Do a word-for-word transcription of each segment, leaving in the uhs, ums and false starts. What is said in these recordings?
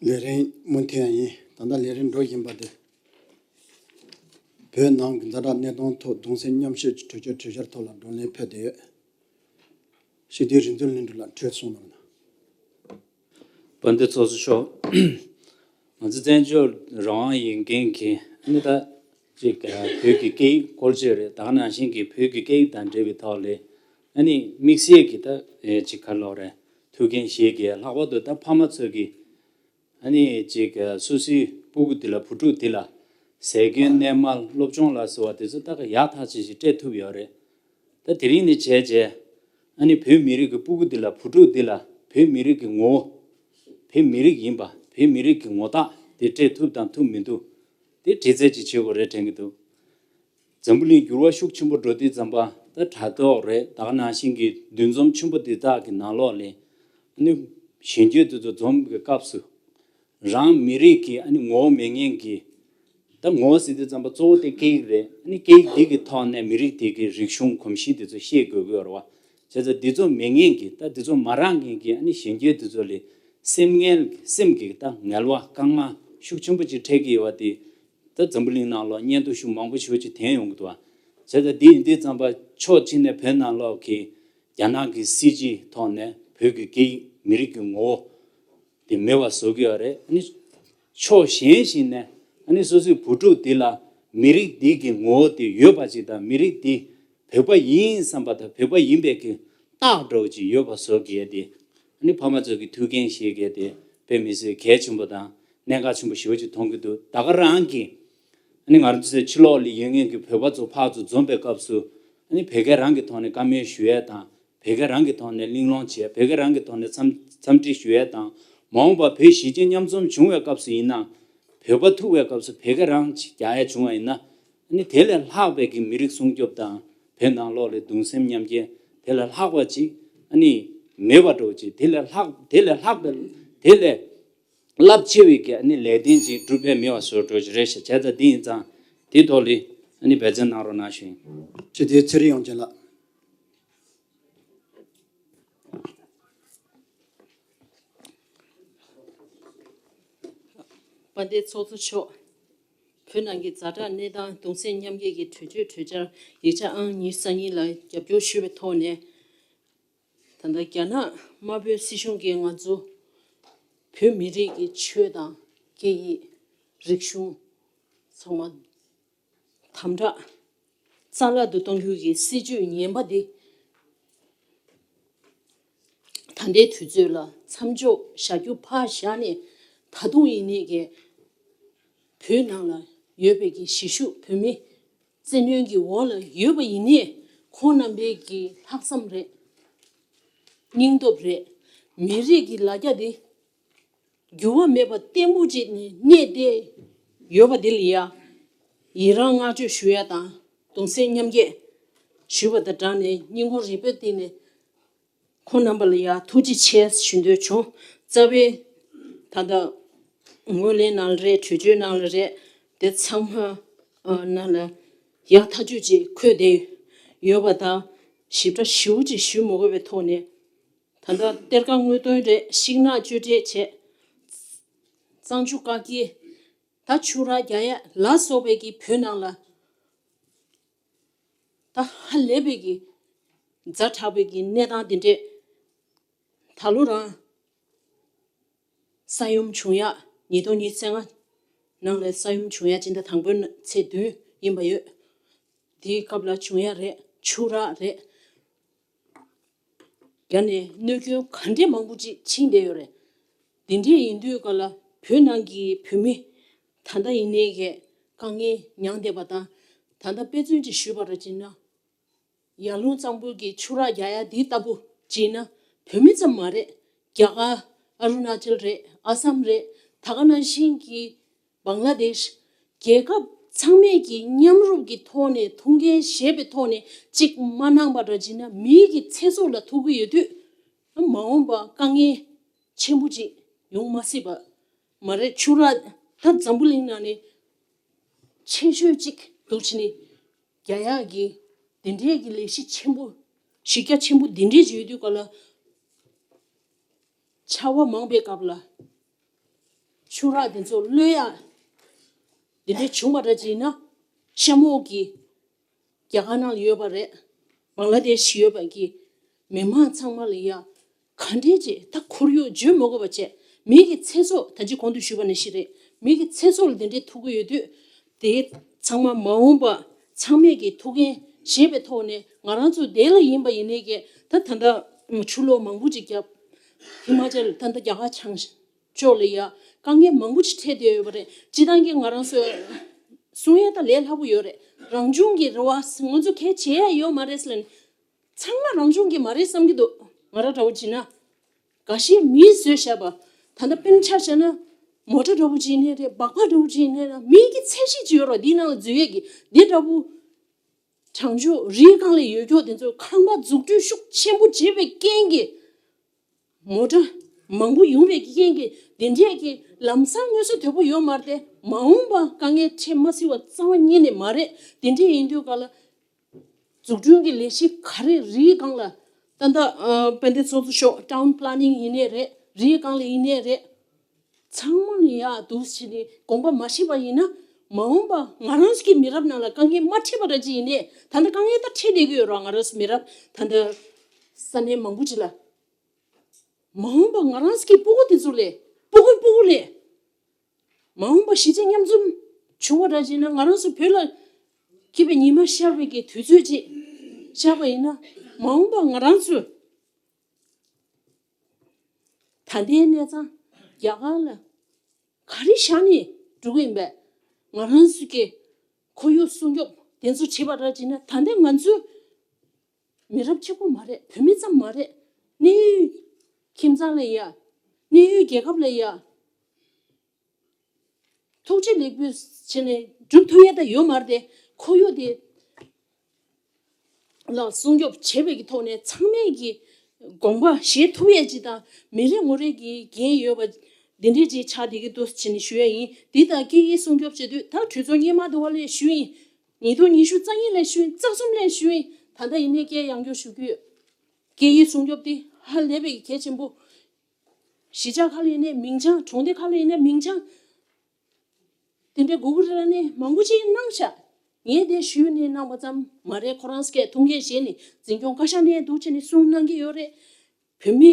ལས་རིམ་མུ་མཐུད་ཡིན། ད་ལྟ་ལས་རིམ་འགྲོ་བཞིན་པ་དེ། བོད་ནང་གི་ཛ་དྲག་གནས་སྟངས་ཐོག་གདུང་སེམས་མཉམ་སྐྱེད་ཀྱི་གྲོས་ཆོད་གྲོས་འཆར་ཐོག་ལ་བགྲོ་གླེང་ཕེབས་བསྡད་ཡོད། སྤྱི་འཐུས་རིག་འཛིན་ལྷུན་གྲུབ་ལགས་འཕྲོས་གསུང་གནང་གནང་། དཔལ་ལྡན་ཚོགས་གཙོ་མཆོག་ང་ཚོ་བཙན་བྱོལ་རང་དབང་ཡིན་མཁན་གྱི་ཨ་ནི་ད་ཅིག་བོད་ཀྱི་སྐད་ཡིག་སྐོར་བརྗོད་རེད། ད་ག་ནང་བཞིན་གྱི་བོད་ཀྱི་སྐད་ཡིག་དང་འབྲེལ་བའི་ཐོག་ལ་ཨ་ནི་དམིགས་བསལ་གྱི་ད་ཅིག་ག་ལོག་རེད། ཐུགས་འགན་བཞེས་ཀྱི་ལྷག་པར་དུ་ད་ཕ་མ་ཚོ་གི་ཨ་ནི་ཅིག་སོ་སོའི་སྤུ་གུ་འདི་ལ་བུ་ཕྲུག་འདི་ལ་ཟས་གོས་གནས་མལ་སློབ་སྦྱོང་ལ་སོགས་པ་དེ་ཚོ་ད་ག་ཡག་ཐག་ཆོད་ཅིག་སྤྲད་ཐུབ་ཡོད་རེད། ད་དེ་རིང་ནས་བྱས་རྗེས་ཨ་ནི་བོད་མི་རིགས་ཀྱི་སྤུ་གུ་འདི་ལ་བུ་ཕྲུག་འདི་ལ་བོད་མི་རིགས་ཀྱི་ངོ་བོ། བོད་མི་རིགས་ཡིན་པ། བོད་མི་རིགས་ཀྱི་ངོ་རྟགས་དེ་སྤྲད་ཐུབ་དང་ཐུབ་མི་འདུག་དེ་དྲི་རྩད་ཅིག་བྱེད་དགོས་རེད་དྲན་གྱི་འདུག་འཛམ་བུ་གླིང་འགྱུར་བ་ཤུགས་ཆེན་པོ་འགྲོ་དུས་ཙམ་པ་ད་དྲ་ཐོག་རེད། ད་ག་ནང་བཞིན་གྱི་འདུ་འཛོམས་ཆེན་པོ་འདི་དག་གི་ནང་ལོགས་ལ་ཨ་ནི་གཞོན་སྐྱེས་འདི་ཚོ་འཛོམས་པའི་སྐབས་སུ། རང་མི་རིགས་ཀྱི་ཨ་ནི་ངོ་བོ་མེད་མཁན་གྱི། ད་ངོ་བོ་ཟེར་དུས་ཙམ་པ་གཙོ་བོ་དེ་སྐད་ཡིག་རེད། ཨ་ནི་སྐད་ཡིག་འདི་གི་ཐོག་ནས་མི་རིགས་དེ་གི་རིག་གཞུང་གོམས་གཤིས་དེ་ཚོ་ཤེས་དགོས་ཀྱི་ཡོད་རེད་བ། བྱས་ཙང་འདི་ཚོ་མེད་མཁན་གྱི་ད་འདི་ཚོ་མ་རག་མཁན་གྱི་ཨ་ནི་གཞོན་སྐྱེས་དེ་ཚོ་ལ་སེམས་ངལ་སེམས་ཀྱི་ད་ངལ་བ་དཀའ་ངལ་ཤུགས་ཆེན་པོ་ཅིག་འཕྲད་ཀྱི་ཡོད་པ་དེ། ད་འཛམ་བུ་གླིང་ནང་ལ་སྙན་ཐོ་ཤུགས་མང་པོ་ཞེ་པོ་ཅིག་ཐོན་ཡོང་གི་འདུག་བ། བྱས་ཙང་འདི་ཡིན་དུས་ཙམ་པ་ཕྱོགས་གཅིག་ནས་བོད་ནང་ལོགས་ཀྱི་རྒྱ་ནག་གི་སྲིད་ཇུས་ཐོག་ནས་བོད་ཀྱི་སྐད་ཡིག་མི་རིགས་ཀྱི་ངོ་བོ་དེ་མེད་པ་བཟོ་གི་ཡོད་རེད། ཨ་ནི་ཕྱོགས་གཞན་ཞིག་ནས་ཨ་ནི་སོ་སོའི་བུ་ཕྲུག་འདི་ལ་མི་རིགས་འདི་གི་ངོ་བོ་དེ་ཡོད་པ་ཅིག་དང་མི་རིགས་འདི་བོད་པ་ཡིན་བསམ་པ་དང་བོད་པ་ཡིན་པའི་གི་རྟགས་འདྲ་བོ་ཅིག་ཡོད་པ་བཟོ་གི་ཡོད་དེ། ཨ་ནི་ཕ་མ་ཚོ་གི་ཐུགས་འགན་བཞེས་གི་ཡོད་དེ་དཔེ་མི་སྲིད་གལ་ཆེན་པོ་དང་གནད་འགག་ཆེན་པོ་ཞེ་པོ་ཅིག་མཐོང་གི་འདུག་ད་ག་རང་གི་ཨ་ནི་ང་རང་ཚོའི་ཕྱི་ལོགས་ལ་ཡོད་མཁན་གྱི་བོད་པ་ཚོ་ཕར་ཚུར་འཛོམས་པའི་སྐབས་སུ་ཨ་ནི་བོད་སྐད་རང་གི་ཐོག་ནས་བཀའ་མོལ་ཞུ་ཡས་དང་བོད་སྐད་རང་གི་ཐོག་ནས་གླེང་སློང་བྱས་བོད་སྐད་རང་གི་ཐོག་ནས་འཚམས་འཚམས་འདྲི་ཞུ་ཡས་དང་མ་འོངས་པ་བོད་གཞིས་བྱེས་མཉམ་འཛོམས་བྱུང་བའི་སྐབས་སུ་ཡིན་ན་བོད་པ་ཐུག་པའི་སྐབས་སུ་བོད་སྐད་རང་ཅིག་རྒྱག་ཡས་བྱུང་བ་ཡིན་ན་ཨ་ནི་དེ་ལས་ལྷག་པའི་གི་མི་རིགས་སྲུང་སྐྱོབ་དང་བོད་ནང་ལོགས་ལ་གདུང་སེམས་མཉམ་སྐྱེད་དེ་ལས་ལྷག་པ་ཅིག་ཨ་ནི་མེད་པ་འདྲ་བོ་ཅིག་དེ་ལས་ལྷག་དེ་ལས་ལྷག་པའི་དེ་ལས། རླབས་ཆེ་བའི་གི་ཨ་ནི་ལས་དོན་ཅིག་སྒྲུབ་པའི་མེད་པ་བཟོ་འགྲོ་གི་རེད་ཤག་བྱས་ཙང་འདི་ཡིན་ཙང་དེའི་ཐོག་ལ་ཨ་ནི་འབད་བརྩོན་གནང་རོགས་གནང་ཞུ་ཡིན། སྤྱི་འཐུས་ཚེ་རིང་དབྱངས་ཅན་ལགས། དཔལ་ལྡན་ཚོགས་གཙོ་མཆོག་བོད་ནང་གི་ཛ་དྲག་གནས་སྟངས་གདུང་སེམས་མཉམ་སྐྱེད་ཀྱི་གྲོས་ཆོད་གྲོས་འཆར་ཡིག་ཆ་ཨང་ཉི་ཤུ་རྩ་གཉིས་ལ་རྒྱབ་སྐྱོར་ཞུ་བའི་ཐོག་ནས། ད་ལྟ་རྒྱ་ནག་དམར་པོའི་སྲིད་གཞུང་གིས་ང་ཚོ་བོད་མི་རིགས་ཀྱི་ཆོས་དང་སྐད་ཡིག་རིག་གཞུང་ཚང་མ་དམ་དྲག་རྩ་བརླག་ཏུ་གཏོང་རྒྱུ་གི་སྲིད་ཇུས་ངན་པ་འདི་ད་ལྟའི་དུས་ཚོད་ལ་མཚམས་འཇོག་བྱ་རྒྱུ་ཕར་བཞག་ནས་ད་དུང་ཡིན་ནའི་གི་བོད་ནང་ལ་ཡོད་པའི་གི་གཞིས་བཞུགས་བོད་མི་བཙན་གནོན་གྱི་འོག་ལ་ཡོད་པ་ཡིན་ནའི་ཁོང་རྣམ་པའི་གི་ལྷག་བསམ་རེད། སྙིང་སྟོབས་རེད། མི་རིགས་ཀྱི་ལ་རྒྱ་དེ་འགྱུར་བ་མེད་པ་བརྟན་པོ་ཅིག་ནས་གནས་ཏེ་ཡོད་པ་དེ་ལ་ཡ་ཡི་རང་བསྔགས་བརྗོད་ཞུ་ཡ་དང་གདུང་སེམས་མཉམ་སྐྱེད་ཞུ་བ་དང་སྦྲགས་ནས་སྙིང་ཁོང་རུས་པའི་གཏིང་ནས་ཁོང་རྣམ་པ་ལ་ཡ་ཐུགས་རྗེ་ཆེ་ཞུ་འདོད་བྱུང་། རྩ་བའི་ད་ལྟ་ངོས་ལེན་ནང་ལ་རེད། གྲོས་ཆོད་ནང་ལ་རེད། དེ་ཚང་མ་ཨ་ནང་ལ་ཡག་ཐག་ཆོད་ཅིག་འཁོད་བསྡད་ཡོད་པ་དང་ཞིབ་ཕྲ་ཞེ་པོ་ཅིག་ཞུ་མ་དགོས་པའི་ཐོག་ནས། ད་ལྟ་གཏེར་ཁ་དངུལ་གཏོང་རེད། ཤིང་ནགས་གཅོད་འབྲེག་བྱས། གཙང་ཆུ་བཀག་སྐྱིལ། ད་ཆུ་རགས་རྒྱག་ཡ་ལ་སོགས་པའི་གི་བོད་ནང་ལ་ད་ཧ་ལས་པའི་གི་ཛ་དྲག་པའི་གི་གནས་སྟངས་འདི་འདྲས་ད་ལོ་རང་ས་ཡོམ་བྱུང་ཡ་ཉིས་སྟོང་ཉི་ཤུ་རྩ་ལྔ་ནང་ལ་ས་ཡོམ་བྱུང་ཡ་སྤྱི་ཟླ་དང་པོའི་ཚེས་བདུན་ཡིན་པ་ཡོད། དེའི་སྐབས་ལ་བྱུང་ཡ་རེད། ཆུ་རགས་རེད། རྒྱ་ནས་གནོད་སྐྱོན་ག་འདྲས་མང་པོ་ཅིག་ཕྱིན་བསྡད་ཡོད་རེད། འདི་འདྲས་ཡིན་དུས་ག་ལ་བོད་ནང་གི་བོད་མི་ད་ལྟ་ཡིན་ནའི་གས་དཀའ་ངལ་མྱངས་བསྡད་པ་དང་ད་ལྟ་དཔེ་མཚོན་ཅིག་ཞུས་པ་ར་བྱས་ན། ཡར་ཀླུང་གཙང་པོ་གི་ཆུ་རགས་རྒྱག་ཡ་འདི་ལྟ་བུ་བྱས་ན་བོད་མི་ཙམ་མ་རེད། རྒྱ་གར་ཨ་རུ་ན་ཅལ་རེད། ཨ་སམ་རེད། ད་ག་ནང་བཞིན་གྱི་བང་ལ་དེཤ། རྒྱལ་ཁབ་ཚང་མས་ཀྱི་མཉམ་རུབ་ཀྱི་ཐོག་ནས་ཐུགས་འགན་བཞེས་པའི་ཐོག་ནས་གཅིག་མ་གནང་པ་འདྲ་བྱས་ན་མིའི་གི་ཚེ་སྲོག་ལ་ཐུག་གི་ཡོད་དུས། མ་འོངས་པ་དཀའ་ངལ་ཆེན་པོ་ཅིག་ཡོང་མ་སྲིད་པ་མ་རེད། ཆུ་རགས་ད་འཛམ་བུ་གླིང་ནང་ནས་ཆེ་ཤོས་ཅིག་འདུག་བྱས་ནས་རྒྱག་ཡག་གི་འདི་འདྲའི་གི་ལས་གཞི་ཆེན་པོ་གཞི་རྒྱ་ཆེན་པོ་འདི་འདྲའི་ཅིག་ཡོད་དུས་ག་ལ། ཆར་པ་མང་པའི་སྐབས་ལ་ ཆུ་རགས་དེ་ཚོ་གློད་ཡག་དེ་འདྲའི་བྱུང་བ་འདྲ་ཅིག་ཡིན་ན། གཤམ་འོག་གི་རྒྱ་གར་ནང་ལ་ཡོད་པ་རེད། བང་ལ་དེ་ཤི་ཡོད་པ་གི་མི་མང་ཚང་མ་ལ་ཡ་ག་འདྲས་ཅིག་ད་ཁོར་ཡུག་བརྗོད་མ་དགོས་པ་བྱས། མི་གི་ཚེ་སྲོག་ད་ཅི་གོང་དུ་ཞུས་པ་ནང་བཞིན་རེད། མི་གི་ཚེ་སྲོག་ལ་དེ་འདྲའི་ཐུག་གི་ཡོད་དུས། དེ་ཚང་མ་མ་འོངས་པ་ཚང་མས་ཀྱི་ཐུགས་འགན་བཞེས་པའི་ཐོག་ནས། ང་རང་ཚོ་དེ་ལ་ཡིན་པ་ཡིན་ནའི་ཀྱི་ད་ད་ལྟ་ཆུ་ལོག་མང་པོ་ཅིག་བརྒྱབ། ཧི་མ་ཅལ་ད་ལྟ་རྒྱ་གར་བྱང་ཕྱོགས་ལ་ཡ་དཀའ་ངལ་མང་པོ་ཅིག་འཕྲད་བསྡད་ཡོད་པ་རེད། སྤྱིར་བཏང་གི་ང་རང་ཚོས་གསུང་ཡ་ད་ལས་སླ་པོ་ཡོད་རེད། རང་བྱུང་གི་རེད་བ། ང་ཚོ་གལ་བྱེད་ཡ་ཡོད་མ་རེད་ཟེར་ལབ་ནས། ཚང་མ་རང་བྱུང་གི་མ་རེད་བསམ་གྱི་འདུག་ང་རང་འདྲ་བོ་བྱས་ན། འགའ་ཤས་མིས་བཟོས་བཞག་པ། ད་ལྟ་དཔེར་ན་ཆ་བཞག་ན། མོ་ཊ་འདྲ་བོ་ཅིག་ཡིན་ནའི་རེད། སྦག་སྦག་འདྲ་བོ་ཅིག་ཡིན་ནའི་རེད། མིའི་གི་ཚད་གཞི་ཅིག་ཡོད་རེད། འདིའི་ནང་ལ་འཛུལ་ཡས་ཀྱི་འདི་འདྲ་བོ། དྲང་ཕྱོགས་རིའི་སྒང་ལ་ཡོད་ཀྱོག་དེ་ཚོ་ཁང་པ་འཛུགས་སྐྲུན་ཤུགས་ཆེན་པོ་བྱས་པའི་རྐྱེན་གྱིས། མོ་ཊ་མང་པོ་ཡོང་བའི་རྐྱེན་གྱིས། དེ་འདྲས་ཀྱི་ལམ་སང་མངོན་གསལ་དོད་པོ་ཡོད་མ་རེད་དེ། མ་འོངས་པ་དཀའ་ངལ་འཕྲད་མ་སྲིད་པ་རྩ་བ་ཉིད་ནས་མ་རེད། དེ་འདྲས་ཡིན་དུས་ག་ལ། འཛུགས་སྐྲུན་གྱི་ལས་གཞི་ག་རེ་རིའི་སྒང་ལ། ད་ལྟ་ཨ་དཔལ་ལྡན་ཚོགས་གཙོ་མཆོག་ཊའུན་པ་ལ་ནིང་ཡིན་ནའི་རེད། རིའི་སྒང་ལ་ཡིན་ནའི་རེད། ཚང་མ་ལ་ཡ་འདུག་བྱས་ནས་དགོངས་པ་མ་བཞེས་པ་ཡིན་ན། མ་འོངས་པ་ང་རང་ཚོ་གི་མི་རབས་ནང་ལ་དཀའ་ངལ་མ་འཕྲད་པ་འདྲ་ཅིག་ཡིན་ནའི། ད་ལྟ་དཀའ་ངལ་ད་འཕྲད་བསྡད་ཀྱི་ཡོད་རེད། ང་རང་ཚོ་མི་རབས་ད་ལྟ་ས་གནས་མང་པོ་ཅིག་ལ། མ་འོངས་པ་ང་རང་ཚོ་གི་སྤུ་གུ་དེ་ཚོ་ལ། སྤུ་གུ་སྤུ་གུ་ལ། མ་འོངས་པ་གཞིས་བྱེས་མཉམ་འཛོམས་བྱུང་བ་འདྲ་ཅིག་ཡིན་ན། ང་རང་ཚོ་བོད་ལ་སྐྱིད་པའི་ཉི་མ་ཤར་བའི་གི་དུས་ཚོད་ཅིག་ཤར་བ་ཡིན་ན། མ་འོངས་པ་ང་རང་ཚོ་ད་ལྟའི་གནས་སྟངས་རྒྱ་གར་ལ་ག་རེ་བཞག་ནས་འགྲོ་གི་ཡིན་པས། ང་རང་ཚོ་གི་ཁོར་ཡུག་སྲུང་སྐྱོབ་དེ་ཚོ་བྱེད་པ་འདྲ་ཅིག་ཡིན་ན། ད་ལྟ་ང་ཚོ་མི་རབས་གཅིག་པོ་མ་རེད། བོད་མི་ཙམ་མ་རེད། གནས་ཡུལ་ཁྱིམ་ཚང་ལ་ཡ། གནས་ཡུལ་རྒྱལ་ཁབ་ལ་ཡ། ཐུགས་རྗེ་ལེགས་འབུལ་བྱས་ནས་སྒྲུབ་ཐུབ་ཡས་ད་ཡོད་མ་རེད་དེ། ཁོར་ཡུག་དེ་ལ་སྲུང་སྐྱོབ་བྱེད་པའི་གི་ཐོག་ནས་ཚང་མས་ཀྱི་དགོངས་པ་བཞེས་ཐུབ་ཡས་ཅིག་དང་། མི་རེ་ངོ་རེ་གི་འགན་ཡོད་པ་འདི་འདྲས་ཅིག་ཆགས་བསྡད་ཀྱི་འདུག་བྱས་ནས་ཞུ་ཡས་ཡིན། འདི་དང་སྐད་ཡིག་སྲུང་སྐྱོབ་བྱེད་དུས། ད་གྲོས་ཚོགས་སྔོན་མ་དུ་བ་ལས་ཞུས་ཡིན། ཉིས་སྟོང་ཉི་ཤུ་རྩ་གཉིས་ལས་ཞུས་ཡིན། རྩ་གསུམ་ལས་ཞུས་ཡིན། ད་ལྟ་ཡིན་ནའི་སྐད་ཡང་བསྐྱར་ཞུ་གི་ཡོད། སྐད་ཡིག་སྲུང་སྐྱོབ་དེ་ཧ་ལས་པའི་གལ་ཆེན་པོ། གཞིས་ཆགས་ཁག་ལ་ཡིན་ནའི་མིང་བྱང་། གྲོང་སྡེ་ཁག་ལ་ཡིན་ནའི་མིང་བྱང་དེ་འདྲའི་དགོས་ཀྱི་རེད་ལབ་ནས་མང་པོ་ཅིག་གནང་ཤག་ངས་དེ་ཞུས་ནས་གནང་བ་ཙམ་མ་རེད། ཁོ་རང་སྐད་ཐུགས་འགན་བཞེས་ནས་འཛིན་སྐྱོང་བཀའ་ཤག་ནས་འདུག་བྱས་ནས་གསུང་གནང་གི་ཡོད་རེད། བོད་མི་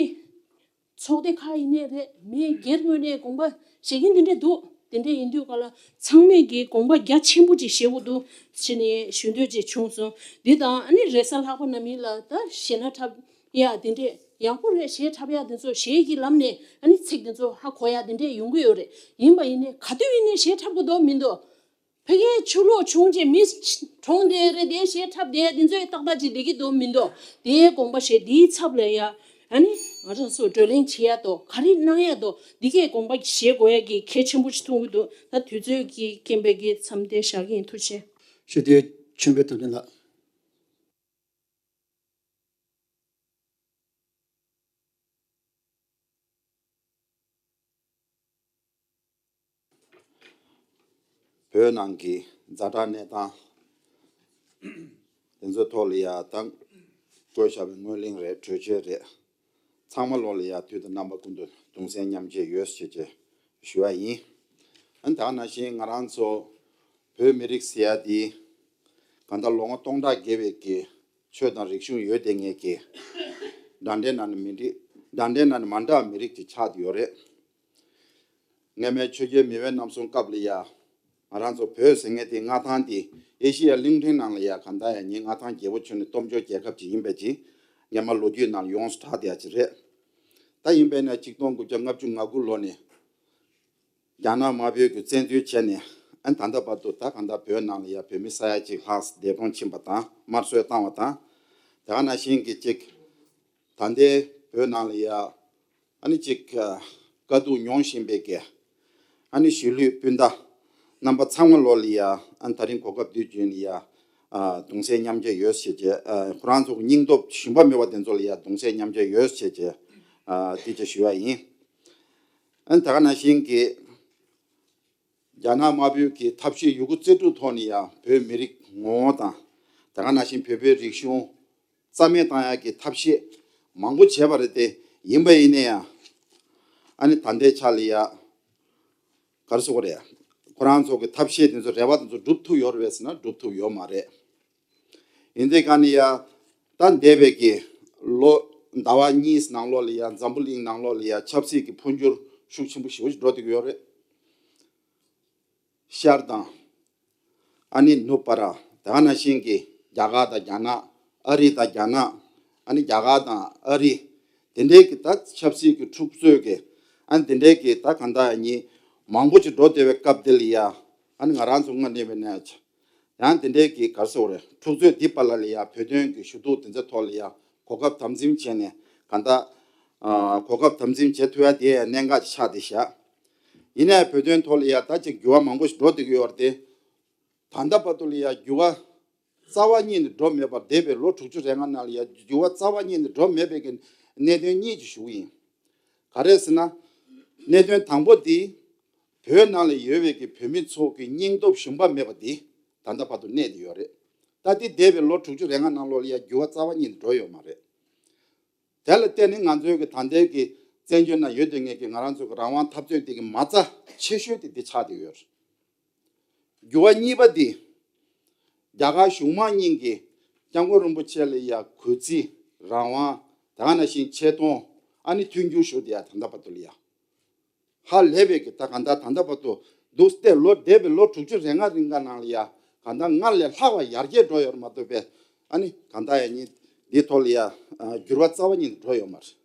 ཚོགས་སྡེ་ཁག་ཡིན་ནའི་རེད། མི་སྒེར་ངོས་ནས་དགོངས་པ་བཞེས་མཁན་དེ་འདྲས་འདུག་དེ་འདྲས་ཡིན་དུས་ག་ལ་ཚང་མས་ཀྱི་དགོངས་པ་རྒྱ་ཆེན་པོ་ཅིག་བཞེས་དགོས་འདུག་བྱས་ནས་ཞུ་འདོད་ཅིག་བྱུང་སོང་། འདི་དང་ཨ་ནི་རེས་གཟའ་ལྷག་པ་ནམ་ཡིན་ལ་ད་གཞས་སྣ་འཁྲབ་ཡ་དེ་འདྲས་ཡག་པོ་རེད། གཞས་འཁྲབ་ཡ་དེ་ཚོ་གཞས་ཀྱི་ལམ་ནས་ཨ་ནི་ཚིག་དེ་ཚོ་ཧ་གོ་ཡ་དེ་འདྲས་ཡོང་གི་ཡོད་རེད། ཡིན་པ་ཡིན་ནའི་ག་དུས་ཡིན་ནའི་གཞས་འཁྲབ་དགོས་དོན་མི་འདུག་ཕ་གིའི་ཆུ་ལོག་བྱུང་རྗེས་མི་གྲོངས་བསྡད་རེད་དེ། གཞས་འཁྲབ་བསྡད་དེ་ཚོའི་ཏག་ཏག་ཅིག་བསྡད་ཀྱི་འདུག་མི་འདུག་དེའི་དགོངས་པ་བཞེས། དེའི་ཚབ་ལ་ཡ་ཨ་ནི་ང་རང་ཚོ་བགྲོ་གླེང་བྱེད་ཡ་དོ། ག་རེ་གནང་ཡ་དོ། འདི་གའི་དགོངས་པ་བཞེས་དགོས་ཡ་གི་གལ་ཆེན་པོ་ཞིག་མཐོང་གི་འདུག་ད་དུས་ཚོད་ཀྱི་རྐྱེན་པས་ཀྱི་མཚམས་དེ་བཞག་གི་ཡིན། ཐུགས་རྗེ་ཆེ། ཞུ་དེ་ཆོས་འཕེལ་དོན་ལྡན་ལགས། བོད་ནང་གི་ཛ་དྲག་གནས་སྟངས་དེ་ཚོའི་ཐོག་ལ་ཡ་ད་བཀོད་བཞག་པའི་སྔོན་གླེང་རེད། གྲོས་ཆོད་རེད། ཚང་མ་ལོ་ལ་ཡ་དུས་དང་རྣམ་པ་ཀུན་ཏུ་གདུང་སེམས་མཉམ་སྐྱེད་ཡོད་ཟེར་བྱས་ཞུ་བ་ཡིན། ཨ་ནི་ད་ག་ནང་བཞིན་ང་རང་ཚོ་བོད་མི་རིགས་ཟེར་ཡ་དེ་གང་ལྟར་ལོ་ངོ་སྟོང་ཕྲག་བརྒལ་བའི་གི་ཆོས་དང་རིག་གཞུང་ཡོད་དེ་ངེས་ཀྱི་འདྲ་འདྲའི་ནང་ནས་མི་འདྲ་འདྲ་འདྲའི་ནང་ནས་མ་འདྲ་བ་མི་རིགས་ཅིག་ཆགས་ཡོད་རེད། སྔ་མའི་ཆོས་རྒྱལ་མེས་དབོན་རྣམ་གསུམ་སྐབས་ལ་ཡ་ང་རང་ཚོ་བོད་ཟེར་མཁན་དེ་མངའ་ཐང་དེ་ཨེ་ཤི་ཡ་གླིང་ཕྲན་ནང་ལ་ཡ་གང་ལྟར་ཡ་ཉིན་མངའ་ཐང་རྒྱལ་པོ་བྱོན་ནས་སྟོབས་འབྱོར་རྒྱལ་ཁབ་ཅིག་ཡིན་པ་ཅིག་སྔ་མ་ལོ་རྒྱུས་ནང་ཡོངས་སུ་གྲགས་བསྡད་ཡ་ཅིག་རེད། ད་ཡིན་པས་ན་ཆིག་སྟོང་དགུ་བརྒྱ་ལྔ་བཅུ་ང་དགུ་ལོ་ནས་རྒྱ་ནག་དམར་པོས་ཀྱི་བཙན་འཛུལ་བྱས་ནས་ཨ་ད་ལྟ་བར་དུ་ད་གང་ལྟར་བོད་ནང་ལ་ཡ་བོད་མི་ས་ཡ་གཅིག་ལྷག་འདས་གྲོངས་ཕྱིན་པ་དང་དམར་གསོད་བཏང་བ་དང་། དེ་ག་ནང་བཞིན་གྱི་ཅིག་ད་ལྟའི་བོད་ནང་ལ་ཡ་ཨ་ནི་ཅིག་དཀའ་སྡུག་མྱོང་བཞིན་པའི་གི་ཨ་ནི་གཞིས་ལུས་སྤུན་ཟླ་རྣམ་པ་ཚང་མ་ལོ་ལ་ཡ་ཨ་ནི་ད་རིང་གོ་སྐབས་འདི་བརྒྱུད་ནས་ཡ་གདུང་སེམས་མཉམ་སྐྱེད་ཡོད་ཟེར་བྱས། ཁོ་རང་ཚོ་གི་སྙིང་སྟོབས་ཞུམ་པ་མེད་པ་དེ་ཚོ་ལ་ཡ་གདུང་སེམས་མཉམ་སྐྱེད་ཡོད་ཟེར་བྱས་དེ་ཅིག་ཞུ་བ་ཡིན། ཨ་ནི་དེ་ག་ནང་བཞིན་གྱི་རྒྱ་ནག་དམར་པོའི་གི་ཐབས་ཤེས་ཡོད་རྒུ་རྩལ་སྤྲུགས་ཐོག་ནས་ཡང་བོད་མི་རིགས་ངོ་བོ་དང་། དེ་ག་ནང་བཞིན་བོད་པའི་རིག་གཞུང་རྩ་མེད་བཏང་ཡག་གི་ཐབས་ཤེས་མང་པོ་བྱས་པ་རེད་དེ། ཡིན་པ་ཡིན་ན་ཡང་ཨ་ནི་ད་ལྟའི་ཆ་ལ་ཡ་ ག་རེ་ཟེར་དགོས་རེད། ཁོ་རང་ཚོ་གི་ཐབས་ཤེས་དེ་ཚོ་རེ་བ་དེ་ཚོ་སྒྲུབ་ཐུབ་ཡོད་རེད་ཟེར་ན་སྒྲུབ་ཐུབ་ཡོད་མ་རེད། ཡིན་དེ་ག་ནི་ཡ། ད་འདས་པའི་གི་ལོ་ཟླ་བ་གཉིས་ནང་ལོགས་ལ་ཡ་འཛམ་བུ་གླིང་ནང་ལོགས་ལ་ཡ་ཆབ་སྲིད་ཀྱི་འཕོ་འགྱུར་ཤུགས་ཆེན་པོ་ཞེ་པོ་ཞིག་འགྲོ་བསྡད་ཀྱི་ཡོད་རེད། ཤར་དང་། ཨ་ནི་ནུབ་བར། ད་ག་ནང་བཞིན་གྱི་རྒྱ་གར་དང་རྒྱ་ནག་ཨ་རི་དང་རྒྱ་ནག་ཨ་ནི་རྒྱ་གར་དང་ཨ་རི། དེ་འདྲའི་གི་ད་ཆབ་སྲིད་ཀྱི་འཁྲུག་རྩོད་ཀྱི། ཨ་ནི་དེ་འདྲའི་གི་ད་གང་ལྟར་ཡ་གཉིས་མང་པོ་ཅིག་འགྲོ་བསྡད་པའི་སྐབས་དེ་ལ་ཡ། ཨ་ནི་ང་རང་ཚོ་དངོས་གནས་པའི་གནས། ཡང་དེ་འདྲའི་གི་ག་རེ་ཟེར་དགོས་རེད། འཁྲུག་རྩོད་འདི་པ་ལ་ལ་ཡ་བོད་དོན་གི་ཞུ་གཏུག་དེ་ཚོའི་ཐོག་ལ་ཡ་གོ་སྐབས་དམ་འཛིན་བྱས་ནས་གང་ལྟར། ཨ། གོ་སྐབས་དམ་འཛིན་བྱེད་ཐུབ་ཡ་དེ་གནད་འགག་ཅིག་ཆགས་བསྡད་ཤག་ཡིན་ནའི་བོད་དོན་ཐོག་ལ་ཡ་ད་ཅིག་འགྱུར་བ་མང་པོ་ཞིག་འགྲོ་བསྡད་ཀྱི་ཡོད་རེད་དེ། ད་ལྟ་བར་དུ་ལ་ཡ་འགྱུར་བ་རྩ་བ་ཉིད་ནས་འགྲོ་མེད་པར། འདས་པའི་ལོ་དྲུག་ཅུ་རེ་ལྔ་ནང་ལ་ཡ་འགྱུར་བ་རྩ་བ་ཉིད་ནས་འགྲོ་མེད་པའི་གི་གནད་དོན་གཉིས་ཅིག་ཞུ་གི་ཡིན། ག་རེ་ཟེར་ན། གནད་དོན་དང་པོ་དེ། བོད་ནང་ལ་ཡོད་པའི་གི་བོད་མི་ཚོ་གི་སྙིང་སྟོབས་ཞུམ་པ་མེད་པ་དེ་ད་ལྟ་བར་དུ་གནས་བསྡད་ཡོད་རེད། ད་དེ་འདས་པའི་ལོ་དྲུག་ཅུ་རེ་ལྔ་ནང་ལོགས་ལ་ཡ་འགྱུར་བ་རྩ་བ་ཉིད་ནས་འགྲོ་ཡོད་མ་རེད། དེ་ལ་བརྟེན་ནས་ང་ཚོའི་གི་ད་ལྟའི་གི་བཙན་བྱོལ་ནང་ཡོད་དེ་ངེས་ཀྱི་ང་རང་ཚོ་གི་རང་དབང་འཐབ་རྩོད་དེ་གི་མ་རྩ་ཆེ་ཤོས་དེ་འདི་ཆགས་བསྡད་ཡོད་རེད། འགྱུར་བ་གཉིས་པ་འདི། རྒྱ་གར་གཞུང་མང་གཉིས་ཀྱིས་སྐྱབས་མགོན་རིན་པོ་ཆེ་ལ་ཡ་གུས་བརྩི། རང་དབང་། དེ་ག་ནང་བཞིན་ཆེ་མཐོང་། ཨ་ནི་མཐུན་འགྱུར་ཞུ་དེ་ཡ་ད་ལྟ་བར་དུ་ལ་ཡ། ཧ་ལས་པའི་གི་ད་ག་ད་ད་ལྟ་བར་དུ་འདུག་སྟེ། ལོ་འདས་པའི་ལོ་དྲུག་ཅུ་རེ་ལྔ་རིང་ག་ནང་ལ་ཡ་ག་ད་སྔར་ལས་ལྷག་པ་ཡར་རྒྱས་འགྲོ་ཡོད་མ་གཏོགས་པས། ཨ་ནི་ག་ད་ཡ་གཉིས་འདི་ཐོག་ལ་ཡ་འགྱུར་བ་རྩ་བ་ཉིད་འགྲོ་ཡོད་མ་རེད།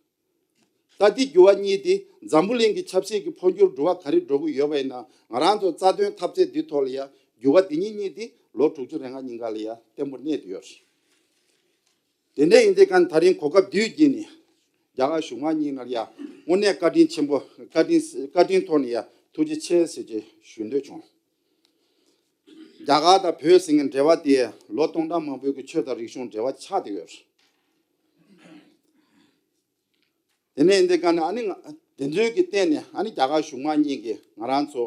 ད་འདི་འགྱུར་བ་གཉིས་འདི་འཛམ་བུ་གླིང་གི་ཆབ་སྲིད་ཀྱི་འཕོ་འགྱུར་འགྲོ་བ་ག་རེ་འགྲོ་གི་ཡོད་པ་ཡིན་ན། ང་རང་ཚོ་རྩ་དོན་འཐབ་རྩོད་འདི་ཐོག་ལ་ཡ་འགྱུར་བ་འདི་གཉིས་གཉིས་འདི་ལོ་དྲུག་ཅུ་རེ་ལྔ་ཉིན་ག་ལ་ཡ་བརྟན་པོར་གནས་བསྡད་ཡོད་རེད། དེ་འདྲ་ཡིན་དུས་ག་ད་རིང་གོ་སྐབས་བསྡུས་ཀྱིས་ནི་རྒྱ་གར་གཞུང་མང་གཉིས་ལ་ཡ་དངོས་གནས་བཀའ་དྲིན་ཆེན་པོ། བཀའ་དྲིན་བཀའ་དྲིན་ཐོག་ནས་ཡ་ཐུགས་རྗེ་ཆེ་ཟེར་ཅེས་ཞུ་འདོད་བྱུང་། རྒྱ་གར་དང་བོད་ཟེར་མཁན་འབྲེལ་བ་དེ་ལོ་སྟོང་ཕྲག་མང་པོའི་གི་ཆོས་དང་རིག་གཞུང་འབྲེལ་བ་ཆགས་བསྡད་ཡོད་རེད། དེ་ནས་འདི་ག་ནས་ཨ་ནི་ང་དེ་ཚོའི་གི་སྟེང་ནས་ཨ་ནི་རྒྱ་གར་གཞུང་མང་གཉིས་ཀྱིས་ང་རང་ཚོ་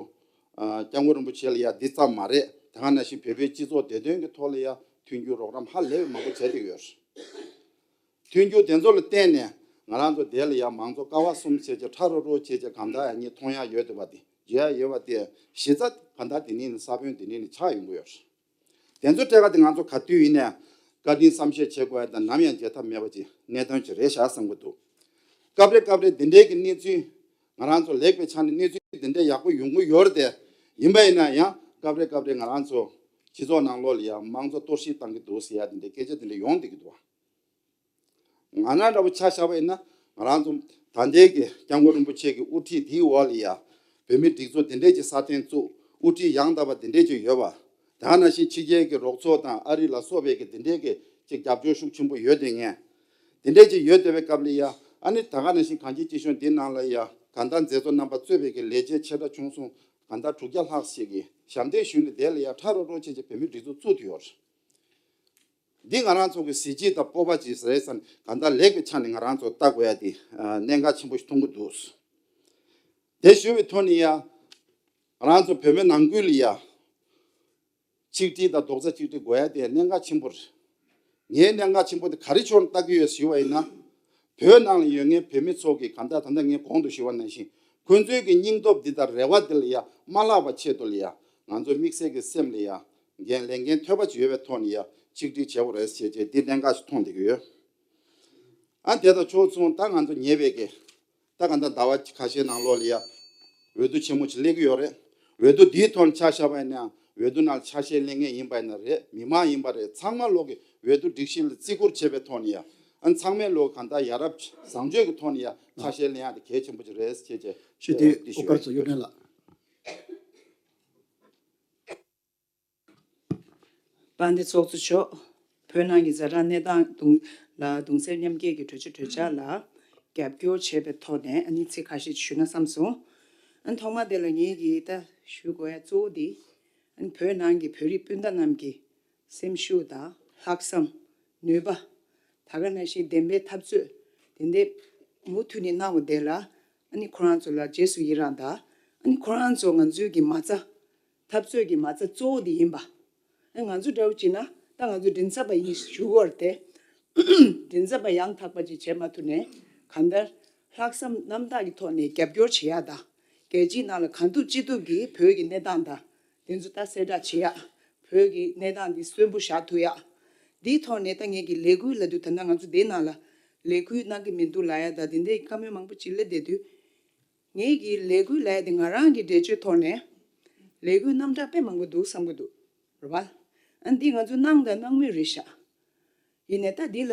ཨ་སྐྱབས་མགོན་རིན་པོ་ཆེ་ལ་ཡ་འདི་ཙམ་མ་རེད། དེ་ག་ནང་བཞིན་བོད་པའི་སྤྱི་ཚོགས་བདེ་དོན་གྱི་ཐོག་ལ་ཡ་མཐུན་འགྱུར་རོགས་རམ་ཧ་ལས་པའི་མང་པོ་བྱས་བསྡད་ཡོད་རེད། མཐུན་འགྱུར་དེ་ཚོ་ལ་བརྟེན་ནས་ང་རང་ཚོ་དེ་ལ་ཡ་མང་གཙོ་ཀ་བ་གསུམ་བྱས་བྱས་ཁྲ་རོ་རོ་བྱས་བྱས་གང་ལྟར་ཡ་གཉིས་མཐོང་ཡ་ཡོད་བསྡད་པ་དེ། བརྗོད་ཡ་ཡོད་པ་དེ་གཞི་རྩ་གང་ལྟར་དེ་ནས་ནི་ས་བོན་དེ་ནས་ནི་ཆགས་ཡོང་གི་ཡོད་རེད། དེ་ཚོ་སྤྲད་ག་དེ་ང་ཚོ་ག་དུས་ཡིན་ནའི་བཀའ་དྲིན་བསམ་ཤེས་བྱེད་དགོས་ཡ་དང་ནམ་ཡང་བརྗེད་ཐབས་མེད་པ་ཅིག་གནད་དོན་ཅིག་རེད་ཤག་བསམ་གྱི་འདུག་སྐབས་རེ་སྐབས་རེ་འདི་འདྲའི་གི་གནས་ཚུལ་ང་རང་ཚོ་ལེགས་པའི་ཆ་ནས་གནས་ཚུལ་འདི་འདྲའི་ཡག་པོ་ཡོང་གི་ཡོད་རེད་དེ། ཡིན་པ་ཡིན་ན་ཡང་སྐབས་རེ་སྐབས་རེ་ང་རང་ཚོ་སྤྱི་ཚོགས་ནང་ལོགས་ལ་ཡང་དམངས་གཙོ་གཏོར་བཤིག་བཏང་གི་འདུག་ཟེར་ཡ་འདི་འདྲའི་སྐད་ཆ་འདི་འདྲ་ཡོང་བསྡད་ཀྱི་འདུག་ང་རང་འདྲ་པོ་ཆ་བཞག་པ་ཡིན་ན་ང་རང་ཚོ་ད་ལྟའི་གི་སྐྱབས་མགོན་རིན་པོ་ཆེ་གི་དབུ་ཁྲིད་འདིའི་འོག་ལ་ཡ་བོད་མི་སྒྲིག་འཛུགས་འདི་འདྲས་ཀྱི་སྲ་བརྟན་བཙུགས། དབུ་ཁྲིད་ཡང་དག་པ་འདི་འདྲས་ཀྱི་ཡོད་པ། ད་ག་ནང་བཞིན་ཕྱི་རྒྱལ་གྱི་རོགས་ཚོགས་དང་ཨ་རི་ལ་སོགས་པའི་གི་འདི་འདྲས་ཀྱི་ཅིག་རྒྱབ་སྐྱོར་ཤུགས་ཆེན་པོ་ཡོད་དེ་ངས། འདི་འདྲས་ཅིག་ཡོད་བསྡད་པའི་སྐབས་ལ་ཡ་ཨ་ནི་ད་ག་ནང་བཞིན་གངས་སྐྱིད་སྐྱིད་གཤོངས་འདི་ནང་ལ་ཡ་གང་ལྟར་མཛད་གཙོ་རྣམ་པ་གཙོས་པའི་གི་ལས་བྱེད་ཆེ་ཕྲ་ཆུང་གསུམ་གང་ལྟར་དྲུག་བརྒྱ་ལྷག་ཞིག་གིས་ཞབས་འདེགས་ཞུས་ནས་དེ་ལ་ཡ་ཁྲ་རོ་རོ་བྱས་བྱས་བོད་མི་སྒྲིག་འཛུགས་བཙུགས་ཏེ་ཡོད་རེད། འདི་ང་རང་ཚོ་གི་གཟི་བརྗིད་དང་སྤོབས་པ་ཅིག་རེད་བསམ། གང་ལྟར་ལེགས་པའི་ཆ་ནས་ང་རང་ཚོ་ལྟ་དགོས་ཡ་དེ་གནད་འགག་ཆེན་པོ་ཞིག་མཐོང་གི་འདུག་དེ་ཞུ་བའི་ཐོག་ནས་ཡ་ང་རང་ཚོ་བོད་མི་ནང་ཁུལ་ལ་ཡ་ཆིག་སྒྲིལ་དང་རྡོག་རྩ་གཅིག་སྒྲིལ་དགོས་ཡ་དེ་གནད་འགག་ཆེན་པོ་རེད། ངའི་གནད་འགག་ཆེན་པོ་དེ་ག་རེ་ཕྱོགས་ནས་ལྟ་གི་ཡོད་ཞུ་བ་ཡིན་ན། བོད་ནང་ལ་ཡོད་མཁན་བོད་མི་ཚོ་གི་གང་ལྟར་ད་ལྟ་ངས་གོང་དུ་ཞུས་པ་ནང་བཞིན་ཁོང་ཚོའི་གི་སྙིང་སྟོབས་འདི་དང་རེ་བ་འདི་ལ་ཡ་མ་བརླག་པ་ཆེད་དུ་ལ་ཡ་ང་ཚོ་དམིགས་བསལ་གྱི་སེམས་ལ་ཡ་འགན་ལེན་འགན་ཐོལ་པ་ཅིག་ཡོད་པའི་ཐོག་ནས་ཡ་ཆིག་སྒྲིལ་བྱེད་དགོས་རེད་ཟེར་བྱས་འདི་གནད་འགག་ཅིག་མཐོང་བསྡད་ཀྱི་ཡོད། ཨ་དེ་དང་ཕྱོགས་མཚུངས་ད་ང་ཚོ་ཉེ་བའི་གི་ད་ག་ད་ཟླ་བ་ཁ་ཤས་ནང་ལོགས་ལ་ཡ་འོས་བསྡུ་ཆེན་མོ་ཅིག་སླེབས་ཀྱི་ཡོད་རེད། འོས་བསྡུ་འདིའི་ཐོག་ནས་ཆ་བཞག་པ་ཡིན་ན་ཡང་འོས་བསྡུ་ནང་ཆ་ཤས་ལེན་མཁན་ཡིན་པ་ཡིན་ན་རེད། མི་མང་ཡིན་པ་རེད། ཚང་མ་ལོག་གི་འོས་བསྡུ་སྒྲིག་གཞི་ལ་བརྩི་བཀུར་བྱེད་པའི་ཐོག་ནས་ཡ་ཨ་ཚང་མས་ལོག་གང་ལྟར་ཡ་རབས་བཟང་སྤྱོད་ཀྱི་ཐོག་ནས་ཡ་ཆ་ཤས་ལེན་ཡ་དེ་གལ་ཆེན་པོ་ཅིག་རེད་ཅེས་བྱས་ཞུ་དེ་འདི་ཞུ་ཨོ་ཡ་དཀར་མཚོ་གཡུ་སྒྲོན་ལགས། དཔལ་ལྡན་ཚོགས་གཙོ་མཆོག་བོད་ནང་གི་ཛ་དྲག་གནས་སྟངས་གདུང་ལ་གདུང་སེམས་མཉམ་སྐྱེད་ཀྱི་གྲོས་ཆོད་གྲོས་འཆར་ལ་རྒྱབ་སྐྱོར་བྱས་པའི་ཐོག་ནས་ཨ་ནི་ཚིག་ཁ་ཤས་ཞུས་ན་བསམ་སོང་། ཨ་ཐོག་མ་དེ་ལ་ངེད་ཀྱིས་ད་ཞུ་དགོས་ཡ་གཙོ་བོ་དེ་ཨ་ནི་བོད་ནང་གི་བོད་རིགས་སྤུན་ཟླ་རྣམས་ཀྱི་སེམས་ཤུགས་དང་ལྷག་བསམ། ནུས་པ། ད་ག་ནང་བཞིན་བདེན་པའི་འཐབ་རྩོད་དེ་འདྲས་མུ་མཐུད་ནས་གནང་བ་དེ་ལ་ཨ་ནི་ཁོ་རང་ཚོ་ལ་རྗེས་སུ་ཡི་རང་དང་ཨ་ནི་ཁོ་རང་ཚོ་ང་ཚོའི་གི་མ་རྩ། འཐབ་རྩོད་ཀྱི་མ་རྩ་གཙོ་བོ་དེ་ཡིན་པ། ཨ་ང་ཚོ་འདྲ་བོ་བྱས་ན་ད་ང་ཚོ་མགྲིན་ཚབ་པ་ཡིན་ཞུ་དགོས་རེད་དེ། མགྲིན་ཚབ་པ་ཡང་དག་པ་ཅིག་བྱེད་མ་ཐུབ་ནས་གང་ལྟར་ལྷག་བསམ་རྣམ་དག་གི་ཐོག་ནས་རྒྱབ་སྐྱོར་བྱེད་ཡ་དང་ རྒྱལ་སྤྱིའི་ནང་ལ་གང་ཐུབ་ཅི་ཐུབ་ཀྱིས་བོད་ཀྱི་གནས་སྟངས་དང་དེ་ཚོ་ད་གསལ་བསྒྲགས་བྱེད་ཡག་བོད་ཀྱི་གནས་སྟངས་འདི་གསོན་པོ་བཞག་ཐུབ་ཡག་འདིའི་ཐོག་ནས་ད་ངེད་ཀྱི་ལས་འགུལ་ལབ་དུས་ད་ལྟ་ང་ཚོ་འདིའི་ནང་ལ་ལས་འགུལ་གནང་གི་མི་འདུག་ལབ་ཡག་ད་དེ་འདྲའི་བཀའ་མོལ་མང་པོ་ཅིག་སླེབས་བསྡད་དུས། ངེད་ཀྱི་ལས་འགུལ་ལབ་ཡག་དེ་ང་རང་གི་འགྲེལ་བརྗོད་ཐོག་ནས་ལས་འགུལ་རྣམ་གྲངས་དཔེ་མང་པོ་འདུག་བསམ་གྱི་འདུག་རེད་པ། ཨ་འདི་ང་ཚོ་གནང་དང་གནང་མུས་རེད་ཤག་ཡིན་ནའི་ད་འདི་ལ་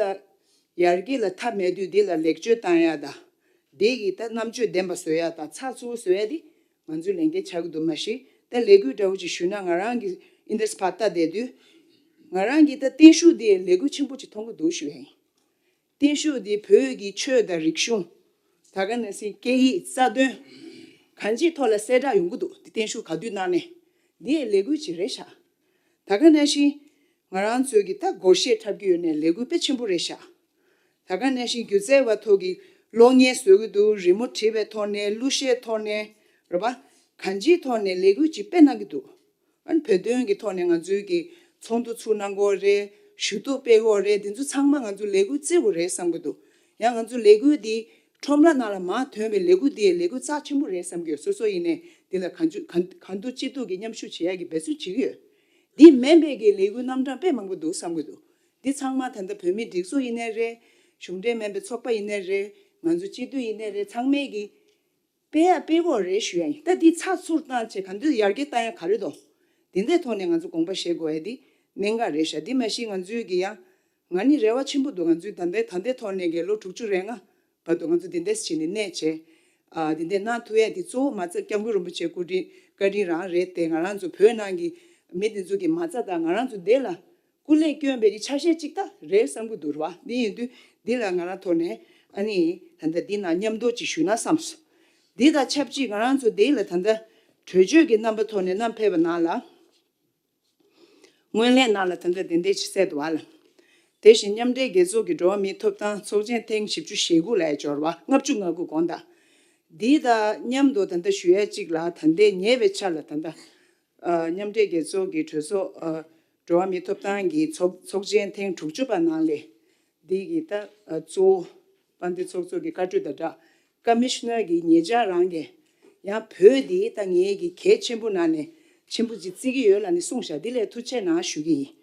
ཡར་རྒྱས་ལ་མཐའ་མེད་དུས་འདི་ལ་ལེགས་བཅོས་བཏང་ཡག་དང་། འདི་གི་ད་རྣམ་དཔྱོད་ལྡན་པ་བཟོ་ཡག་དང་ཚགས་ཚུད་པོ་བཟོ་ཡག་འདི་ང་ཚོའི་ལས་འགན་ཆགས་ཀྱི་འདུག་མ་གཞི་ད་ལས་འགུལ་འདྲ་བོ་ཅིག་ཞུས་ན་ང་རང་གི་ཨིན་དྲེ་སི་ཕར་ལྟ་བསྡད་དུས། ང་རང་གི་ད་བརྟན་བཞུགས་འདི་ལས་འགུལ་ཆེན་པོ་ཅིག་མཐོང་གི་འདུག་ཞུ་ཡག་ཡིན། བརྟན་བཞུགས་འདི་བོད་ཀྱི་ཆོས་དང་རིག་གཞུང་། ད་ག་ནང་བཞིན་སྐད་ཡིག་རྩ་དོན། གང་ཅིའི་ཐོག་ལ་གསལ་བསྒྲགས་ཡོང་གི་འདུག་འདི་བརྟན་བཞུགས་ག་དུས་གནང་ནའི། འདི་ཡི་ལས་འགུལ་ཅིག་རེད་ཤག་ད་ག་ནང་བཞིན་ང་རང་ཚོའི་གི་ད་སྒོར་གཞས་འཁྲབ་ཀྱི་ཡོད་ནའི་ལས་འགུལ་དཔེ་ཆེན་པོ་རེད་ཤག་ད་ག་ནང་བཞིན་སྒྱུ་རྩལ་བ་ཐོག་གི་གློག་བརྙན་བཟོ་གི་འདུག་རི་མོ་བྲིས་པའི་ཐོག་ནས་གླུ་གཞས་ཐོག་ནས་རེད་པ། གང་ཅིའི་ཐོག་ནས་ལས་འགུལ་ཅིག་དཔེ་གནང་གི་འདུག་ཨ་ནི་བོད་དོན་གྱི་ཐོག་ནས་ང་ཚོའི་གི་ཚོགས་འདུ་ཚུགས་གནང་དགོས་རེད། ཞུ་གཏུག་སྤེལ་དགོས་རེད། འདི་ཚོ་ཚང་མ་ང་ཚོ་ལས་འགུལ་བརྩི་དགོས་རེད་བསམ་གྱི་འདུག་ཡང་ང་ཚོ་ལས་འགུལ་འདི་ཁྲོམ་ར་ནང་ལ་མར་ཐོན་པའི་ལས་འགུལ་འདི་ལས་འགུལ་རྩ་ཆེན་པོ་རེད་བསམ་གྱི་ཡོད། སོ་སོ་ཡིན་ནའི་འདི་ལ་གང་ཅུ་གང་གང་ཐུབ་ཅི་ཐུབ་ཀྱིས་མཉམ་ཞུགས་བྱེད་ཡག་གི་འབད་བརྩོན་བྱེད་ཀྱི་ཡོད། འདི་མིན་པའི་གི་ལས་འགུལ་རྣམ་གྲངས་དཔེ་མང་པོ་འདུག་བསམ་གྱི་འདུག་འདི་ཚང་མ་ད་ལྟ་བོད་མིའི་སྒྲིག་འཛུགས་ཡིན་ནའི་རེད། གཞུང་འབྲེལ་མིན་པའི་ཚོགས་པ་ཡིན་ནའི་རེད། ང་ཚོ་སྤྱི་འཐུས་ཡིན་ནའི་རེད། ཚང་མས་གི་སྤེལ་ཡ་སྤེལ་དགོས་རེད་ཞུ་ཡ་ཡིན། ད་འདི་ཚགས་ཚུད་བཏང་བྱས་ག་འདྲ་ཡར་རྒྱས་བཏང་ཡ་ག་རེ་འདུག་འདི་འདྲའི་ཐོག་ནས་ང་ཚོ་དགོངས་པ་བཞེས་དགོས་ཡ་འདི་གནད་འགག་རེད་ཤག་འདི་མ་གཞི་ང་ཚོའི་གི་ཡང་ང་ནི་རེ་བ་ཆེན་པོ་འདུག་ང་ཚོའི་ད་ལྟའི་ད་ལྟའི་ཐོག་ནས་གི་ལོ་དྲུག་ཅུ་རེ་ལྔ་བར་དུ་ང་ཚོ་འདི་འདྲས་བྱས་ནས་གནས་བྱས། ཨ་འདི་འདྲས་གནང་ཐུབ་ཡ་འདི་གཙོ་བོ་མ་རྩ་སྐྱབས་མགོན་རིན་པོ་ཆེའི་སྐུ་དྲིན་བཀའ་དྲིན་རང་རེད་དེ། ང་རང་ཚོ་བོད་ནང་གི་མི་འདི་ཚོ་གི་མ་རྩ་དང་ང་རང་ཚོ་འདི་ལ་སྐུ་ལས་བསྐྱོན་པའི་གི་ཆ་ཤས་གཅིག་ད་རེད་བསམ་གྱི་འདུག་རེད་པ། འདི་ཡིན་དུས་འདི་ལ་ང་རང་ཐོག་ནས་ཨ་ནི་ད་ལྟ་འདི་ནང་མཉམ་དུ་ཅིག་ཞུས་ན་བསམས་སོང་། འདི་དང་ཆབས་ཅིག་ང་རང་ཚོ་འདི་ལ་ད་ལྟ་གྲོས་ཆོད་ཀྱི་རྣམ་པ་ཐོག་ནས་བསྣམས་ཕེབས་པ་ནང་ལ། སྔོན་གླེང་ནང་ལ་ད་ལྟ་དེ་འདྲས་ཅིག་གསལ་འདུག་བ་ལ། དེ་བཞིན་མཉམ་འབྲེལ་རྒྱལ་ཚོགས་ཀྱི་འགྲོ་བ་མིའི་ཐོབ་ཐང་ཚོགས་ཆེན་ཐེངས་བཞི་བཅུ་ཞེ་དགུ་ལ་འབྱོར་བ་ལྔ་བཅུ་ང་དགུ་དགོངས་དག་འདི་དང་མཉམ་དུ་ད་ལྟ་ཞུ་ཡ་གཅིག་ལ་ད་ལྟའི་ཉེ་བའི་ཆར་ལ་ད་ལྟ། ཨ་མཉམ་འབྲེལ་རྒྱལ་ཚོགས་ཀྱི་གྲོས་ཚོགས་ཨ་འགྲོ་བ་མིའི་ཐོབ་ཐང་གི་ཚོགས་ཚོགས་ཆེན་ཐེངས་དྲུག་ཅུ་པ་ནང་ལས། འདི་གི་ད་ཨ་གཙོ་བོ་དཔལ་ལྡན་ཚོགས་གཙོ་གི་བཀའ་འཁྲོལ་དང་སྦྲགས་ཀ་མི་ཤི་ནར་གྱིས་ཉེ་ཆར་རང་གི་ཡང་བོད་འདི་ད་ངེད་ཀྱི་གལ་ཆེན་པོ་ནང་ནས་ཆེན་པོ་ཅིག་བརྩི་གི་ཡོད་ལབ་ནས་གསུངས་ཤག་འདི་ལ་ཐུགས་རྗེ་ཆེ་གནང་ཞུ་གི་ཡིན།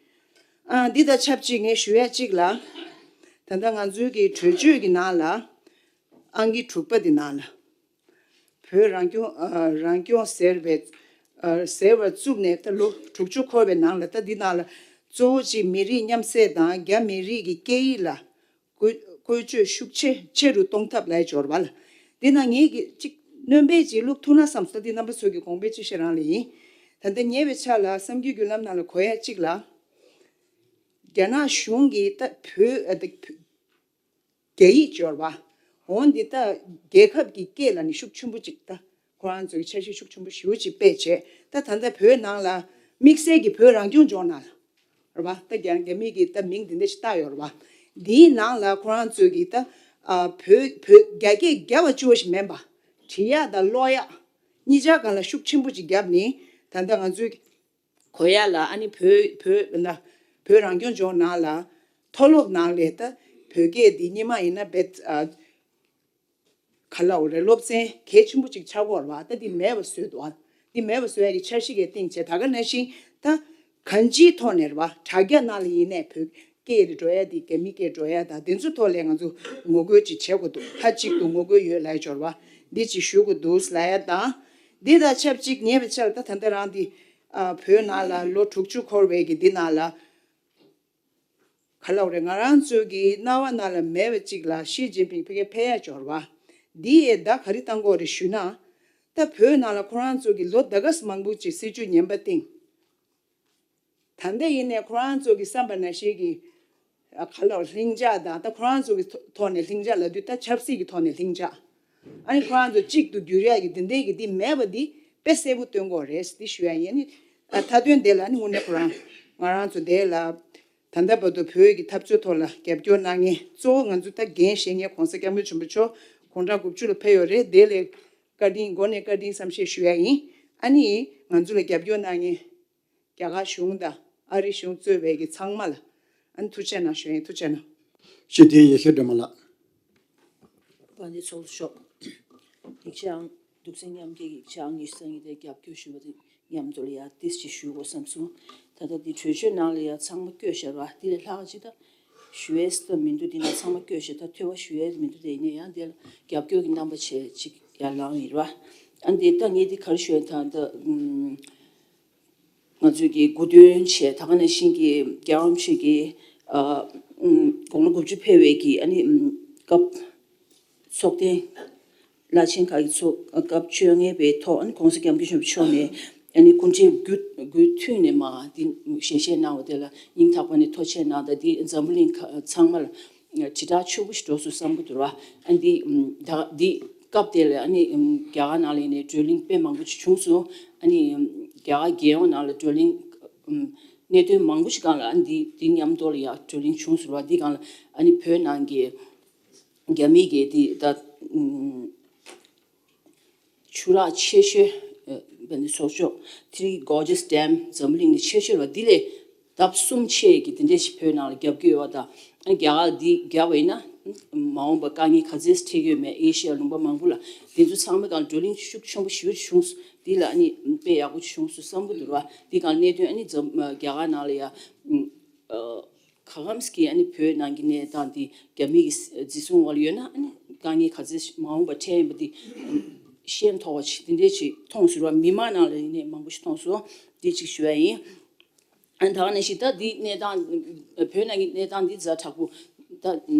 ཨ་འདི་དང་ཆབས་ཅིག་ངས་ཞུ་ཡ་གཅིག་ལ། ད་ལྟ་ང་ཚོའི་གི་གྲོས་ཆོད་ཀྱི་ནང་ལ་ཨང་ཀི་དྲུག་པ་འདི་ནང་ལ། བོད་རང་སྐྱོང་ཨ་རང་སྐྱོང་ཟེར་བའི་ཨ་ཟེར་བ་བཙུགས་ནས་ད་ལོ་དྲུག་ཅུ་འཁོར་བའི་ནང་ལ་ད་འདི་ནང་ལ་གཙོ་བོ་གཅིག་མི་རིགས་མཉམ་བསྲེས་དང་རྒྱ་མི་རིགས་ཀྱི་སྐད་ཡིག་ལ་བཀོལ་བཀོལ་སྤྱོད་ཤུགས་ཆེ་ཆེ་རུ་གཏོང་ཐབས་ལ་འབྱོར་བ་ལ། འདི་ནང་ངེད་ཀྱིས་གཅིག་སྣོན་པ་ཅིག་བླུག་ཐུབ་ན་བསམ་སོང་། འདི་རྣམ་པ་ཚོ་གི་དགོངས་པ་ཅི་བཞིན་རང་ལ་ཡིན། ད་ལྟ་ཉེ་བའི་ཆར་ལ་བསམ་རྒྱུ་བརྒྱུད་ལམ་ནང་ལ་གོ་ཡ་གཅིག་ལ། རྒྱ་ནག་གཞུང་གིས་ད་བོད་ཨ་ད་བོད། རྒྱ་ཡིག་སྦྱོར་བ། འོ་འདི་ལྟ་རྒྱལ་ཁབ་ཀྱི་སྐད་ལ་ནི་ཤུགས་ཆེན་པོ་ཅིག་ད་ཁོ་རང་ཚོའི་འཆར་གཞི་ཤུགས་ཆེན་པོ་ཞེ་པོ་ཅིག་སྤེལ་བྱས། ད་ད་ལྟ་བོད་ནང་ལ་དམིགས་བསལ་གྱི་བོད་རང་སྐྱོང་ལྗོངས་ནང་ལ་རེད་པ། ད་རྒྱ་རྒྱ་མི་གིས་ད་མིང་འདི་འདྲ་ཞིག་བཏགས་ཡོད་རེད་པ། འདིའི་ནང་ལ་ཁོ་རང་ཚོའི་གི་ད་ཨ་བོད་བོད་རྒྱ་སྐད་རྒྱབ་པ་བཅུག་པ་ཞིག་མིན་པ། བྲིས་ཡག་དང་ཀློག་ཡག་གཉིས་ཆར་སྒང་ལ་ཤུགས་ཆེན་པོ་ཅིག་བརྒྱབ་ནས་ད་ལྟ་ང་ཚོའི་གོ་ཡ་ལ་ཨ་ནི་བོད་བོད་ན་བོད་རང་སྐྱོང་ལྗོངས་ནང་ལ་མཐོ་སློབ་ནང་ལས་ད་བོད་སྐད་འདི་སྔོན་མ་ཡིན་ན་བེད་ཨ་ག་ལབ་དགོས་རེད། སློབ་ཚན་གལ་ཆེན་པོ་ཅིག་ཆགས་ཀྱི་ཡོད་རེད་པ། ད་འདི་མེད་པ་བཟོས་འདུག་ཨ་འདི་མེད་པ་བཟོ་ཡ་གི་འཆར་གཞི་གས་བཏིང་བྱས། ད་ག་ནང་བཞིན་ད་གང་ཅིའི་ཐོག་ནས་རེད་པ། དྲ་རྒྱ་ནང་ལ་ཡིན་ནའི་བོད་སྐད་དེ་འགྲོ་ཡ་དེ་རྒྱ་མི་སྐད་འགྲོ་ཡ་དང་དེ་ཚོའི་ཐོག་ལ་ང་ཚོ་ངོ་རྒོལ་ཅིག་བྱེད་དགོས་འདུག་མཐའ་གཅིག་ཏུ་ངོ་རྒོལ་ཡོད་ལབ་ཡ་འབྱོར་བ་འདི་ཅིག་ཞུ་དགོས་འདུག་ལབ་ཡ་དང་། འདི་དང་ཆབས་ཅིག་ཉེ་བའི་ཆར་ད་ད་ལྟ་རང་འདི་ཨ་བོད་ནང་ལ་ལོ་དྲུག་ཅུ་འཁོར་བའི་གི་འདི་ནང་ལ་ག་ལབ་དགོས་རེད། ང་རང་ཚོའི་གི་རྣ་བ་ནང་ལ་མེད་པ་ཅིག་ལ་ཞི་ཅིན་ཕིང་ཕ་གིར་ཕེབས་ཡ་འབྱོར་བ་འདི་ཡས་ད་ག་རེ་བཏང་དགོས་རེད་ཞུས་ན། ད་བོད་ནང་ལ་ཁོ་རང་ཚོ་གི་ལོ་ཟླ་ག་ས་མང་པོ་ཅིག་སྲིད་བྱུས་ངན་པ་བཏིང་། ད་ལྟ་ཡིན་ནའི་ཁོ་རང་ཚོ་གི་བསམ་པ་ནང་བཞིན་གྱི་ཨ་ག་ལབ་ལྷིང་འཇགས་དང་། ད་ཁོ་རང་ཚོ་གི་ཐོ་ཐོག་ནས་ལྷིང་འཇགས་ལབ་དུས་ད་ཆབ་སྲིད་ཀྱི་ཐོག་ནས་ལྷིང་འཇགས། ཨ་ནི་ཁོ་རང་ཚོ་གཅིག་ཏུ་འགྱུར་ཡག་གི་འདི་འདྲའི་གི་འདི་མེད་པ་འདི་དཔེ་གསལ་པོ་སྟོན་དགོས་རེད་འདི་ཞུ་ཡ་ཡིན། ཨ་ནི་ཨ་མཐའ་དོན་དེ་ལ་ནི་དངོས་གནས་ཁོ་རང་ང་རང་ཚོ་དེ་ལ་ད་ལྟ་བར་དུ་བོད་ཀྱི་འཐབ་རྩོད་ཐོག་ལ་རྒྱབ་སྐྱོར་གནང་མཁན་གཙོ་བོ་ང་ཚོ་ད་འགན་བཞེས་མཁན་༸གོང་ས་༸སྐྱབས་མགོན་ཆེན་པོ་མཆོག་དགུང་གྲངས་དགུ་བཅུ་ལ་ཕེབས་ཡོད་རེད། དེ་ལས་བཀའ་དྲིན་སྒོ་ནས་བཀའ་དྲིན་བསམ་ཤེས་ཞུ་ཡ་ཡིན། ཨ་ནི་ང་ཚོ་ལ་རྒྱབ་སྐྱོར་གནང་མཁན་རྒྱ་གར་གཞུང་དང་ཨ་རི་གཞུང་གཙོས་པའི་གི་ཚང་མ་ལ་ཨ་ནི་ཐུགས་རྗེ་གནང་ཞུ་ཡ་ཡིན། ཐུགས་རྗེ་གནང་། ཞུ་དེ་ཡེ་ཤེས་སྒྲོལ་མ་ལགས། དཔལ་ལྡན་ཚོགས་གཙོ་མཆོག་ཐུགས་རྗེ་གནང་ འདུག་སེ་མཉམ་སྐྱེད་ཀྱི་ཕྱག་ཉེས་སང་ཉིན་དེ་རྒྱབ་སྐྱོར་ཞུ་བ་དེ་མཉམ་དུ་ལ་ཡ་ཏིས་ཅིག་ཞུ་དགོས་བསམ་སོང་། ད་ལྟ་འདི་གྲོས་ཆོད་ནང་ལ་ཡ་ཚང་མ་བཀོད་བཞག་ར་འདི་ལས་ལྷག་ཅིག་ད་ཞུ་ཡས་ད་མི་འདུག་འདི་ན་ཚང་མ་བཀོད་བཞག་ད་ཐོས་པ་ཞུ་ཡས་མི་འདུག་དེ་ཡིན་ན་ཡང་འདི་ལ་རྒྱབ་སྐྱོར་གྱི་རྣམ་པ་བྱས་ཅིག་ཡར་ལངས་ཡིན་ར། ཨ་འདི་ད་ངས་འདི་ག་རེ་ཞུ་ཡས་ད་ད་ང་ཚོས་ཀྱི་དགུ་སྟོན་བྱས་ད་ག་ནང་བཞིན་གྱི་རྒྱལ་བ་རིན་པོ་ཆེ་གི་དགུང་ལོ་དགུ་བཅུ་ཕེབས་པའི་གི་ཨ་ནི་སྐབས། ཚོགས་ཐེངས་བླ་ཆེན་ཁག་གི་ཚོགས་སྐབས་བཅོ་ལྔ་པའི་ཐོག་ཨ་ནི་༸གོང་ས་༸སྐྱབས་མགོན་ཆེན་པོ་མཆོག་ནས་ཨ་ནི་སྐུ་ཕྲེང་དགུ་དགུ་མཐུད་ནས་མ་འདི་ཞལ་བཞེས་གནང་བ་དེ་ལ་སྙིང་ཐག་པ་ནས་ཐུགས་རྗེ་གནང་། ད་འདི་འཛམ་བུ་གླིང་ཁ་ཚང་མ་ལ་དྲིལ་བསྒྲགས་ཆེན་པོ་ཞིག་འགྲོ་སོང་བསམ་གྱི་འདུག་ར། ཨ་འདི་ད་འདི་སྐབས་དེ་ལ་ཨ་ནི་རྒྱ་གར་ནང་ལ་ཡིན་ནའི་བགྲོ་གླེང་དཔེ་མང་པོ་ཞིག་བྱུང་སོང་། ཨ་ནི་རྒྱ་གར་རྒྱལ་ཡོངས་ནང་ལ་བགྲོ་གླེང་གནད་དོན་མང་པོ་ཞིག་སྒང་ལ་ཨ་ནི་འདི་འདི་མཉམ་དུ་ལ་ཡ་བགྲོ་གླེང་བྱུང་སོང་ར། འདི་སྒང་ལ་ཨ་ནི་བོད་ནང་གི་རྒྱ་མི་གིས་དེ་ད་ཨུམ། ཆུ་རགས་ཆེ་ཤོས་ཨ་བན་དེ་སོག་ཅོག་Three Gorges Dam འཛམ་གླིང་ནས་ཆེ་ཤོས་ར་འདི་ལས་ལྡབ་གསུམ་ཆེ་གི་དེ་འདྲས་ཞིག་བོད་ནང་ལ་བརྒྱབ་ཀྱི་ཡོད་པ་དང་། ཨ་རྒྱ་གར་འདི་བརྒྱབ་པ་ཡིན་ན་མ་འོངས་པ་དཀའ་ངལ་ག་ཚད་འཕྲད་ཀྱི་ཡོད་མེད་ཨེ་ཤི་ཡ་ལུང་པ་མང་པོ་ལ་དེ་ཚོ་ཚང་མའི་སྒང་བགྲོ་གླེང་ཤུགས་ཆེན་པོ་ཞེ་པོ་ཅིག་བྱུང་སོང་། འདི་ལ་ཨ་ནི་དཔེ་ཡག་པོ་ཅིག་བྱུང་སོང་བསམ་གྱི་འདུག་ར། འདི་སྒང་གནད་དོན་ཨ་ནི་འཛམ་རྒྱ་གར་ནང་ལ་ཡ་ཨ། ག་གམ་སི་ཀི་ཨ་ནི་བོད་ནང་གི་གནས་སྟངས་འདི་རྒྱ་མི་གི་འཛིན་བཟུང་འོག་ལ་ཡོད་ན་ཨ་ནི་དཀའ་ངལ་ག་ཚད་མ་འོངས་པ་འཕྲད་ཡིན་པ་འདི་ཤེས་མཐོང་བ་ཅིག་འདི་འདྲས་ཅིག་མཐོང་སོང་ར། མི་མང་ནང་ལ་ཡིན་ནའི་མང་པོ་ཞིག་མཐོང་སོང་། འདི་ཅིག་ཞུ་ཡ་ཡིན། ཨ་ནི་ད་ག་ནང་བཞིན་ད་འདི་གནས་སྟངས་བོད་ནང་གི་གནས་སྟངས་འདི་ཛ་དྲག་པོ་ད་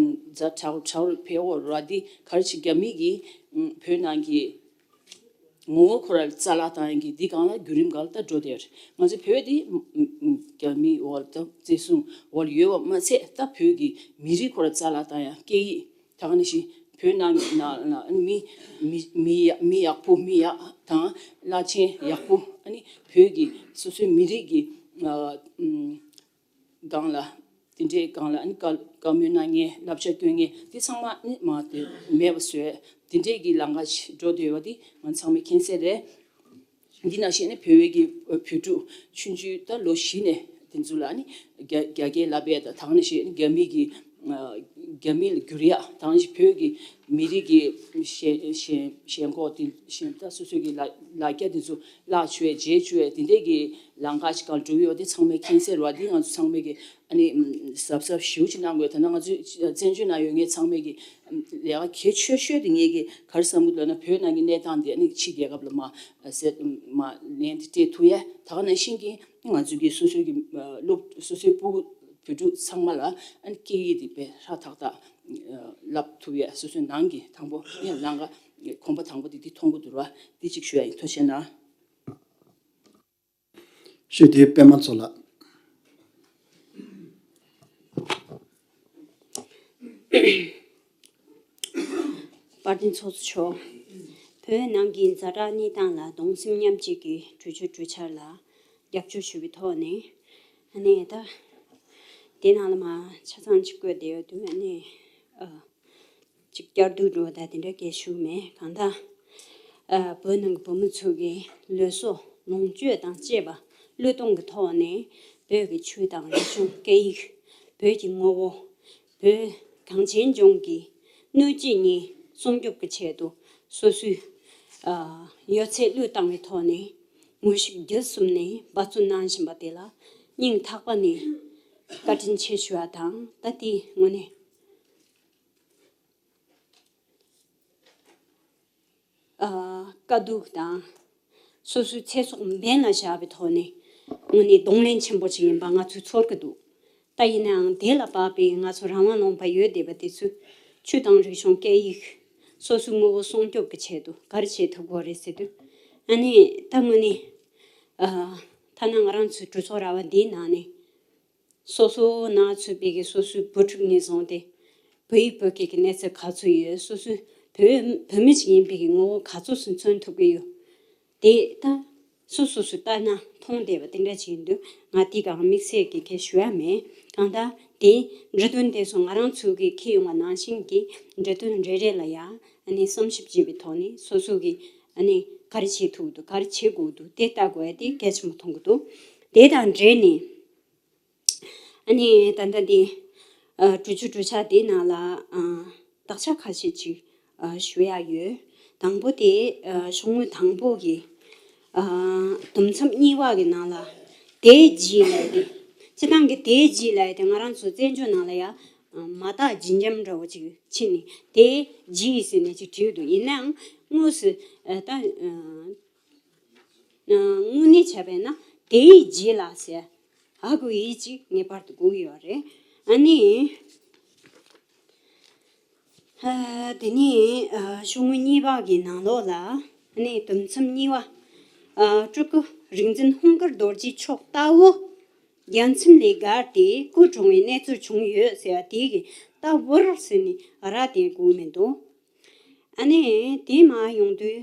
ཛ་དྲག་དྲག་རུ་འཕེལ་འོག་ར། འདི་ག་རེ་ཅིག་རྒྱ་མི་གི་བོད་ནང་གི་ངོ་བོ་ཁོ་ར་ལ་རྩ་བརླག་བཏང་ཡག་གི་འདི་སྒང་ལ་བརྒྱུད་རིམ་སྒང་ལ་ད་འགྲོ་བསྡད་ཡོད་རེད། ང་ཚོ་བོད་འདི་རྒྱ་མིའི་འོག་ལ་ད་བཙན་བཟུང་འོག་ལ་ཡོད་པ་མ་ཚད་ད་བོད་ཀྱི་མི་རིགས་ཁོ་ར་རྩ་བརླག་བཏང་ཡག་སྐད་ཡིག་ད་ག་ནང་བཞིན་བོད་ནང་ནང་ལ་མི་མི་མི་ཡག་མི་ཡག་པོ་མི་ཡག་དང་བླ་ཆེན་ཡག་པོ་ཨ་ནི་བོད་ཀྱི་སོ་སོའི་མི་རིགས་ཀྱི་ཨ་ཨུམ། སྒང་ལ། དེ་འདྲའི་སྒང་ལ་ཨ་ནི་བཀའ་བཀའ་མོལ་གནང་མཁན་བསླབ་བྱ་སྐྱོན་མཁན་དེ་ཚང་མ་ཨ་ནི་མ་དེ་མེད་པ་བཟོས། དེ་འདྲའི་གི་ལམ་ཁ་ཞིག་འགྲོ་བསྡད་ཡོད་པ་དེ་ང་ཚང་མས་མཁྱེན་གསལ་རེད། འདི་ནང་བཞིན་ཨ་ནི་བོད་པའི་གི་བོད་ཕྲུག་ཆུང་ཆུང་ད་ལོ་བཞི་ནས་དེ་ཚོ་ལ་ཨ་ནི་རྒྱ་རྒྱ་སྐད་བསླབ་པའི་ད་ད་ག་ནང་བཞིན་རྒྱ་མི་གི་རྒྱ་མི་ལ་བསྒྱུར་ཡག་ད་ག་ནང་བཞིན་བོད་ཀྱི་མི་རིགས་ཀྱི་ཞེན་ཞེན་ཞེན་ཁོག་དེ་ཞེན་ད་སོ་སོ་གི་ལ་ལ་རྒྱ་དེ་ཚོ་བརླག་བཅུག་ཡས་བརྗེད་བཅུག་ཡས་དེ་འདྲའི་གི་ལམ་ཁ་ཞིག་གང་འགྲོ་གི་ཡོད་དེ་ཚང་མས་མཁྱེན་གསལ་རེད་བ། དེ་ང་ཚོ་ཚང་མས་གི་ཨ་ནི་གཟབ་གཟབ་ཞེ་པོ་ཅིག་གནང་དགོས། ད་ནང་ང་ཚོའི་བཙན་བྱོལ་ནང་ཡོད་མཁན་ཚང་མས་གི་ལས་ཀ་གལ་ཆེ་ཤོས་དེ་ངས་གི་ག་རེ་བསམ་གི་འདུག་ལབ་ན་བོད་ནང་གི་གནས་སྟངས་དེ་ཨ་ནི་ཕྱི་རྒྱལ་ཁབ་ལ་མ་ཟེར་མ་ལན་དེ་སྤྲད་ཐུབ་ཡས། ད་ག་ནང་བཞིན་གི་ང་ཚོ་གི་སོ་སོའི་གི་སློབ་སོ་སོའི་སྤུ་གུ་བོད་ཕྲུག་ཚང་མ་ལ་ཨ་ནི་སྐད་ཡིག་དེ་དཔེ་ཧྲ་ཐག་ཐག་བསླབ་ཐུབ་ཡས་སོ་སོའི་ནང་གི་དང་པོ་ཨ་ནི་ལམ་ཁ་གོམ་པ་དང་པོ་དེ་དེ་མཐོང་གི་འདུག་ར། དེ་གཅིག་ཞུ་ཡ་ཡིན། ཐུགས་རྗེ་གནང་། ཞུ་དེ་པད་མ་མཚོ་ལགས། དཔལ་ལྡན་ཚོགས་གཙོ་མཆོག་བོད་ནང་གི་ཛ་དྲག་གནས་སྟངས་ལ་གདུང་སེམས་མཉམ་སྐྱེད་ཀྱི་གྲོས་ཆོད་གྲོས་འཆར་ལ་རྒྱབ་སྐྱོར་ཞུ་བའི་ཐོག་ནས་ཨ་ནི་ད་དེ་ནང་ལ་མ་ཆ་ཚང་ཅིག་བཀོད་བསྡད་ཡོད་དུས་ཨ་ནི་ཨ། ཅིག་བསྐྱར་ཟློས་འགྲོ་ད་དེ་འདྲ་སྐད་ཞུ་མེད། གང་ལྟར་ཨ་བོད་ནང་གི་བོད་མི་ཚོ་གི་ལུས་སྲོག་ལོངས་སྤྱོད་དང་བཅས་པ་བློས་གཏོང་གི་ཐོག་ནས་བོད་ཀྱི་ཆོས་དང་རིག་གཞུང་སྐད་ཡིག་བོད་ཀྱི་ངོ་བོ་བོད་གངས་ཅན་ལྗོངས་ཀྱི་སྣོད་བཅུད་གཉིས་སྲུང་སྐྱོབ་ཀྱི་ཆེད་དུ་སོ་སོའི་ཨ་ཡོད་ཚད་བློས་བཏང་བའི་ཐོག་ནས་ངོ་ཤུགས་བརྒྱུད་གསུམ་ནས་འབད་བརྩོན་གནང་བཞིན་པ་དེ་ལ་སྙིང་ཐག་པ་ནས་བཀའ་དྲིན་ཆེ་ཞུ་བ་དང་། ད་དེའི་ངོས་ནས། ཨ། དཀའ་སྡུག་དང་སོ་སོའི་ཚེ་སྲོག་འབེན་ལ་བཞག་པའི་ཐོག་ནས་དངོས་གནས་གདོང་ལེན་ཆེན་པོ་ཅིག་ཡིན་པ་ང་ཚོས་ཚོར་གྱི་འདུག་ད་ཡིན་ནའང་དེ་ལ་བབས་པའི་ང་ཚོ་རང་དབང་ལུང་པ་ཡོད་བསྡད་པ་དེ་ཚོས་ཆོས་དང་རིག་གཞུང་སྐད་ཡིག་སོ་སོའི་ངོ་བོ་སྲུང་སྐྱོབ་ཀྱི་ཆེད་དུ་ག་རེ་བྱེད་ཐུབ་དགོས་རེད་ཟེར་དུས། ཨ་ནི་ད་དངོས་གནས་ཨ། ཐ་ན་ང་རང་ཚོའི་གྲོས་ཚོགས་ར་བ་འདིའི་ནང་ནས། སོ་སོ་ནང་ཚུད་པའི་གི་སོ་སོའི་བུ་ཕྲུག་ནས་བཟུང་སྟེ་བོད་ཡིག་བོད་སྐད་ཀྱི་གནས་ཚད་ག་ཚོད་ཡོད། སོ་སོའི་བོད་བོད་མི་ཞིག་ཡིན་པའི་གི་ངོ་བོ་ག་ཚོད་ཙམ་མཚོན་ཐུབ་ཀྱི་ཡོད། དེ་ད་སོ་སོ་སོས་ལྟ་ན་མཐོང་བསྡད་པ་དེ་འདྲ་ཅིག་ཡིན་དུས་ང་དེའི་སྒང་དམིགས་བསལ་གྱི་གལ་ཞུ་ཡ་མེད། གང་ལྟར་དེ་འབྲི་དོན་དེ་ཚོ་ང་རང་ཚོའི་གི་འཁྱེར་ཡོང་བ་ནང་བཞིན་གྱི་འབྲི་དོན་རེ་རེ་ལ་ཡ་ཨ་ནི་བསམ་ཞིབ་བྱས་པའི་ཐོག་ནས་སོ་སོ་གི་ཨ་ནི་ག་རེ་བྱེད་ཐུབ་འདུག་ག་རེ་བྱེད་དགོས་འདུག་དེ་ལྟ་དགོས་ཡ་དེ་གལ་ཆེན་པོ་མཐོང་གི་འདུག་དེ་དང་འབྲེལ་ནས། ཨ་ནི་ད་ལྟ་འདི་ཨ་གྲོས་ཆོད་གྲོས་འཆར་དེའི་ནང་ལ་ཨ་དག་ཆ་ཁ་ཤས་ཅིག་ཨ་ཞུ་ཡ་ཡོད། དང་པོ་དེ་ཨ་ཤོག་ངོས་དང་པོ་གི་ཨ་དུམ་མཚམས་གཉིས་པ་གི་ནང་ལ་དེའི་རྗེས་ལབ་ཡ་དེ། སྤྱིར་བཏང་གི་དེའི་རྗེས་ལབ་ཡ་དེ་ང་རང་ཚོ་བཙན་བྱོལ་ནང་ལ་ཡ་མ་དག་རྗེས་འབྱམས་འདྲ་བོ་ཅིག་ཕྱིན་ནས་དེའི་རྗེས་ཟེར་ནས་ཅིག་བྲིས་འདུག་ཡིན་ནའང་དངོས་སུ་ཨ་ད་ཨ་དངོས་གནས་བྱས་པས་ན་དེའི་རྗེས་ལ་ཟེར་ཧ་གོ་ཡིན་ཅིག་ངེས་པར་དུ་དགོས་ཀྱི་ཡོད་རེད། ཨ་ནི། ཨ་དེ་ནས་ཨ་ཤོག་ངོས་གཉིས་པ་གི་ནང་ལོགས་ལ་ཨ་ནི་དུམ་མཚམས་གཉིས་པ། ཨ་སྤྲུལ་སྐུ་རིག་འཛིན་ཧཱུྃ་ཀར་རྡོ་རྗེ་མཆོག་ལྟ་བུ་རྒྱལ་མཚན་ལས་བརྒལ་ཏེ་སྐུ་གྲོངས་པའི་གནས་ཚུལ་བྱུང་ཡོད་ཟེར་བ་དེ་གི་ལྟ་བུར་ཟེར་ནས་ར་དེ་དགོས་མི་འདུག་ཨ་ནི་དེ་མ་ཡོང་དུས་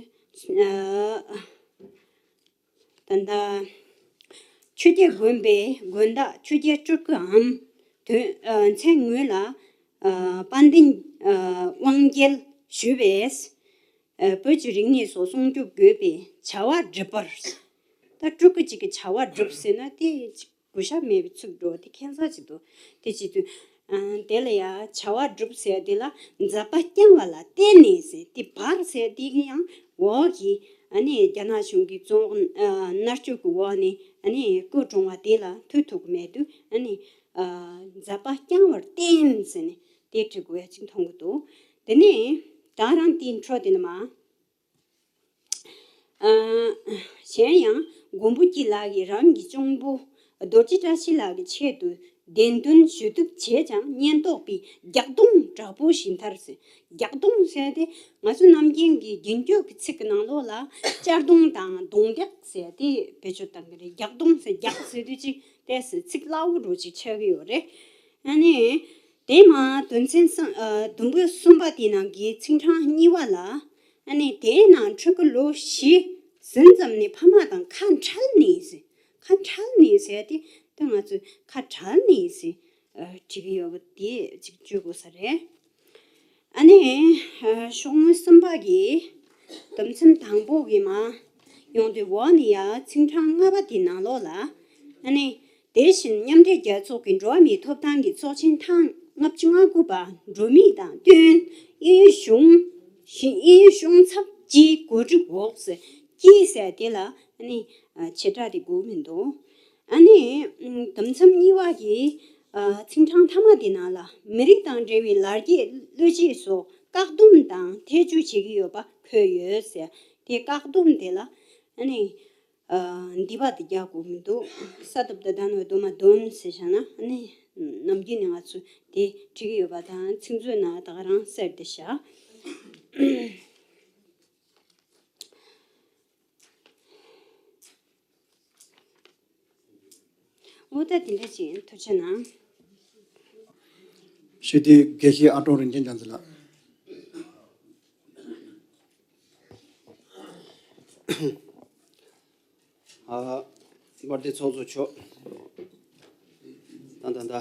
ཨ། ད་ལྟ་ཆོས་རྒྱལ་དགོན་པའི་དགོན་བདག་ཆོས་རྒྱལ་སྤྲུལ་སྐུའམ་དོན་ཨ་མཚན་དངོས་ལ་ཨ་དཔལ་ལྡན་ཨ་དབང་རྒྱལ་ཞུས་པས། ཨ་བོད་ཀྱི་རིག་གནས་སོགས་སྲུང་སྐྱོབ་དགོས་པའི་བྱ་བ་སྒྲུབ་པར། ད་སྤྲུལ་སྐུ་གཅིག་གི་བྱ་བ་སྒྲུབ་ཟེར་ན་དེ་གཅིག་གུས་ཞབས་མེད་པའི་ཚིག་འགྲོ་དེ་ཁྱད་མཚར་ཅིག་འདུག་དེ་བྱེད་དུས་ཨ་དེ་ལ་ཡ་བྱ་བ་སྒྲུབ་ཟེར་དེ་ལ་མཛད་པ་བསྐྱངས་པ་ལ་བརྟེན་ནས་ཟེར་དེ་བར་ཟེར་དེ་གི་ཡང་འོག་གི་ཨ་ནི་རྒྱ་ནག་གཞུང་གི་བཙོན་ཨ་མནར་གཅོད་ཀྱི་འོག་ནས་ཨ་ནི་སྐུ་གྲོངས་པ་དེ་ལ་མཐུད་ཐུབ་ཀྱི་མེད་དུས་ཨ་ནི་ཨ་མཛད་པ་བསྐྱངས་པར་བརྟེན་ཟེར་ནས་དེ་བྲི་དགོས་ཡ་ཅིག་མཐོང་གི་འདུག་དེ་ནས་ད་རང་དེའི་འཕྲོ་དེ་ལ་མ། ཨ་གཞན་ཡང་མགོན་པོ་སྐྱིད་ལགས་ཀྱིས་རང་གི་གཅུང་པོ་རྡོ་རྗེ་བཀྲ་ཤིས་ལགས་ཀྱི་ཆེད་དུ་བདེན་དོན་ཞུ་གཏུག་བྱས་ཀྱང་ཉེན་རྟོག་པས་རྒྱག་རྡུང་དྲག་པོ་བྱས་མཐར་ཟེར། རྒྱག་རྡུང་ཟེར་དེ་ང་ཚོ་ནམ་རྒྱུན་གྱི་རྒྱུན་སྤྱོད་ཀྱི་ཚིག་གི་ནང་ལོགས་ལ་གཅར་རྡུང་དང་རྡུང་རྡེག་ཟེར་དེ་བེད་སྤྱོད་གཏང་གི་རེད། རྒྱག་རྡུང་ཟེར་རྒྱག་ཟེར་དུས་ཅིག་ཏོག་ཙམ་ཚིག་སླ་བོ་འདྲ་ཅིག་ཆགས་ཀྱི་ཡོད་རེད། ཨ་ནི་དེ་མ་དོན་ཚན་གསུམ་ཨ་དུམ་བུ་གསུམ་པ་དེའི་ནང་གི་ཚིག་གྲངས་གཉིས་པ་ལ། ཨ་ནི་དེའི་ནང་ཕྲུ་གུ་ལོ་བཞི་ཟིན་ཙམ་ནས་ཕ་མ་དང་ཁ་བྲལ་ནས་ཟེར། ཁ་བྲལ་ནས་ཟེར་དེ་ད་ང་ཚོས་ཁ་བྲལ་ནས་ཟེར་ཨ་བྲིས་ཀྱི་ཡོད་པ་དེ་ཅིག་བཅོས་དགོས་ས་རེད། ཨ་ནི་ཨ་ཤོག་ངོས་གསུམ་པ་གི་དུམ་མཚམས་དང་པོ་གི་མ་ཡོང་དུས་འོག་ནས་ཡ་ཚིག་གྲངས་ལྔ་པ་དེའི་ནང་ལོགས་ལ་ཨ་ནི། དེ་བཞིན་མཉམ་འབྲེལ་རྒྱལ་ཚོགས་ཀྱི་འགྲོ་བ་མིའི་ཐོབ་ཐང་གི་ཚོགས་ཆེན་ཐེངས་ལྔ་བཅུ་ང་དགུ་པ་འགྲོ་མུས་དང་བསྟུན་དབྱིན་ཡུལ་གཞུང་ཞིང་དབྱིན་ཡུལ་གཞུང་ཚབ་ཀྱི་གོ་སྒྲིག་འོག་ཟེར་ཀྱི་ཟེར་དེ་ལ་ཨ་ནི་བྱེ་བྲག་དེ་དགོས་མི་འདུག་ཨ་ནི་དུམ་མཚམས་གཉིས་པ་གི་ཚིག་གྲངས་མཐའ་མ་དེ་ནང་ལ་མི་རིགས་དང་འབྲེལ་བའི་ལར་རྒྱས་གླུ་གཞས་སོགས་བཀག་སྡོམ་དང་ཐེ་བྱུས་བྱེད་ཀྱི་ཡོད་པ་འཁོད་ཡོད་ཟེར། དེ་བཀག་སྡོམ་དེ་ལ་ཨ་ནི། ཨ་འདི་པ་དེ་རྒྱག་དགོས་མི་འདུག་ས་ཐོབ་ད་ད་ནོ་དོ་མ་དོན་ཟེར་བཞག་ན་ཨ་ནི་ནམ་རྒྱུན་ནས་ང་ཚོ་དེ་བྲིས་ཀྱི་ཡོད་པ་དང་ཚིག་མཛོད་ནང་ད་ག་རང་གསལ་ཏེ་བཞག་འོ་ད་དེ་འདྲ་ཅིག་ཐུགས་རྗེ་གནང་། ཞུ་དེ་དགེ་བཤེས་ཨ་ཀྲོང་རིན་ཆེན་རྒྱ་མཚོ་ལགས། ཨ་དཔལ་ལྡན་ཚོགས་གཙོ་མཆོག་ད་ད་ད་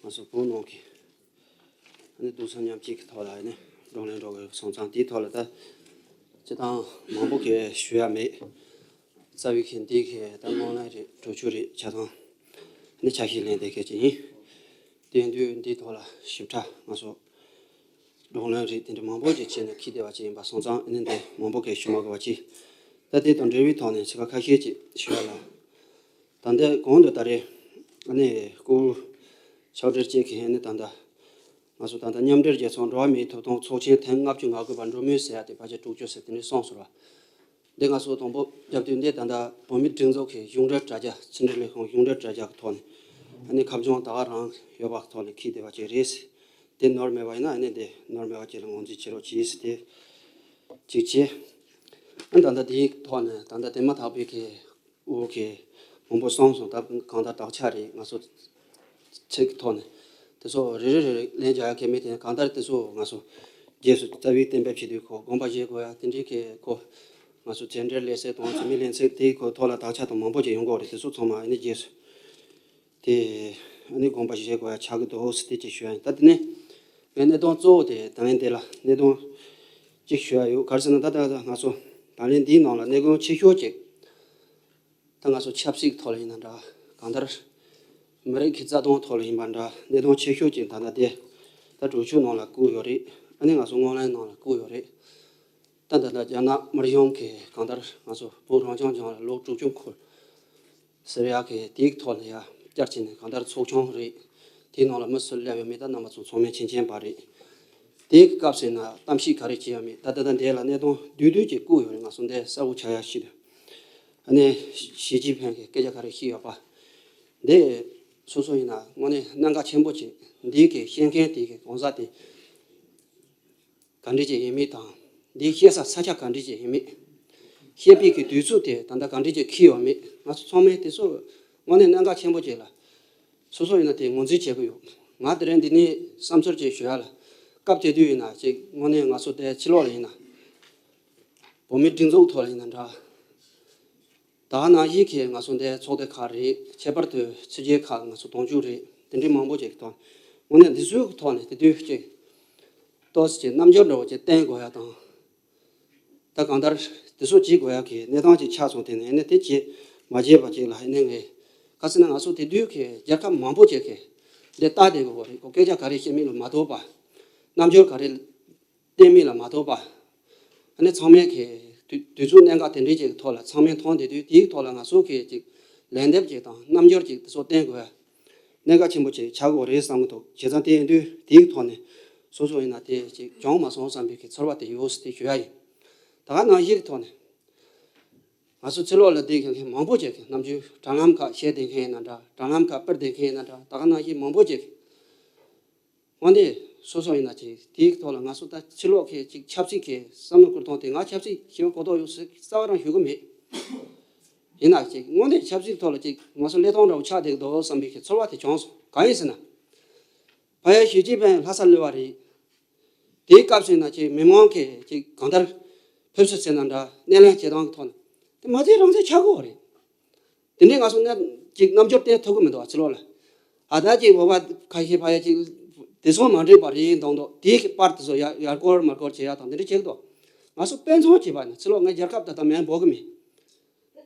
ང་ཚོ་བོད་ནང་གི་ཨ་ནི་གདུང་སེམས་མཉམ་སྐྱེད་ཀྱི་ཐོག་ལ་ཨ་ནི་བགྲོ་གླེང་འགྲོ་དགོས་སོང་ཙང་དེའི་ཐོག་ལ་ད་སྤྱི་བཏང་མང་པོ་གི་ཞུ་ཡ་མེད། རྩ་བའི་གི་འདི་གི་ད་སྔོན་ལ་རེད་གྲོས་ཆོད་རེད་ཆ་ཚང་ཨ་ནི་ཆ་ཤས་ལེན་བསྡད་མཁན་ཅིག་ཡིན། དེ་དུས་འདིའི་ཐོག་ལ་ཞིབ་ཕྲ་ང་ཚོ་བགྲོ་གླེང་རེད་དེ་འདྲ་མང་པོ་ཅིག་བྱས་ནས་འཁྱེར་བསྡད་པ་ཅིག་ཡིན་པ་སོང་ཙང་ཨ་ནི་འདི་མང་པོ་གས་ཞུ་མ་དགོས་པ་ཅིག་ད་དེ་དང་འབྲེལ་བའི་ཐོག་ནས་ཚིག་ཁ་ཤས་ཅིག་ཞུ་ཡ་ལ། ད་ལྟའི་གོང་དུ་ད་རེས་ཨ་ནི་སྐུ་ཕྱག་སྦྲེལ་བཅས་ཀྱིས་ཨ་ནི་ད་ལྟ་ང་ཚོ་ད་ལྟ་མཉམ་འབྲེལ་རྒྱལ་ཚོགས་འགྲོ་བ་མིའི་ཐོབ་ཐང་ཚོགས་ཆེན་ཐེངས་ལྔ་བཅུ་ང་དགུ་པ་འགྲོ་མུས་ཟེར་ཡ་དེ་ཕལ་ཆེར་དྲུག་ཅུ་ཟེར་དེ་འདྲ་སོང་ཟེར་བ། འདི་ང་ཚོ་དང་པོ་རྒྱབ་དུས་འདི་ད་ལྟ་བོད་མིའི་སྒྲིག་འཛུགས་ཀྱི་གཞུང་འབྲེལ་དྲ་རྒྱ་ཕྱི་འབྲེལ་ལས་ཁུངས་གཞུང་འབྲེལ་དྲ་རྒྱ་གི་ཐོག་ནས་ཨ་ནི་ཁ་བྱང་ད་ག་རང་ཡོད་པ་གི་ཐོག་ནས་འཁྱེར་བསྡད་པ་ཅིག་རེད། དེ་ནོར་མེད་པ་ཡིན་ན་ཨ་ནི་དེ་ནོར་མེད་པ་ཅིག་ལ་ངོས་འཛིན་བྱེད་རོགས་གྱིས་ཟེར་དེ་ཅིག་བྱས། ཨ་ད་ལྟ་དེའི་ཐོག་ནས་ད་ལྟ་དེ་མ་ཐག་པའི་གི་འོ་གི་མང་པོ་གསུངས་སོང་། ད་གང་ལྟར་དག་ཆ་རེད་ང་ཚོ་ཚིག་གི་ཐོག་ནས་དེ་ཚོ་རེ་རེ་རེ་རེ་ལན་རྒྱག་ཡ་གལ་མེད་དེ་གང་ལྟར་དེ་ཚོ་ང་ཚོ་རྗེས་སུ་རྩ་བའི་གཏན་འབེབས་བྱེད་དུས་ཁོ་དགོངས་པ་བཞེས་དགོས་ཡ་དེ་འདྲའི་གི་ཁོ་ང་ཚོ་མཇལ་འཕྲད་ལས་ཟེར་དང་འཛིན་མའི་ལས་ཚིག་དེའི་ཁོ་ཐོག་ལ་དག་ཆ་དང་མང་པོ་ཅིག་ཡོང་གི་ཡོད་རེད། དེ་ཚོ་ཚང་མ་ཨ་ནི་རྗེས་སུ་དེ་ཨ་ནི་དགོངས་པ་བཞེས་དགོས་ཡ་ཆགས་ཀྱི་འདུག་ཟེར་དེ་ཅིག་ཞུ་ཡ་ཡིན། ད་དེ་ནས་ངའི་གནད་དོན་གཙོ་བོ་དེ་ད་ལན་དེ་ལ་གནད་དོན་གཅིག་ཞུ་ཡ་ཡོད། ག་རེ་ཟེར་ན་ད་ལྟ་ང་ཚོ་ད་ལན་འདིའི་ནང་ལ་གནད་དོན་ཆེ་ཤོས་ཅིག་ད་ང་ཚོ་ཆབ་སྲིད་ཀྱི་ཐོག་ལ་ཡིན་ན་འདྲ། གང་ལྟར་མི་རིགས་ཀྱི་རྩ་དོན་ཐོག་ལ་ཡིན་པ་འདྲ། གནད་དོན་ཆེ་ཤོས་ཅིག་ད་ལྟ་དེ་ད་གྲོས་ཆོད་ནང་ལ་བཀོད་ཡོད་རེད། ཨ་ནི་ང་ཚོ་སྔོན་གླེང་ནང་ལ་བཀོད་ཡོད་རེད། ད་ལྟ་རྒྱ་ནག་དམར་གཞུང་གིས་གང་ལྟར་ང་ཚོ་བོད་རང་སྐྱོང་ལྗོངས་ལ་ལོ་དྲུག་ཅུ་འཁོར་ཟེར་ཡག་གི་དེའི་ཐོག་ལ་ཡ་བསྐྱར་བྱས་ནས་གང་ལྟར་ཚོགས་ཆུང་རེད། དེའི་ནང་ལ་མི་སུ་སླེབས་ཡོད་མེད་ད་རྣམ་པ་ཚོ་ཚང་མས་མཁྱེན་མཁྱེན་པ་རེད། དེའི་སྐབས་སུ་ཡིན་ན་གཏམ་བཤད་ག་རེ་བྱས་ཡོད་མེད་ད་ལྟ་ད་འདས་ལ་གནས་སྟངས་བསྡུས་བསྡུས་ཀྱིས་བཀོད་ཡོད་རེད། ང་ཚོ་འདི་གསལ་པོ་ཆགས་ཡག་ཞིག་ཏུ། ཨ་ནི་ཞི་ཅིན་ཕིང་གིས་སྐད་ཆ་ག་རེ་བཤད་ཡོད་པ། འདི་སོ་སོ་ཡིན་ན་དངོས་གནས་གནད་འགག་ཆེན་པོ་ཅིག་འདི་གི་བཤད་མཁན་དེ་གི་གང་ཟག་དེ་ག་འདྲ་ཅིག་ཡིན་མིན་དང་། འདི་བཤད་ས་ས་ཆ་ག་འདྲ་ཅིག་ཡིན་མིན། བཤད་པའི་གི་དུས་ཚོད་དེ་ད་ལྟ་ག་འདྲ་ཅིག་འཁེལ་ཡོད་མེད། ང་ཚོ་ཚང་མས་དེ་ཚོ་དངོས་གནས་གནད་འགག་ཆེན་པོ་ཅིག་ལ་སོ་སོ་ཡིན་ན་དེ་ངོས་འཛིན་བྱེད་ཀྱི་ཡོད། ང་དེ་རིང་འདི་ནས་བསམ་ཚུལ་ཅིག་ཞུ་ཡ་ལ། སྐབས་དེ་དུས་ཡིན་ན་ཅིག་དངོས་གནས་ང་ཚོ་དེ་ཕྱི་ལོགས་ལ་ཡིན་ན་བོད་མིའི་སྒྲིག་འཛུགས་ཐོག་ལ་ཡིན་ན་འདྲ། ད་ག་ནང་བཞིན་གྱི་ང་ཚོ་འདིའི་ཚོགས་སྡེ་ཁག་རེད། ཁྱད་པར་དུ་ཕྱི་རྒྱལ་ཁག་ང་ཚོ་དོན་གཅོད་རེད། དེ་འདྲའི་མང་པོ་ཅིག་གི་ཐོག་ནས་དངོས་གནས་འདི་ཚོའི་ཐོག་ནས་དེ་དུས་ཀྱི་ཏོག་ཙམ་ཅིག་རྣམ་འགྱུར་འདྲ་བོ་ཅིག་བསྟན་དགོས་ཡ་དང་། ད་གང་ལྟར་དེ་ཚོ་བྱེད་དགོས་ཡ་གི་གནས་སྟངས་ཅིག་ཆགས་སོང་། དེ་ནས་ཨ་ནི་དེ་བྱེད་མ་བྱེད་པ་ཅིག་ལ་ཨ་ནི་ངས་ག་ཟེར་ན་ང་ཚོ་དེ་དུས་ཀྱི་རྒྱལ་ཁབ་མང་པོ་ཅིག་གི་འདི་ལྟ་བསྡད་དགོས་རེད། ཁོ་སྐད་ཆ་ག་རེ་བཤད་མིན་ལ་མ་གཏོགས་པ། རྣམ་འགྱུར་ག་རེ་བསྟན་མིན་ལ་མ་གཏོགས་པ། ཨ་ནི་ཚང་མས་ཀྱི་དུས་དུས་ཚོད་གནད་འགག་དེ་འདྲའི་ཅིག་གི་ཐོག་ལ་ཚང་མས་མཐོང་བསྡད་དུས་དེའི་ཐོག་ལ་ང་ཚོ་གི་ཅིག་ལན་འདེབས་ཅིག་དང་རྣམ་འགྱུར་ཅིག་དེ་ཚོ་བསྟན་དགོས་གནད་འགག་ཆེན་པོ་ཅིག་ཆགས་དགོས་རེད་བསམ་གི་འདུག་བྱས་ཙང་དེ་ཡིན་དུས་དེའི་ཐོག་ནས་སོ་སོ་ཡིན་ན་དེ་ཅིག་བྱུང་མ་སོང་བསམ་པའི་གི་ཚོར་བ་དེ་ཡོད་ཟེར་དེ་ཞུ་ཡ་ཡིན། ད་ག་ནང་བཞིན་གི་ཐོག་ནས་ང་ཚོ་ཕྱི་ལོགས་ལ་བསྡད་མཁན་མང་པོ་ཅིག་གི་རྣམ་འགྱུར་དྲ་ལམ་ཁག་བཤད་བསྡད་མཁན་ཡིན་ན་འདྲ། དྲ་ལམ་ཁག་སྤེལ་བསྡད་མཁན་ཡིན་ན་འདྲ། ད་ག་ནང་བཞིན་མང་པོ་ཅིག་གི་དངོས་གནས་སོ་སོ་ཡིན་ན་ཅིག་དེའི་ཐོག་ལ་ང་ཚོ་ད་ཕྱི་ལོགས་ཀྱི་ཅིག་ཆབ་སྲིད་ཀྱི་བསམ་བློ་བསྐུར་སྟངས་དེ་ང་ཆབ་སྲིད་ཞེ་པོ་གོ་རྟོགས་ཡོད་ཟེར་རྩ་བ་རང་ཞུ་གི་མེད། ཡིན་ན་ཅིག་དངོས་གནས་ཆབ་སྲིད་ཐོག་ལ་ཅིག་ང་ཚོ་ཀླད་སྟོང་འདྲ་བོ་ཆགས་བསྡད་ཀྱི་འདུག་བསམ་པའི་གི་ཚོར་བ་དེ་བྱུང་སོང་། གང་ཡིན་ཟེར་ན། ཕ་ཡུལ་ཞི་ཅིན་ཕིང་ལྷ་ས་སླེབས་པ་རེད། དེའི་སྐབས་སུ་ཡིན་ན་ཅིག་མི་མང་གིས་ཅིག་གང་ལྟར་ཕེབས་བསུ་བྱས་ན་འདྲ། སྣེ་ལེན་བྱེད་སྟངས་ཀྱི་ཐོག་ནས་དེ་མ་ཚད་རང་བཙན་ཆགས་ཀྱི་ཡོད་རེད། དེ་འདྲའི་ང་ཚོ་ནས་ཅིག་རྣམ་འགྱུར་བསྟན་ཐུབ་ཀྱི་མི་འདུག་བ། ཕྱི་ལོགས་ལ། ཨ་ད་ཅིག་བོད་པ་ཁ་ཤས་ཕ་ཡུལ་ཅིག་དེ་ཚོ་མ་འགྲིག་པ་རེད་མདོག་མདོག་དེའི་གི་པར་དེ་ཚོ་ཡར་ཡར་སྐོར་མར་སྐོར་བྱེད་ཡ་དང་དེ་འདྲ་བྱེད་ཀྱི་འདུག་ང་ཚོ་དཔེ་མཚོན་བྱས་པ་ནི་ཕྱི་ལོགས་ངས་རྒྱལ་ཁབ་ད་ལྟ་མིང་འབོད་གི་མེད།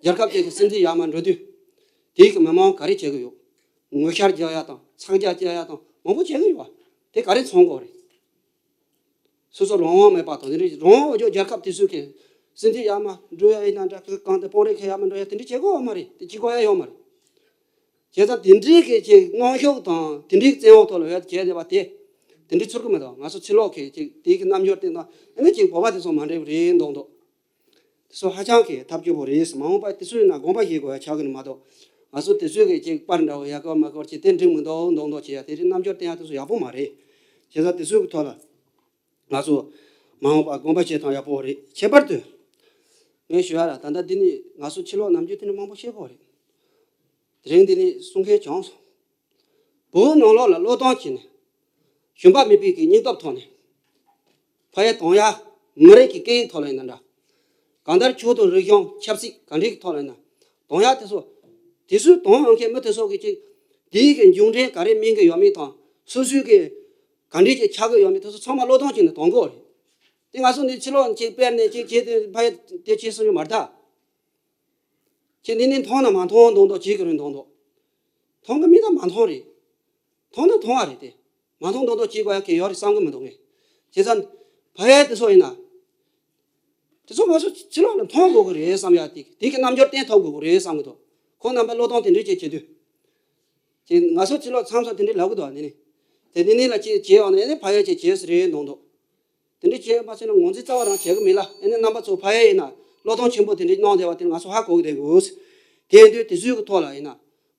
རྒྱལ་ཁབ་ཅིག་གི་སྲིད་འཛིན་ཡར་མར་འགྲོ་དུས་དེའི་གི་མི་མང་ག་རེ་བྱེད་ཀྱི་ཡོད། ངོ་ཤར་རྒྱག་ཡ་དང་ཚ་གྱང་རྒྱག་ཡ་དང་མང་པོ་བྱེད་ཀྱི་ཡོད་པ་དེ་ག་རེ་མཚོན་གྱི་ཡོད་རེད། སོ་སོ་རང་དབང་མེད་པ་དང་དེ་འདྲ་རང་དབང་འོག་རྒྱལ་ཁབ་དེ་ཚོའི་གི་སྲིད་འཛིན་ཡར་མར་འགྲོ་ཡ་ཡིན་ན་འདྲ། གང་དུ་དཔོན་རིགས་ཁག་ཡར་མར་འགྲོ་ཡ་དེ་འདྲ་བྱེད་དགོས་ཡོད་མ་རེད། དེ་བྱེད་དགོས་ཡ་ཡོད་མ་རེད། བྱས་ཙང་དེ་འདྲའི་གི་ཅིག་མངོན་ཤུགས་དང་དེ་འདྲའི་གི་བཙན་འོག་ཐོག་ལ་ཡོད་བྱས་བསྡད་པ་དེ་དེ་འདྲའི་ཚོར་གི་མི་འདུག་ང་ཚོ་ཕྱི་ལོགས་གི་ཅིག་དེའི་གི་རྣམ་འགྱུར་བསྟན་སྟངས་ཨ་ནི་ཅིག་བོད་པ་དེ་ཚོ་མ་འདྲ་བ་རེད་མདོག་མདོག་དེ་ཚོ་ཧ་ཅང་གི་ཐབས་སྐྱོ་པོ་རེད། མ་འོངས་པ་དེ་ཚོ་ཡིན་ན་དགོངས་པ་བཞེས་དགོས་ཡ་ཆགས་གི་ནི་མ་གཏོགས། ང་ཚོ་དེ་ཚོའི་གི་ཅིག་པར་འདྲ་བོ་ཡར་སྐོར་མར་སྐོར་བྱས་དེ་འགྲིག་མི་འདུག་མདོག་མདོག་བྱེད་ཡ་དེ་རིགས་རྣམ་འགྱུར་བསྟན་ཡ་དེ་ཚོ་ཡག་པོ་མ་རེད། བྱས་ཙང་དེ་ཚོའི་གི་ཐོག་ལ་ང་ཚོ་མ་འོངས་པ་དགོངས་པ་བཞེས་སྟངས་ཡག་པོ་རེད། ཁྱད་པར་དུ་ངས་ཞུ་ཡ་ལ་ད་ལྟ་འདི་ནི་ང་ཚོ་ཕྱི་ལོགས་རྣམ་འགྱུར་དེ་འདྲ་མང་པོ་བཤད་དགོས་རེད། དེ་རིང་འདི་ནི་གསུང་མཁན་བྱུང་སོང་། བོད་ནང་ལོགས་ལ་བློས་གཏོང་བྱས་ནས་ཞུམ་པ་མེད་པའི་གི་སྙིང་སྟོབས་ཐོག་ནས་ཕ་ཡུལ་གཏོང་ཡ། མི་རིགས་ཀྱི་སྐད་ཡིག་ཐོག་ལ་ཡིན་ན་འདྲ། གང་ལྟར་ཆོས་དང་རིག་གཞུང་ཆབ་སྲིད་ག་འདྲའི་གི་ཐོག་ལ་ཡིན་ན་གཏོང་ཡ་དེ་ཚོ། དེ་ཚོའི་གཏོང་འོང་མཁན་མི་དེ་ཚོ་གི་ཅིག་དེའི་གི་མཇུག་འབྲས་ག་རེ་སྨིན་གི་ཡོད་མེད་དང་སོ་སོའི་གི་ག་འདྲའི་ཅིག་ཆགས་གི་ཡོད་མེད་དེ་ཚོ་ཚང་མ་བློས་གཏོང་བྱས་ནས་གཏོང་དགོས་རེད། དེ་ང་ཚོ་འདི་ཕྱི་ལོགས་ཅིག་དཔེར་ན་ཅིག་བྱས་ཏེ་ཕ་ཡུལ་དེ་བྱས་སོང་ཡོད་མ་རེད་ད། ཁྱེད་འདི་ནས་མཐོང་ན་མ་མཐོང་མདོག་མདོག་བྱེད་ཀྱི་རེད་མདོག་མདོག་མཐོང་གི་མིན་ན་མ་མཐོང་རེད། མཐོང་ན་མཐོང་བ་རེད་དེ། མ་མཐོང་མདོག་མདོག་བྱེད་དགོས་ཡ་གི་ཡོད་རེད་བསམ་གི་མི་འདུག་ངས། བྱས་ཙང་། ཕ་ཡུལ་དེ་ཚོ་ཡིན་ན། དེ་ཚོ་ང་ཚོ་ཕྱི་ལོགས་ལ་མཐོང་དགོས་ཀྱི་རེད་བསམ་ཡ་དེ་དེ་གི་རྣམ་འགྱུར་བསྟན་ཐུབ་དགོས་ཀྱི་རེད་བསམ་གི་འདུག་ཁོང་རྣམ་པ་བློས་གཏོང་དེ་འདྲས་ཅིག་བྱེད་དུས། ཅིག་ང་ཚོ་ཕྱི་ལོགས་མཚམས་སུ་དེ་འདྲས་ལབ་གི་འདུག་ཨ་ནི་ནི། དེ་འདི་ནི་ལ་ཅིག་བྱེད་ཡོང་ན་ཨ་ནི་ཕ་ཡུལ་ཅིག་བྱེད་ས་རེད་མདོག་མདོག་དེ་འདྲ་བྱས་མ་ཟེར་ན་ངོས་འཛིན་རྩ་བ་རང་བྱེད་གི་མེད་ལ། ཨ་ནི་རྣམ་པ་ཚོ་ཕ་ཡུལ་ཡིན་ན་བློས་གཏོང་ཆེན་པོ་དེ་འདྲ་གནང་བསྡད་པ་དེ་ང་ཚོ་ཧ་གོ་གི་བསྡད་དགོས། དེ་དུས་དེ་ཚོའི་གི་ཐོག་ལ་ཡིན་ན་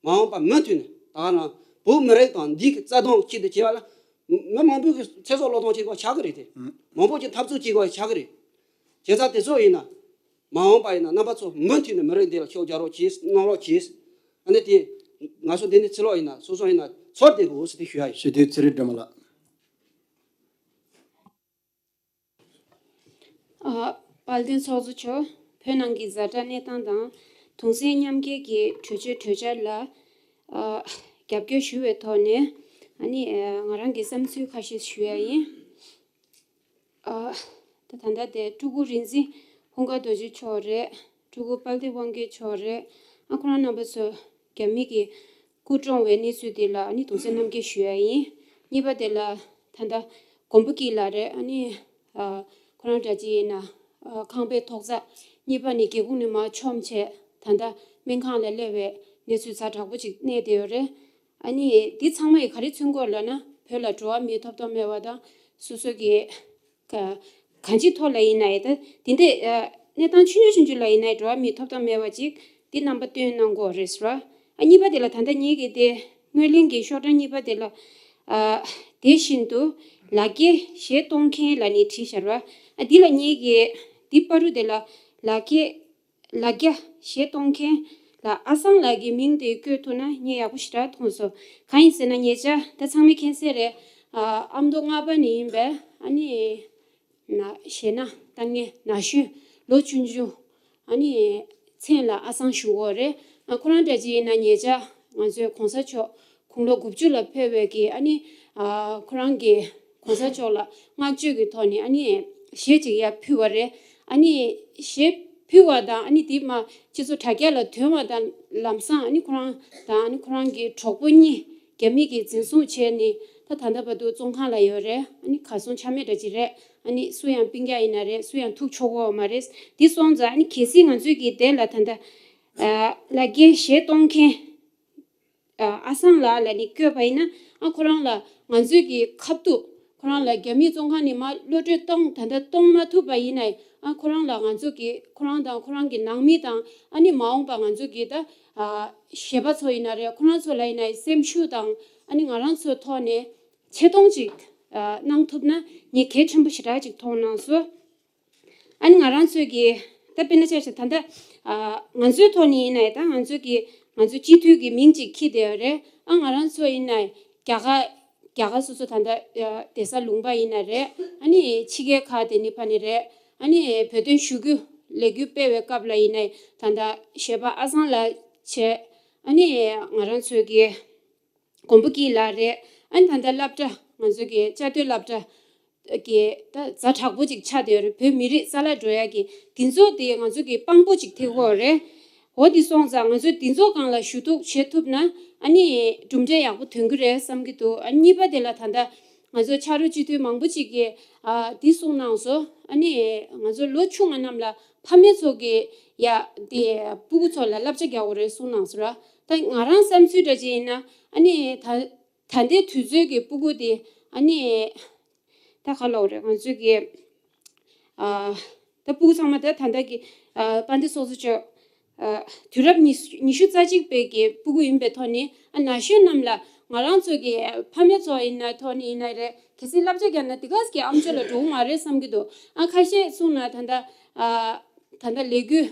མ་འོངས་པ་མུ་མཐུད་ནས་ད་ག་རང་བོད་མི་རིགས་དང་འདི་གི་རྩ་དོན་ཆེད་དུ་བྱེད་པ་ལ་མི་མང་པོའི་གི་ཚེ་སྲོག་བློས་གཏོང་བྱེད་དགོས་ཆགས་གི་རེད་དེ། མང་པོ་ཅིག་འཐབ་རྩོད་བྱེད་དགོས་ཆགས་གི་རེད། བྱས་ཙང་དེ་ཚོ་ཡིན་ན་མ་འོངས་པ་ཡིན་ན་རྣམ་པ་ཚོ་མུ་མཐུད་ནས་མི་རིགས་འདི་ལ་ཤུགས་རྒྱག་རོགས་གྱིས། གནང་རོགས་གྱིས། ཨ་ནི་དེ་ང་ཚོ་འདི་ནས་ཕྱི་ལོགས་ཡིན་ན་སོ་སོ་ཡིན་ན་ཚོར་བསྡད་དགོས་ཟེར་དེ་ཞུ་ཡ་ཡིན། ཞུ་དོན་ཚེ་རིང་སྒྲོལ་མ་ལགས། ཨ། དཔལ་ལྡན་ཚོགས་གཙོ་མཆོག་བོད་ནང་གི་ཛ་དྲག་གནས་སྟངས་དང་གདུང་སེམས་མཉམ་སྐྱེད་ཀྱི་གྲོས་ཆོད་གྲོས་འཆར་ལ། ཨ། རྒྱབ་སྐྱོར་ཞུ་བའི་ཐོག་ནས། ཨ་ནི། ཨ། ང་རང་གི་བསམ་ཚུལ་ཁ་ཤས་ཞུ་ཡ་ཡིན། ཨ། ད་ད་ལྟ་དེ་སྤྲུལ་སྐུ་རིག་འཛིན་ཧཱུྃ་རྡོ་རྗེ་མཆོག་རེད། སྤྲུལ་སྐུ་དཔལ་ལྡན་དབང་རྒྱལ་མཆོག་རེད། ཨ། ཁོ་རང་རྣམ་པ་ཚོ་རྒྱ་མི་གི་སྐུ་གྲོངས་པའི་གནས་ཚུལ་དེ་ལ་ཨ་ནི་གདུང་སེམས་མཉམ་སྐྱེད་ཞུ་ཡ་ཡིན། གཉིས་པ་དེ་ལ་ད་ལྟ་མགོན་པོ་སྐྱིད་ལགས་རེད། ཨ་ནི། ཨ། ཁོ་རང་འདྲ་ཅིག་ཡིན་ན། ཨ། ཨ་ཁང་པའི་ཐོག་རྩེག་གཉིས་པ་ནི་སྒེའུ་ཁུང་ནས་མར་མཆོངས་བྱས་ད་ལྟ་སྨན་ཁང་ལ་སླེབས་པའི་གནས་ཚུལ་ཛ་དྲག་པོ་ཅིག་གནས་བསྡད་ཡོད་རེད། ཨ་ནི་འདི་ཚང་མ་ཡིས་ག་རེ་མཚོན་གྱི་ཡོད་ལབ་ན་བོད་ལ་འགྲོ་བ་མིའི་ཐོབ་ཐང་མེད་པ་དང་སོ་སོ་གི་ག་གང་ཅིའི་ཐོག་ལ་ཡིན་ན་ཡང་ད་དེ་འདྲའི་ཨ་གནས་སྟངས་ཆུང་ཆུང་ཆུང་ཆུང་ལ་ཡིན་ན་ཡང་འགྲོ་བ་མིའི་ཐོབ་ཐང་མེད་པ་ཅིག་འདི་རྣམ་པ་སྟོན་གནང་གི་ཡོད་རེད་ཟེར་བ། ཨ་གཉིས་པ་དེ་ལ་ད་ལྟ་ངེད་ཀྱི་དེ་སྔོན་གླེང་གི་ཤོག་གྲངས་གཉིས་པ་དེ་ལ་ཨ་དེ་བཞིན་དུ་ལག་འཁྱེར་གཞས་གཏོང་མཁན་ལབ་ནས་བྲིས་བཞག་ར། ཨ་འདི་ལ་ངེད་ཀྱི་འདི་བར་དུ་དེ་ལ་ལག་འཁྱེར་ལག་རྒྱ་གཞས་གཏོང་མཁན་ལ་ཨ་སང་ལགས་ཀྱི་མིང་དེ་བཀོད་ཐུབ་ན་ངས་ཡག་པོ་ཞེ་དྲག་མཐོང་སོང་། གང་ཡིན་ཟེར་ན་ཉེ་ཆར་ད་ཚང་མས་མཁྱེན་གསལ་རེད། ཨ་ཨ་མདོ་རྔ་པ་ནས་ཡིན་པའི་ཨ་ནི་ན་གཞས་སྣ་གཏོང་མཁན་ན་གཞོན་ལོ་ཆུང་ཆུང་ཨ་ནི་མཚན་ལ་ཨ་སང་ཞུ་གི་ཡོད་རེད། ཨ་ཁོ་རང་འདྲ་ཅིག་ཡིན་ན་ཉེ་ཆར་ང་ཚོའི་གོང་ས་མཆོག་དགུང་ལོ་དགུ་བཅུ་ལ་ཕེབས་པའི་གི་ཨ་ནི་ཨ་ཁོ་རང་གི་གོང་ས་མཆོག་ལ་བསྔགས་བརྗོད་ཀྱི་ཐོག་ནས་ཨ་ནི་གཞས་ཅིག་ཡར་ཕུལ་བ་རེད། ཨ་ནི་གཞས་ཕུལ་བ་དང་ཨ་ནི་དེ་མ་སྤྱི་ཚོགས་དྲ་རྒྱ་ལ་ཐོན་པ་དང་ལམ་སང་ཨ་ནི་ཁོ་རང་དང་ཨ་ནི་ཁོ་རང་གི་གྲོགས་པོ་གཉིས་རྒྱ་མི་གིས་འཛིན་བཟུང་བྱས་ནས་ད་ད་ལྟ་བར་དུ་བཙོན་ཁང་ལ་ཡོད་རེད། ཨ་ནི་གར་སོང་ཆ་མེད་འདྲ་ཅིག་རེད། ཨ་ནི་སུ་ཡང་སྤུན་ཀྱག་ཡིན་ན་རེད། སུ་ཡང་ཐུག་ཆོག་གི་ཡོད་མ་རེད། འདི་སོང་ཙང་ཨ་ནི་གལ་སྲིད་ང་ཚོས་ཀྱི་དེ་ལ་ད་ལྟ་ཨ་ལ་རྒྱའི་གཞས་གཏོང་མཁན་ཨ་ཨ་སང་ལགས་ལ་ནི་བསྐོས་པ་ཡིན་ན་ཨ་ཁོ་རང་ལ་ང་ཚོས་ཀྱི་ཁ་ཐུག་ཁོ་རང་ལ་རྒྱ་མིའི་བཙོན་ཁང་ནས་མར་གློད་གྲོལ་གཏོང་ད་ལྟ་གཏོང་མ་ཐུབ་པ་ཡིན་ན་ཨ་ཁོ་རང་ལ་ང་ཚོ་གི་ཁོ་རང་དང་ཁོ་རང་གི་ནང་མི་དང་ཨ་ནི་མ་འོངས་པ་ང་ཚོ་གི་ད་ཨ་གཞས་པ་ཚོ་ཡིན་ན་རེད། ཁོ་རང་ཚོ་ལ་ཡིན་ན་སེམས་ཤུགས་དང་ཨ་ནི་ང་རང་ཚོའི་ཐོག་ནས་ཆེ་མཐོང་ཅིག་ཨ་གནང་ཐུབ་ན་ངས་གལ་ཆེན་པོ་ཞེ་དྲག་ཅིག་མཐོང་གནང་སོང་། ཨ་ནི་ང་རང་ཚོས་ཀྱི་ད་དཔེར་ན་ཆ་བཞག་ད་ལྟ་ཨ་ང་ཚོའི་ཐོག་ནས་ཡིན་ན་ཡང་ད་ང་ཚོས་ཀྱི་ང་ཚོའི་སྤྱི་འཐུས་ཀྱི་མིང་ཅིག་འཁྱེར་བསྡད་ཡོད་རེད། ཨ་ང་རང་ཚོ་ཡིན་ན་རྒྱ་གར་རྒྱ་གར་སོ་སོ་ད་ལྟ་ཨ་བསྡད་ས་ལུང་པ་ཡིན་ན་རེད། ཨ་ནི་ཕྱི་རྒྱལ་ཁག་དེ་ནི་ཕ་ནི་རེད། ཨ་ནི་བོད་དོན་ཞུ་རྒྱུ་ལས་འགུལ་སྤེལ་བའི་སྐབས་ལ་ཡིན་ན་ད་ལྟ་གཞས་པ་ཨ་སང་ལགས་བྱས། ཨ་ནི་ང་རང་ཚོའི་ཀྱི་མགོན་པོ་སྐྱིད་ལགས་རེད། ཨ་ནི་ད་ལྟ་སློབ་གྲྭ་ང་ཚོ་གི་བཅའ་སྡོད་སློབ་གྲྭ་གི་ད་ཛ་དྲག་པོ་ཅིག་ཆགས་བསྡད་ཡོད་རེད། བོད་མི་རིགས་རྩ་བརླག་འགྲོ་ཡ་གི་འདི་ཚོ་དེ་ང་ཚོ་གི་དཔང་པོ་ཅིག་ཐེབས་ཀྱི་ཡོད་རེད། འོ་འདི་སོང་ཙང་ང་ཚོས་འདི་ཚོ་སྒང་ལ་ཞུ་གཏུག་བྱེད་ཐུབ་ན་ཨ་ནི་གྲུབ་འབྲས་ཡག་པོ་ཐོན་གི་རེད་བསམ་གི་འདུག་ཨ་གཉིས་པ་དེ་ལ་ད་ལྟ་ང་ཚོ་ཕྱག་རོགས་སྤྱི་འཐུས་མང་པོ་ཅིག་གིས་ཨ་འདི་གསུངས་གནང་སོང་། ཨ་ནི་ང་ཚོ་ལོ་ཆུང་བ་རྣམས་ལ་ཕ་མེས་ཚོ་གི་ཡ་དེ་སྤུ་གུ་ཚོ་ལ་བསླབ་བྱ་རྒྱག་དགོས་རེད་གསུངས་གནང་སོང་ར། ད་ང་རང་བསམ་ཚུལ་འདྲ་ཅིག་ཡིན་ན་ཨ་ནི་ད་ད་ལྟའི་དུས་ཚོད་ཀྱི་སྤུ་གུ་དེ་ཨ་ནི་ད་ག་ལབ་དགོས་རེད། ང་ཚོས་ཀྱི་ཨ་ད་སྤུ་གུ་ཚང་མ་ད་ད་ལྟ་གི་ཨ་དཔལ་ལྡན་ཚོགས་གཙོ་མཆོག་ཨ་དུས་རབས་ཉི་ཉི་ཤུ་རྩ་གཅིག་པའི་གི་སྤུ་གུ་ཡིན་པའི་ཐོག་ནས་ཨ་ན་གཞོན་རྣམས་ལ་ང་རང་ཚོ་གི་ཕ་མེས་ཚོ་ཡིན་ན་ཐོག་ནས་ཡིན་ན་རེད། གལ་སྲིད་བསླབ་བྱ་རྒྱག་ན་དེ་ག་གི་ཨམ་ཅོག་ལ་འགྲོ་གི་མ་རེད་བསམ་གྱི་འདུག་ཨ་ཁ་ཤས་གསུངས་ན་ད་ལྟ་ཨ་ད་ལྟ་ལས་འགུལ་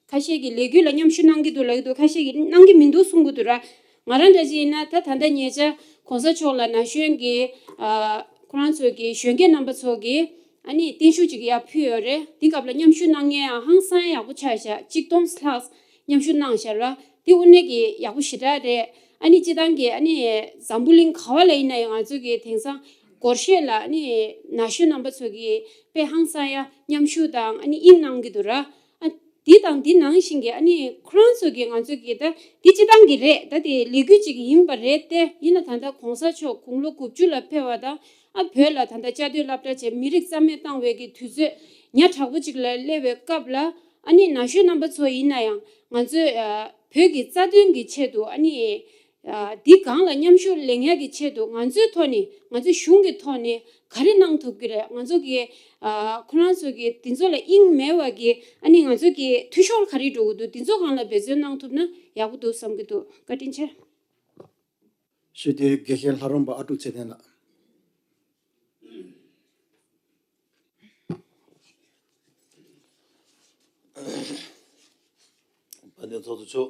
ཁ་ཤས་ཀྱིས་ལས་འགུལ་ལ་མཉམ་ཞུགས་གནང་གི་འདུག་ལབ་ཀྱི་འདུག་ཁ་ཤས་ཀྱིས་གནང་གི་མི་འདུག་གསུང་གི་འདུག་ར། ང་རང་འདྲ་ཅིག་ཡིན་ན་ད་ད་ལྟ་ཉེ་ཆར་གོང་ས་མཆོག་ལ་ན་གཞོན་གྱི་ཨ་ཁོ་རང་ཚོ་གི་གཞོན་སྐྱེས་རྣམ་པ་ཚོ་གིས་ཨ་ནི་བརྟན་བཞུགས་ཅིག་ཡར་ཕུལ་ཡོད་རེད། འདི་སྐབས་ལ་མཉམ་ཞུགས་གནང་མཁན་ཡང་ཧང་སང་ཡག་པོ་ཆགས་ཤག་གཅིག་སྟོང་ལྷག་མཉམ་ཞུགས་གནང་ཤག་ར། འདི་དངོས་གནས་ཀྱི་ཡག་པོ་ཞེ་དྲག་རེད། ཨ་ནི་སྤྱི་བཏང་གི་ཨ་ནི་འཛམ་བུ་གླིང་ག་བ་ལ་ཡིན་ན་ཡང་ང་ཚོ་གི་དེང་སང་སྒོར་གཞས་ལ་ཨ་ནི་ན་གཞོན་རྣམ་པ་ཚོ་གིས་དཔེ་ཧང་སང་ཡ་མཉམ་ཞུགས་དང་ཨ་ནི་དབྱིངས་གནང་གི་འདུག་ར། ཨ་འདི་དང་འདི་ནང་བཞིན་གྱི་ཨ་ནི་ཁོ་རང་ཚོ་གི་ང་ཚོ་གི་ད་འདི་སྤྱི་བཏང་གི་རེད། ད་དེ་ལས་འགུལ་ཅིག་ཡིན་པ་རེད་དེ། ཡིན་ན་ད་ལྟ་གོང་ས་མཆོག་དགུང་ལོ་དགུ་བཅུ་ལ་ཕེབས་པ་དང་ཨ་བོད་ལ་ད་ལྟ་བཅའ་སྡོད་སློབ་གྲྭ་བྱས་མི་རིགས་རྩ་མེད་བཏང་བའི་གི་དུས་ཚོད་ཉག་ཕྲ་པོ་ཅིག་ལ་སླེབས་པའི་སྐབས་ལ་ཨ་ནི་ན་གཞོན་རྣམ་པ་ཚོ་ཡིན་ན་ཡང་ང་ཚོས་ཨ་བོད་ཀྱི་རྩ་དོན་གྱི་ཆེད་དུ་ཨ་ནི་ཨ་འདི་སྒང་ལ་མཉམ་ཞུགས་ལེན་ཡག་གི་ཆེད་དུ་ང་ཚོའི་ཐོག་ནས་ང་ཚོའི་གཞུང་གི་ཐོག་ནས་ག་རེ་གནང་ཐུབ་ཀྱི་རེད། ང་ཚོ་གི་ཨ་ཁོ་རང་ཚོ་གི་དེ་ཚོ་ལ་དབྱིངས་མེད་པ་གི་ཨ་ནི་ང་ཚོ་གི་འཐུས་ཤོར་ག་རེ་འགྲོ་གི་འདུག་དེ་ཚོ་སྒང་ལ་འབད་བརྩོན་གནང་ཐུབ་ན་ཡག་པོ་འདུག་བསམ་གྱི་འདུག་བཀའ་དྲིན་ཆེ། ཞུ་དེ་དགེ་བཤེས་ལྷ་རམས་པ་ཨ་ཀྲུག་ཚེ་བརྟན་ལགས། དཔལ་ལྡན་ཚོགས་གཙོ་མཆོག་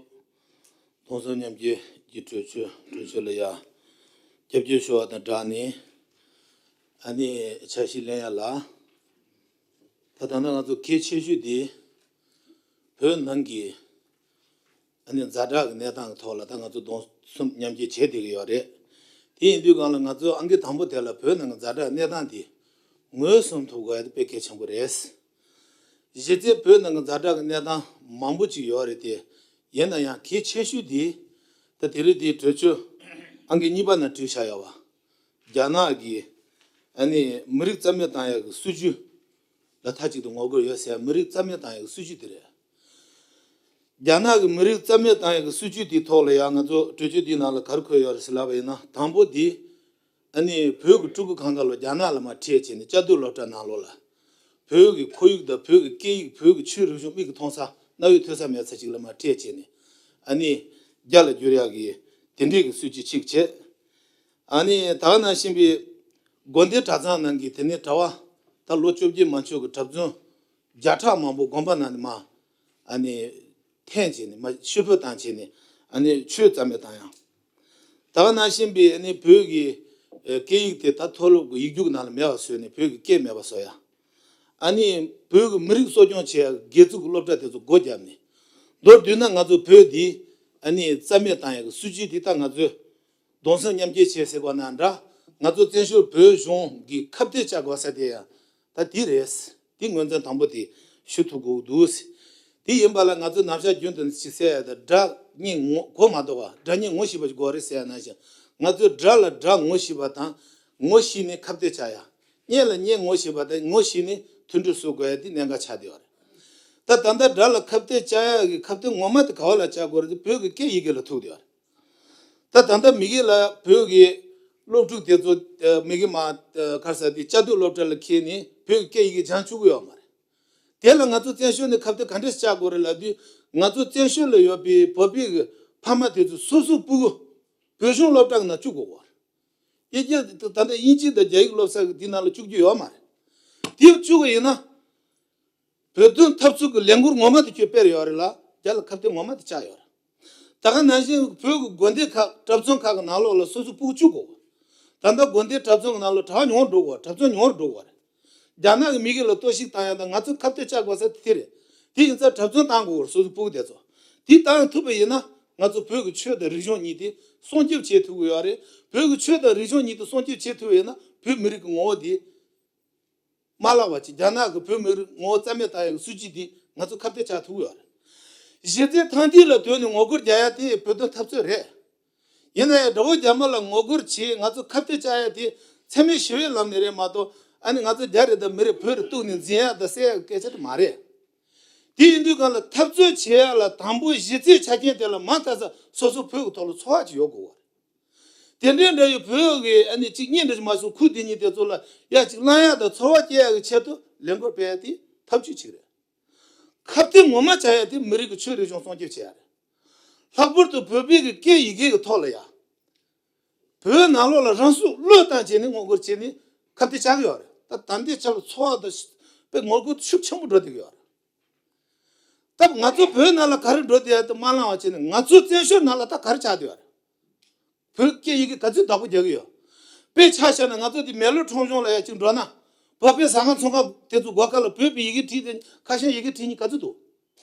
སྟོང་གསུམ་མཉམ་སྐྱེད་ཀྱི་གྲོས་ཆོད་གྲོས་ཆོད་ལ་ཡ་རྒྱབ་སྐྱོར་ཞུ་བ་དང་སྦྲགས་ནས་ཨ་ནི་འཆར་གཞི་ལེན་ཡ་ལ་ད་ད་ལྟ་ང་ཚོ་གལ་ཆེ་ཤོས་དེ་བོད་ནང་གི་ཨ་ནི་ཛ་དྲག་གི་གནས་སྟངས་ཀྱི་ཐོག་ལ་ད་ང་ཚོ་སྟོང་གསུམ་མཉམ་སྐྱེད་བྱེད་བསྡད་ཀྱི་ཡོད་རེད། དེ་ཡིན་དུས་སྒང་ལ་ང་ཚོ་ཨང་ཀི་དང་པོ་དེ་ལ་བོད་ནང་གི་ཛ་དྲག་གནས་སྟངས་དེ་ངོས་བཟུང་ཐུབ་དགོས་ཡ་དེ་དཔེ་གལ་ཆེན་པོ་རེད། གཞི་རྩའི་བོད་ནང་གི་ཛ་དྲག་གི་གནས་སྟངས་མང་པོ་ཅིག་ཡོད་རེད་དེ། ཡིན་ན་ཡང་གལ་ཆེ་ཤོས་དེ་ད་དེ་རིང་དེའི་གྲོས་ཆོད་ཨང་ཀི་གཉིས་པ་ནང་བྲིས་བཞག་ཡོད་པ། རྒྱ་ནག་གིས་ཨ་ནི་མི་རིགས་རྩ་མེད་བཏང་ཡག་གི་སྲིད་ཇུས་ མཐའ་གཅིག་ཏུ་ངོ་རྒོལ་ཡོད་ཟེར་ཡ་མི་རིགས་རྩ་མེད་བཏང་ཡག་གི་སྲིད་ཇུས་དེ་རེད། རྒྱ་ནག་གི་མི་རིགས་རྩ་མེད་བཏང་ཡག་གི་སྲིད་ཇུས་དེའི་ཐོག་ལ་ཡང་ང་ཚོ་གྲོས་ཆོད་འདིའི་ནང་ལ་ག་རེ་འཁོད་ཡོད་རེད་ཟེར་ལབ་པ་ཡིན་ན། དང་པོ་འདི་ཨ་ནི་བོད་ཀྱི་ཕྲུ་གུ་གང་ག་ལོ་རྒྱ་ནག་ལ་མར་ཁྲིད་བྱས་ནས་བཅའ་སྡོད་སློབ་གྲྭ་ནང་ལོགས་ལ་བོད་ཀྱི་ཁོར་ཡུག་དང་བོད་ཀྱི་སྐད་ཡིག་བོད་ཀྱི་ཆོས་རིག་གཞུང་མིག་གིས་མཐོང་ས་རྣ་བས་ཐོས་ས་མེད་ས་ཞིག་ལ་མར་ཁྲིད་བྱས་ནས་ཨ་ནི་རྒྱ་ལ་བསྒྱུར་ཡག་གི་དེ་འདྲའི་གི་སྲིད་ཇུས་གཅིག་བྱས། ཨ་ནི་ད་ག་ནང་བཞིན་པའི་དགོན་སྡེ་གྲྭ་ཚང་ནང་གི་དེ་ནས་གྲྭ་བ་ད་ལོ་བཅོ་བརྒྱད་མ་ཆོད་ཀྱི་གྲྭ་བཙུན་བརྒྱ་ཕྲག་མང་པོ་དགོན་པ་ནང་ནས་མར་ཨ་ནི་འཐེན་བྱས་ནས་མར་ཤི་འཕོས་བཏང་བྱས་ནས་ཨ་ནི་ཆོས་རྩ་མེད་བཏང་ཡག་ད་ག་ནང་བཞིན་པའི་ཨ་ནི་བོད་ཀྱི་ཨེ་སྐད་ཡིག་དེ་ད་མཐོ་སློབ་ཀྱི་ཡིག་རྒྱུགས་ནང་ལ་མེད་པ་བཟོས་ནས་བོད་ཀྱི་སྐད་མེད་པ་བཟོ་ཡག་ཨ་ནི་བོད་ཀྱི་མི་རིགས་གསོ་སྐྱོང་བྱེད་ཡག་སྒེར་བཙུགས་ཀྱི་སློབ་གྲྭ་དེ་ཚོ་སྒོ་བརྒྱབ་ནས། མདོར་བསྡུས་ན་ང་ཚོ་བོད་འདི་ཨ་ནི་རྩ་མེད་བཏང་ཡག་གི་སྲིད་ཇུས་འདི་ད་ང་ཚོས་གདུང་སེམས་མཉམ་སྐྱེད་བྱེད་ཟེར་བ་ན་འདྲ། ང་ཚོ་བཙན་བྱོལ་བོད་གཞུང་གི་ཁ་གཏད་བཅག་དགོས་ས་དེ་ཡང་ད་འདི་རེད། འདི་ངོས་འཛིན་དང་པོ་དེ་ཞུ་ཐུབ་དགོས་འདུག་དེ་ཡིན་པ་ལ་ང་ཚོ་ནམ་ཞག་རྒྱུན་དུ་ཅིག་ཟེར་ཡ་ད་དགྲ་གཉེན་ངོ་གོ་མ་གཏོགས་པ་དགྲ་གཉེན་ངོ་ཤེས་པ་ཞིག་དགོས་རེད་ཟེར་ཡ་ནང་བཞིན། ང་ཚོས་དགྲ་ལ་དགྲ་ངོ་ཤེས་པ་དང་ངོ་ཤེས་ནས་ཁ་གཏད་བཅག་ཡ། གཉེན་ལ་གཉེན་ངོ་ཤེས་པ་དང་ངོ་ཤེས་ནས་མཐུན་སྒྲིལ་བཟོ་དགོས་ཡ་དེ་གནད་འགག་ཆགས་བསྡད་ཡོད་རེད། ད་ད་ལྟ་དགྲ་ལ་ཁ་གཏད་བཅག་ཡག་གི་ཁ་གཏད་ངོ་མ་དེ་ག་བ་ལ་བཅག་དགོས་རེད་དེ་བོད་ཀྱི་སྐད་ཡི་གེ་ལ་ཐུག་བསྡད་ཡོད་རེད། ད་ད་ལྟ་མི་གི་ལ་བོད་ཀྱི་སློབ་ཕྲུག་དེ་ཚོ་ཨ་མི་གི་མ་ཨ་ག་རེ་ཟེར་དེ་བཅའ་སྡོད་སློབ་གྲྭ་ལ་འཁྱེར་ནས་བོད་ཀྱི་སྐད་ཡི་གེ་སྦྱང་བཅུག་གི་ཡོད་མ་རེད། དེ་ལ་ང་ཚོ་བཙན་བྱོལ་ནས་ཁ་གཏད་ག་འདྲས་བཅག་དགོས་རེད་ལབ་དུས། ང་ཚོ་བཙན་བྱོལ་ལ་ཡོད་པའི་བོད་པའི་གི་ཕ་མ་དེ་ཚོ་སོ་སོའི་སྤུ་གུ་བོད་གཞུང་སློབ་གྲྭ་གི་ནང་བཅུག་དགོས་རེད། དབྱིན་ཇི་ད་ལྟ་དབྱིན་ཇི་དང་རྒྱ་ཡིག་སློབ་ས་གི་དེ་ནང་ལ་བཅུག་རྒྱུ་ཡོད་མ་རེད། དེ་བཅུག་གི་ཡིན་ན། བོད་དོན་འཐབ་རྩོད་ཀྱི་ལས་འགུལ་ངོ་མ་དེ་ཁྱོད་སྤེལ་ཡོད་རེད་ལ། རྒྱ་ལ་ཁ་གཏད་ངོ་མ་དེ་བཅག་ཡོད་རེད། ད་ག་ནང་བཞིན་བོད་ཀྱི་དགོན་སྡེ་ཁག་གྲྭ་བཙུན་ཁག་གི་ནང་ལོགས་ལ་སོ་སོའི་སྤུ་གུ་བཅུག་དགོས། ད་ལྟ་དགོན་སྡེ་གྲྭ་བཙུན་གྱི་ནང་ལོགས་གྲྭ་བ་ཉུང་རུ་འགྲོ་དགོས། གྲྭ་བཙུན་ཉུང་རུ་འགྲོ་དགོས་རེད། རྒྱ་ནག་གི་མི་གི་ལ་གཏོར་བཤིག་བཏང་ཡ་དང་ང་ཚོ་ཁ་གཏད་བཅག་དགོས་ས་དེ་དེ་རེད། དེ་ཡིན་ཙང་གྲྭ་བཙུན་བཏང་དགོས་རེད། སོ་སོའི་སྤུ་གུ་དེ་ཚོ། དེ་བཏང་ཐུབ་པ་ཡིན་ན་ང་ཚོ་བོད་ཀྱི་ཆོས་དང་རིག་གཞུང་གཉིས་དེ་སྲུང་སྐྱོབ་བྱེད་ཐུབ་ཀྱི་ཡོད་རེད། བོད་ཀྱི་ཆོས་དང་རིག་གཞུང་གཉིས་དེ་སྲུང་སྐྱོབ་བྱེད་ཐུབ་པ་ཡིན་ན་བོད་མི་རིགས་ཀྱི་ངོ་བོ་དེ་མ་བརླག་པ་ཅིག་རྒྱ་ནག་གི་བོད་མི་རིགས་ངོ་བོ་རྩ་མེད་བཏང་ཡག་གི་སྲིད་ཇུས་འདི་ང་ཚོ་ཁ་གཏད་བཅག་ཐུབ་ཀྱི་ཡོད་རེད། གཞི་རྩའི་ཐང་ཐིག་ལ་དོན་ནི་ངོ་རྒོལ་རྒྱག་ཡ་དེ་བོད་དོན་འཐབ་རྩོད་རེད། ཡིན་ན་ཡང་དགྲ་བོ་རྒྱ་དམར་ལ་ངོ་རྒོལ་བྱེད་ང་ཚོ་ཁ་གཏད་བཅག་ཡ་དེ་འཚེ་མེད་ཞི་བའི་ལམ་ནས་རེད་མ་གཏོགས། ཨ་ནི་ང་ཚོ་རྒྱ་རེད་དང་མི་རེད་བོད་རེད་གཏུགས་ནས་འཛིན་ཡ་དང་བསད་ཡ་གི་སྐད་ཆ་དེ་མ་རེད། དེ་ཡིན་དུས་གང་ལ་འཐབ་རྩོད་བྱེད་ཡ་ལ་དང་པོ་གཞི་རྩའི་ཆ་རྐྱེན་དེ་ལ་མ་མཐའ་ས་སོ་སོ་བོད་ཀྱི་ཐོག་ལ་ཚོར་བ་ཅིག་ཡོད་དགོས་པ་རེད། དེ་འདྲའི་འདྲ་ཡི་བོད་ཀྱི་ཨ་ནི་གཅིག་གཉིས་འདྲ་ཞིག་མ་སོང་ཁུལ་དེ་གཉིས་དེ་ཚོ་ལ་ཡ་གཅིག་བླང་ཡག་དང་ཚོར་བ་སྐྱེ་ཡག་གི་ཆེད་དུ་ལས་འགུལ་སྤེལ་ཡག་དེ་ཐབས་ཇུས་གཅིག་རེད། ཁ་གཏད་ངོ་མ་བཅག་ཡག་དེ་མི་རིགས་ཀྱི་ཆོས་རིག་གཞུང་སྲུང་སྐྱོབ་བྱེད་ཡག་རེད། ལྷག་པར་དུ་བོད་པའི་གི་སྐད་ཡི་གེ་གི་ཐོག་ལ་ཡ། བོད་ནང་ལོགས་ལ་རང་སྲོག་བློས་བཏང་བྱས་ནས་ངོ་རྒོལ་བྱས་ནས་ཁ་གཏད་བཅག་གི་ཡོད་རེད། ད་ད་ལྟའི་ཆར་ལ་ཚོར་བ་དང་དཔེ་ངོ་རྒོལ་ཤུགས་ཆེན་པོ་འགྲོ་བསྡད་ཀྱི་ཡོད་རེད། སྟབས་ང་ཚོ་བོད་ནང་ལ་ག་རེ་འགྲོ་བསྡད་ཡ་དེ་མ་བླངས་པ་བྱས་ནས་ང་ཚོ་བཙན་བྱོལ་ནང་ལ་ད་ག་རེ་ཆགས་བསྡད་ཡོད་རེད། བོད་སྐད་ཡི་གེ་ག་ཚོད་བདག་པོ་རྒྱག་གི་ཡོད། དཔེ་ཆ་བཞག་ན་ང་ཚོ་འདི་མེག་ལོར་ཁྲོམ་གཞུང་ལ་ཡ་གཅིག་འགྲོ་ན། བོད་པའི་ཟ་ཁང་ཚོང་ཁང་དེ་ཚོ་སྒོ་ཁ་ལ་བོད་པའི་ཡི་གེ་བྲིས་ཏེ་ཁ་ཤས་ཡི་གེ་བྲིས་མཁན་ག་ཚོད་འདུག་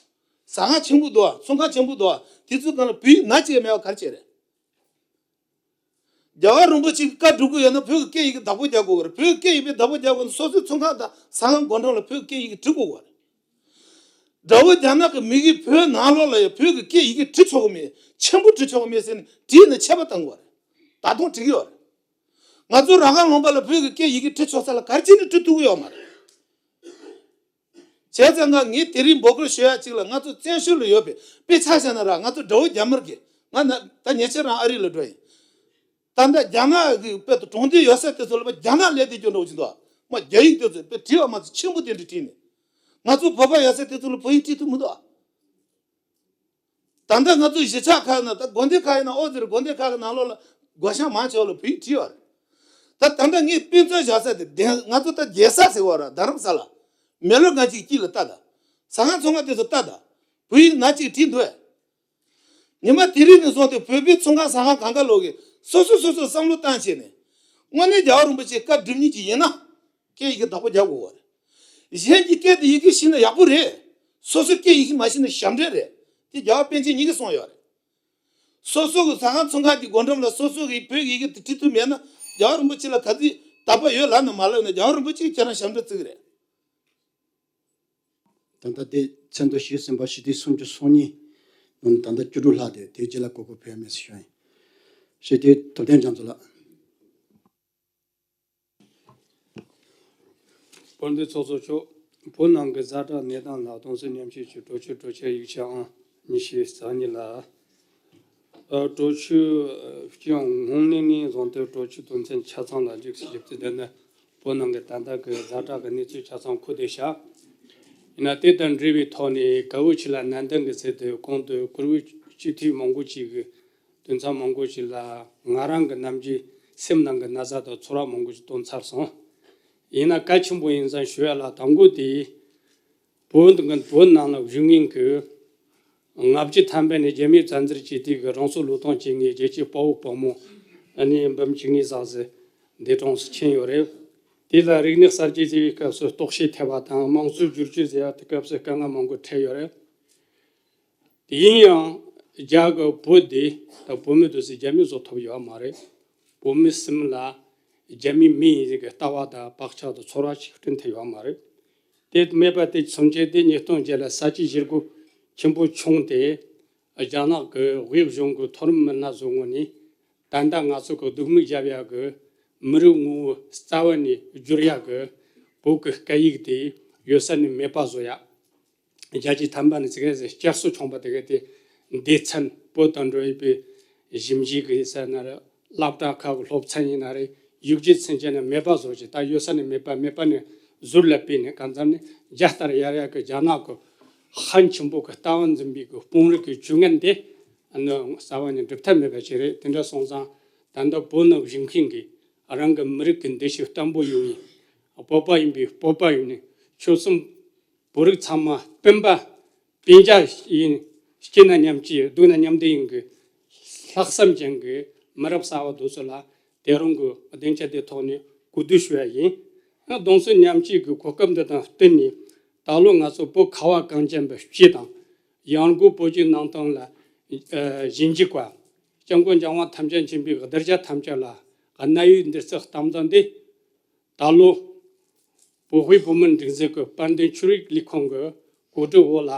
ཟ་ཁང་ཆེན་པོ་འདུག་ཚོང་ཁང་ཆེན་པོ་འདུག་དེ་ཚོའི་སྒང་ལ་བོད་ཡིག་ན་གཅིག་མེད་པ་ག་རེ་བྱས་རེད། རྒྱལ་བ་རིན་པོ་ཆེ་གི་བཀའ་སྒྲུབ་ཀྱི་ཡོད་ན་བོད་ཀྱི་སྐད་ཡི་གེ་བདག་པོ་རྒྱག་དགོས་ཀྱི་རེད། བོད་ཀྱི་སྐད་ཡིག་དཔེ་བདག་པོ་རྒྱག་དགོས་ན་སོ་སོའི་ཚོང་ཁང་དང་ཟ་ཁང་སྒོ་འགྲམ་ལ་བོད་ཀྱི་སྐད་ཡི་གེ་བྲི་དགོས་ཀྱི་རེད། དགྲ་བོ་རྒྱ་ནག་གི་མི་གིས་བོད་ནང་ལོགས་ལ་ཡང་བོད་ཀྱི་སྐད་ཡི་གེ་བྲི་ཆོག་གི་མེད། ཆེན་པོ་བྲི་ཆོག་གི་མེད་ཟེར་ནས་བྲིས་ནས་ཆད་པ་བཏང་དགོས་རེད། ད་དུང་བྲི་གི་ཡོད་རེད། ང་ཚོ་རང་དབང་ལུང་པ་ལ་བོད་ཀྱི་སྐད་ཡི་གེ་བྲི་ཆོག་ས་ལ་ག་རེ་བྱས་ནས་བྲི་ཐུབ་ཀྱི་ཡོད་མ་རེད། བྱས་ཙང་ང་ངས་དེ་རིང་འབོད་སྐུལ་ཞུ་ཡ་གཅིག་ལ་ང་ཚོ་བཙན་བྱོལ་ལ་ཡོད་པའི་དཔེ་ཆ་བཞག་ན་ར་ང་ཚོ་དགྲ་བོ་རྒྱ་དམར་གྱིས་ང་ན་ད་ཉེ་ཆར་རང་ཨ་རི་ལ་འགྲོ་ཡིན། ད་ལྟ་རྒྱ་ནག་གི་དཔེ་དང་གྲོང་སྡེ་ཡོད་ས་དེ་ཚོ་ལ་རྒྱ་ནག་ལས་དེ་སྐྱོ་འགྲོ་བཞིན་འདུག་མ་རྒྱ་ཡིག་དེ་ཚོ་དཔེ་བྲིས་པ་མ་ཚད་ཆེན་པོ་དེ་འདྲ་བྲིས་ནས། ང་ཚོ་བོད་པ་ཡོད་ས་དེ་ཚོ་ལ་བོད་ཡིག་བྲིས་ཐུབ་མི་འདུག་ད་ལྟ་ང་ཚོ་གཞིས་ཆགས་ཁག་ན་ད་དགོན་སྡེ་ཁག་ཡིན་ན་ཨོ་ཟེར་དགོན་སྡེ་ཁག་གི་ནང་ལོགས་ལ་སྒོ་བྱང་མང་ཆེ་བ་ལ་བོད་ཡིག་བྲིས་ཡོད་རེད། ད་ད་ལྟ་ངས་དཔེ་མཚོན་བཞག་ས་དེ་བདེན་ང་ཚོ་ད་རྒྱལ་ས་ཟེར་བ་ར་རྡ་རམ་ས་ལ་མེ་ལོ་ང་གཅིག་དཀྱིལ་ལ་ལྟ་ད། ཟ་ཁང་ཚོང་ཁང་དེ་ཚོ་ལྟ་ད། བོད་ཡིག་ན་གཅིག་བྲིས་འདུག་ཉི་མ་དེ་རིང་ནས་བཟུང་སྟེ་བོད་པའི་ཚོང་ཁང་ཟ་ཁང་གང་ག་ལོག་གིས་སོ་སོ་སོ་སོ་བསམ་བློ་བཏང་བྱས་ནས། དངོས་གནས་རྒྱལ་བ་རིན་པོ་ཆེའི་བཀའ་སྒྲུབ་མཁན་ཅིག་ཡིན་ན། སྐད་ཡི་གེ་བདག་པོ་རྒྱག་དགོས་པ་རེད། གཞན་གྱི་སྐད་དེ་ཡི་གེ་ཤེས་ན་ཡག་པོ་རེད། སོ་སོའི་སྐད་ཡི་གེ་མ་ཤེས་ན་ཞབས་འདྲེན་རེད། དེ་རྒྱལ་བ་པཎ་ཆེན་ཉིད་ཀྱིས་གསུངས་ཡོད་རེད། སོ་སོ་གི་ཟ་ཁང་ཚོང་ཁང་གི་སྒོ་འགྲམ་ལ་སོ་སོ་གི་བོད་ཀྱི་ཡི་གེ་དེ་བྲིས་ཐུབ་མེད་ན་རྒྱལ་བ་རིན་པོ་ཆེ་ལ་ག་ཚོད་དད་པ་ཡོད་ལབ་ན་མ་ལབ་ན་རྒྱལ་བ་རིན་པོ་ཆེ་གིས་ཁྱེད་རང་ཞབས་འདྲེན་བརྩི་གི་རེད། ད་ལྟ་དེ་ཚན་དུ་ཞིག་ཟིན་པ་ཞི་བདེ་སུམ་ཅུ་སོ་གཉིས་ནང་ད་ལྟ་བཅུ་དྲུག་ལྷག་དེ་དེའི་རྗེས་ལ་གོ་སྐབས་ཕུལ་ཡ་མེད་ཟེར་ཞུ་ཡིན། ཞི་བདེ་ཐུབ་བསྟན་རྒྱ་མཚོ་ལགས། དཔལ་ལྡན་ཚོགས་གཙོ་མཆོག་བོད་ནང་གི་ཛ་དྲག་གནས་སྟངས་ལ་གདུང་སེམས་མཉམ་སྐྱེད་ཀྱི་གྲོས་ཆོད། གྲོས་ཆོད་ཡིག་ཆ་ཨང་ཉི་ཤུ་རྩ་གཉིས་ལ། ཨ། གྲོས་ཆོད་སྤྱི་ཡོངས་སྔོན་གནས་ནས་བཟུང་སྟེ་གྲོས་ཆོད་དོན་ཚན་ཆ་ཚང་ལ་འཇུག་ཞིབ་ཏུ་བསྡད་ན། བོད་ནང་གི་ད་ལྟ་གི་ཛ་དྲག་གི་གནས་ཚུལ་ཆ་ཚང་ཁུ་དེ་བྱ། ཡིན་ན་དེ་དང་འབྲེལ་བའི་ཐོག་ནས་ག་བོ་ཆེ་ལ་ནན་ཏན་གྱི་ཚད་དུ་གོང་དུ་བཀུར་འོས་སྤྱི་འཐུས་མང་པོ་ཅིག་གི་དོན་ཚན་མང་པོ་ཞིག་ལ་ང་རང་གི་ནམ་རྒྱུན་སེམས་ནང་གི་ན་ཚ་དང་ཚོར་བ་མང་པོ་ཞིག་བཏོན་ཚར་སོང་། ཡིན་ན་གལ་ཆེན་པོ་ཡིན་ཙང་ཞུ་ཡ་ལ་དང་པོ་དེ། བོད་འདི་གི་བོད་ནང་ལ་བཞུགས་མཁན་གྱི་ལྔ་བཅུ་ཐམ་པ་ནས་རྒྱ་མིའི་བཙན་འཛུལ་བྱས་དུས་ཀྱི་རང་སྲོག་བློས་གཏོང་བྱེད་མཁན་རྒྱལ་གཅེས་དཔའ་བོ་དཔའ་མོ་ཨ་ནི་འབུམ་གཅིག་གཉིས་ཙམ་ཟིག་འདས་གྲོངས་སུ་ཕྱིན་ཡོད་རེད། དེ་ལ་རིག་གནས་གསར་བརྗེ་ཟེར་བའི་སྐབས་སུ་ལྟོགས་ཤི་ཐེབས་པ་དང་། དམངས་གཙོའི་བསྒྱུར་བཅོས་ཟེར་བ་དེ་སྐབས་སུ་དཀའ་ངལ་མང་པོ་འཕྲད་ཡོད་རེད། དེ་ཡིན་ཡང་རྒྱ་གི་བོད་དེ་དང་བོད་མི་དེ་ཚོས་རྒྱ་མི་བཟོ་ཐུབ་ཡོད་མ་རེད། བོད་མི་སེམས་ལ་རྒྱ་མིའི་མི་ཡིན་ཟེར་གི་ལྟ་བ་དང་བག་ཆགས་དང་ཚོར་བ་ཞིག་བསྐྲུན་ཐུབ་ཡོད་མ་རེད། དེ་མེད་པ་དེ་མཚོན་བྱེད་དེ་ཉིས་སྟོང་བརྒྱད་ལ་ས་བྱི་ཞི་རྒོལ་ཆེན་པོ་བྱུང་སྟེ། རྒྱ་ནག་གི་དབུས་གཞུང་གི་མཐོ་རིམ་མི་སྣ་ཚོའི་ངོས་ནས་ད་ལྟ་ང་ཚོ་གི་སྡུག་མིག་བརྒྱབ་ཡག་གི་མི་རིགས་ངོ་བོ་རྩ་བ་ནས་བསྒྱུར་ཡག་གི་བོད་ཀྱི་སྐད་ཡིག་དེ་ཡོད་ས་ནས་མེད་པ་བཟོ་ཡག་བརྒྱ་ཆའི་ཐམ་པ་ནས་ཙི་གེ་ཟིག་བསྐྱར་གསོ་བྱུང་བ་དེ་ག་དེ་སྡེ་ཚན་བོད་དང་འབྲེལ་བའི་ཞིབ་འཇུག་གི་ས་ན་རེད། སློབ་གྲྭ་ཁག་གི་སློབ་ཚན་ཡིན་ན་རེད། ཡིག་རྒྱུགས་ཚན་ཆེ་ན་མེད་པ་བཟོ་ཅིག་ད་ཡོད་ས་ནས་མེད་པ། མེད་པ་ནས་ཟུར་ལ་ཕུད་ནས་གང་ཙམ་ནས་རྒྱ་ལྟར་ཡར་ཡར་གི་རྒྱ་ནག་གི་ཧན་ཆེན་པོ་གི་ལྟ་བ་འཛིན་པའི་གི་དཔོན་རིགས་ཀྱི་ཇུས་ངན་དེ་ནི་རྩ་བ་ནས་འགྲུབ་ཐབས་མེད་པ་ཅིག་རེད། དེ་འདྲ་སོང་ཙང་ད་ལྟ་བོད་ནང་བཞུགས་མཁན་གྱི་རང་གི་མི་རིགས་ཀྱི་འདུ་ཤེས་བརྟན་པོ་ཡོད་མཁན། བོད་པ་ཡིན་པའི་བོད་པ་ཡིན་ནས་ཆོལ་གསུམ་བོད་རིགས་ཚང་མ་སྤུན་པ་སྤུན་ཀྱག་ཡིན། སྐྱིད་ན་མཉམ་སྐྱིད་སྡུག་ན་མཉམ་སྡུག་ཡིན་གི་ལྷག་བསམ་ཅན་གི་མི་རབས་གསར་བ་དེ་ཚོ་ལ་དེ་རིང་གི་སྡིངས་ཆ་དེ་ཐོག་ནས་གུས་འདུད་ཞུ་ཡ་ཡིན། ཡང་གདུང་སེམས་མཉམ་སྐྱེད་ཀྱི་གོ་སྐབས་འདི་དང་བསྟུན་ནས། ད་ལོ་ང་ཚོ་བོད་ཁ་བ་གངས་ཅན་པའི་སྤྱི་དང་། ཡང་སྒོས་བོད་ཀྱི་ནང་དོན་ལ་ཨ་ཞིབ་འཇུག་པ། སྐྱབས་མགོན་རྒྱལ་དབང་ཐམས་ཅད་མཁྱེན་པའི་གདུལ་བྱ་ཐམས་ཅད་ལ་གནད་ཡོད་འདི་ཚོ་གཏམ་བཟང་འདི། ད་ལོ་བོད་དབུས་བོད་མིའི་སྒྲིག་འཛུགས་ཀྱི་དཔལ་ལྡན་ཆོས་རིག་ལས་ཁུངས་ཀྱི་གོ་སྒྲིག་འོག་ལ་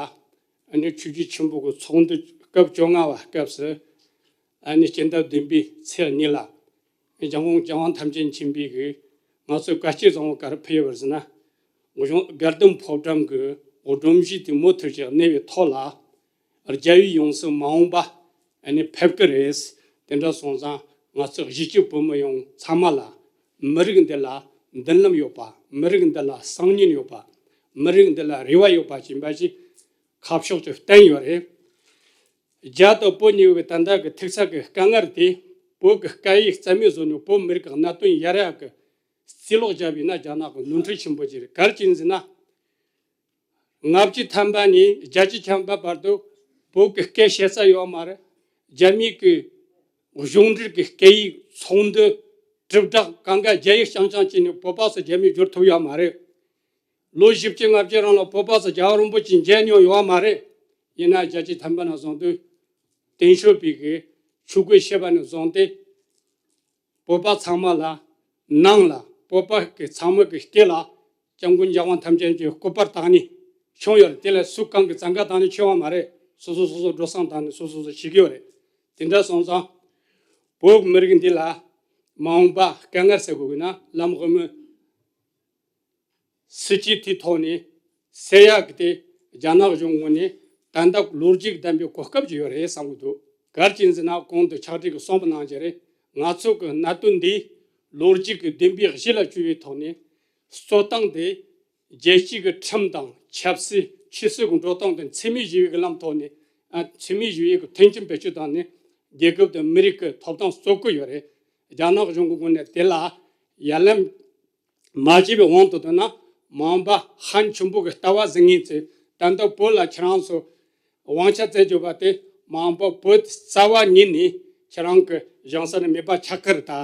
ཨ་ནི་ཆོས་བརྒྱུད་ཆེན་པོ་གི་ཚོགས་འདུ་སྐབས་བཅོ་ལྔ་བ་སྐབས་སུ་ཨ་ནི་སྤྱི་ཟླ་བདུན་པའི་ཚེས་གཉིས་ལ་རྒྱལ་དབང་རྒྱལ་དབང་ཐམས་ཅད་མཁྱེན་པའི་གི་ང་ཚོས་བཀའ་སྤྱི་བཟང་བོ་ག་རེ་ཕུལ་ཡོད་པ་ཟེར་ན། གཞུང་དགའ་ལྡན་ཕོ་བྲང་གི་སྒྲོམ་གཞི་དེ་མུ་མཐུད་ཀྱིས་གནས་པའི་ཐོག་ལ། རྒྱལ་བའི་ཡང་སྲིད་མ་འོངས་པ་ཨ་ནི་ཕེབས་ཀྱི་རེད། དེ་འདྲ་སོང་ཙང་ང་ཚོ་གཞིས་བྱེས་བོད་མི་ཡོངས་ཚང་མ་ལ་མི་རིགས་འདི་ལ་མདུན་ལམ་ཡོད་པ། མི་རིགས་འདི་ལ་སང་ཉིན་ཡོད་པ། མི་རིགས་འདི་ལ་རེ་བ་ཡོད་པ་ཅིག་ཡིན་པ་ཞིག་ཁ་ཕྱོགས་ཀྱིས་བསྟན་ཡོད་རེད། རྒྱ་དང་བོད་གཉིས་པོའི་ད་ལྟ་གི་ཐུག་ས་གི་དཀའ་ངལ་དེ། བོད་ཀྱི་སྐད་ཡིག་རྩ་མེད་བཟོ་ནས་བོད་མི་རིགས་ཀྱི་གནད་དོན་ཡར་ཡག་གི་རྩིས་ལོག་བརྒྱབ་ཡིན་ན་རྒྱ་ནག་གི་ནོར་འཁྲུལ་ཆེན་པོ་ཅིག་རེད། ག་རེ་བྱས་ཟེར་ན། ལྔ་བཅུ་ཐམ་པ་ནས་བརྒྱད་ཅུ་ཐམ་པ་བར་དུ་བོད་ཀྱི་སྐད་བཤད་ས་ཡོད་མ་རེད། རྒྱ་མིའི་གི་གཞུང་འབྲེལ་གྱི་སྐད་ཡིག་ཚོགས་འདུ་གྲུབ་འབྲས་གང་ག་རྒྱ་ཡིག་རྐྱང་རྐྱང་བྱས་ནས་བོད་པ་ཚོ་རྒྱ་མིས་བསྒྱུར་ཐུབ་ཡོད་མ་རེད། ལོ་བཞི་བཅུ་ལྔ་བཅུ་རིང་ལ་བོད་པ་ཚོ་རྒྱལ་བ་རིན་པོ་ཆེ་མཇལ་མྱོང་ཡོད་མ་རེད། ཡིན་ན་བརྒྱད་ཅུ་ཐམ་པ་ནས་བཟུང་སྟེ་བསྟན་ཆོས་པའི་གི་ཆོས་གོས་ཕྱེས་པ་ནས་བཟུང་སྟེ། བོད་པ་ཚང་མ་ལ་ནང་ལ་བོད་པ་གི་ཚང་མ་གི་སྐེ་ལ་སྐྱབས་མགོན་རྒྱལ་དབང་ཐམས་ཅད་མཁྱེན་པའི་སྐུ་པར་བཏགས་ནས་བྱུང་ཡོད་རེད། དེ་ལ་སུ་གང་གི་བཙན་བཀའ་བཏང་ནས་བྱུང་བ་མ་རེད། སོ་སོ་སོ་སོ་འགྲོ་སོང་བཏང་ནས་སོ་སོ་སོ་བྱེད་ཀྱི་ཡོད་རེད། དེ་འདྲ་སོང་ཙང་བོད་མི་རིགས་འདི་ལ་མ་འོངས་པ་དཀའ་ངལ་སེལ་དགོས་ཀྱི་ན་ལམ་དབུ་མའི་སྲིད་ཇུས་དེའི་ཐོག་ནས་སེལ་ཡག་གི་དེ་རྒྱ་ནག་གཞུང་ངོས་ནས་ད་ལྟ་ལོ་རྒྱུས་ལྡན་པའི་གོ་སྐབས་ཅིག་ཡོད་རེད་བསམ་གྱི་འདུག་ག་རེ་བྱས་ཟེར་ན་གོང་དུ་ཕྱག་བྲིས་ཀྱི་གསུངས་པ་ནང་བཞིན་རེད། ང་ཚོ་གི་གནད་དོན་འདི་ལོ་རྒྱུས་ཀྱི་བདེན་པའི་གཞི་ལ་བཅོལ་བའི་ཐོག་ནས་རྩོད་སྟངས་དེ་རྒྱལ་སྤྱིའི་གི་ཁྲིམས་དང་ཆབ་སྲིད་ཆོས་སྲིད་ཀྱི་འགྲོ་སྟངས་དེ་འཚེ་མེད་ཞི་བའི་གི་ལམ་ཐོག་ནས་ཨ་འཚེ་མེད་ཞི་བའི་གི་མཐུན་རྐྱེན་བེད་སྤྱོད་བཏང་ནས་རྒྱལ་ཁབ་དང་མི་རིགས་ཀྱི་ཐོབ་ཐང་རྩོད་ཀྱི་ཡོད་རེད། རྒྱ་ནག་གཞུང་གི་ངོས་ནས་དེ་ལ་ཡ་ལན་མ་བྱས་པའི་དབང་དུ་བཏང་ན་མ་འོངས་པ་ཧན་ཆེན་པོ་གི་ལྟ་བ་འཛིན་མཁན་ཚོས་ད་ལྟ་བོད་ལ་ཁྱེད་རང་ཚོ་དབང་ཆ་བཙལ་རྒྱུ་བ་དེ་མ་འོངས་པ་བོད་རྩ་བ་ཉིད་ནས་ཁྱེད་རང་གི་བཞེངས་ས་ནས་མེད་པ་ཆགས་ཀྱི་རེད་ད།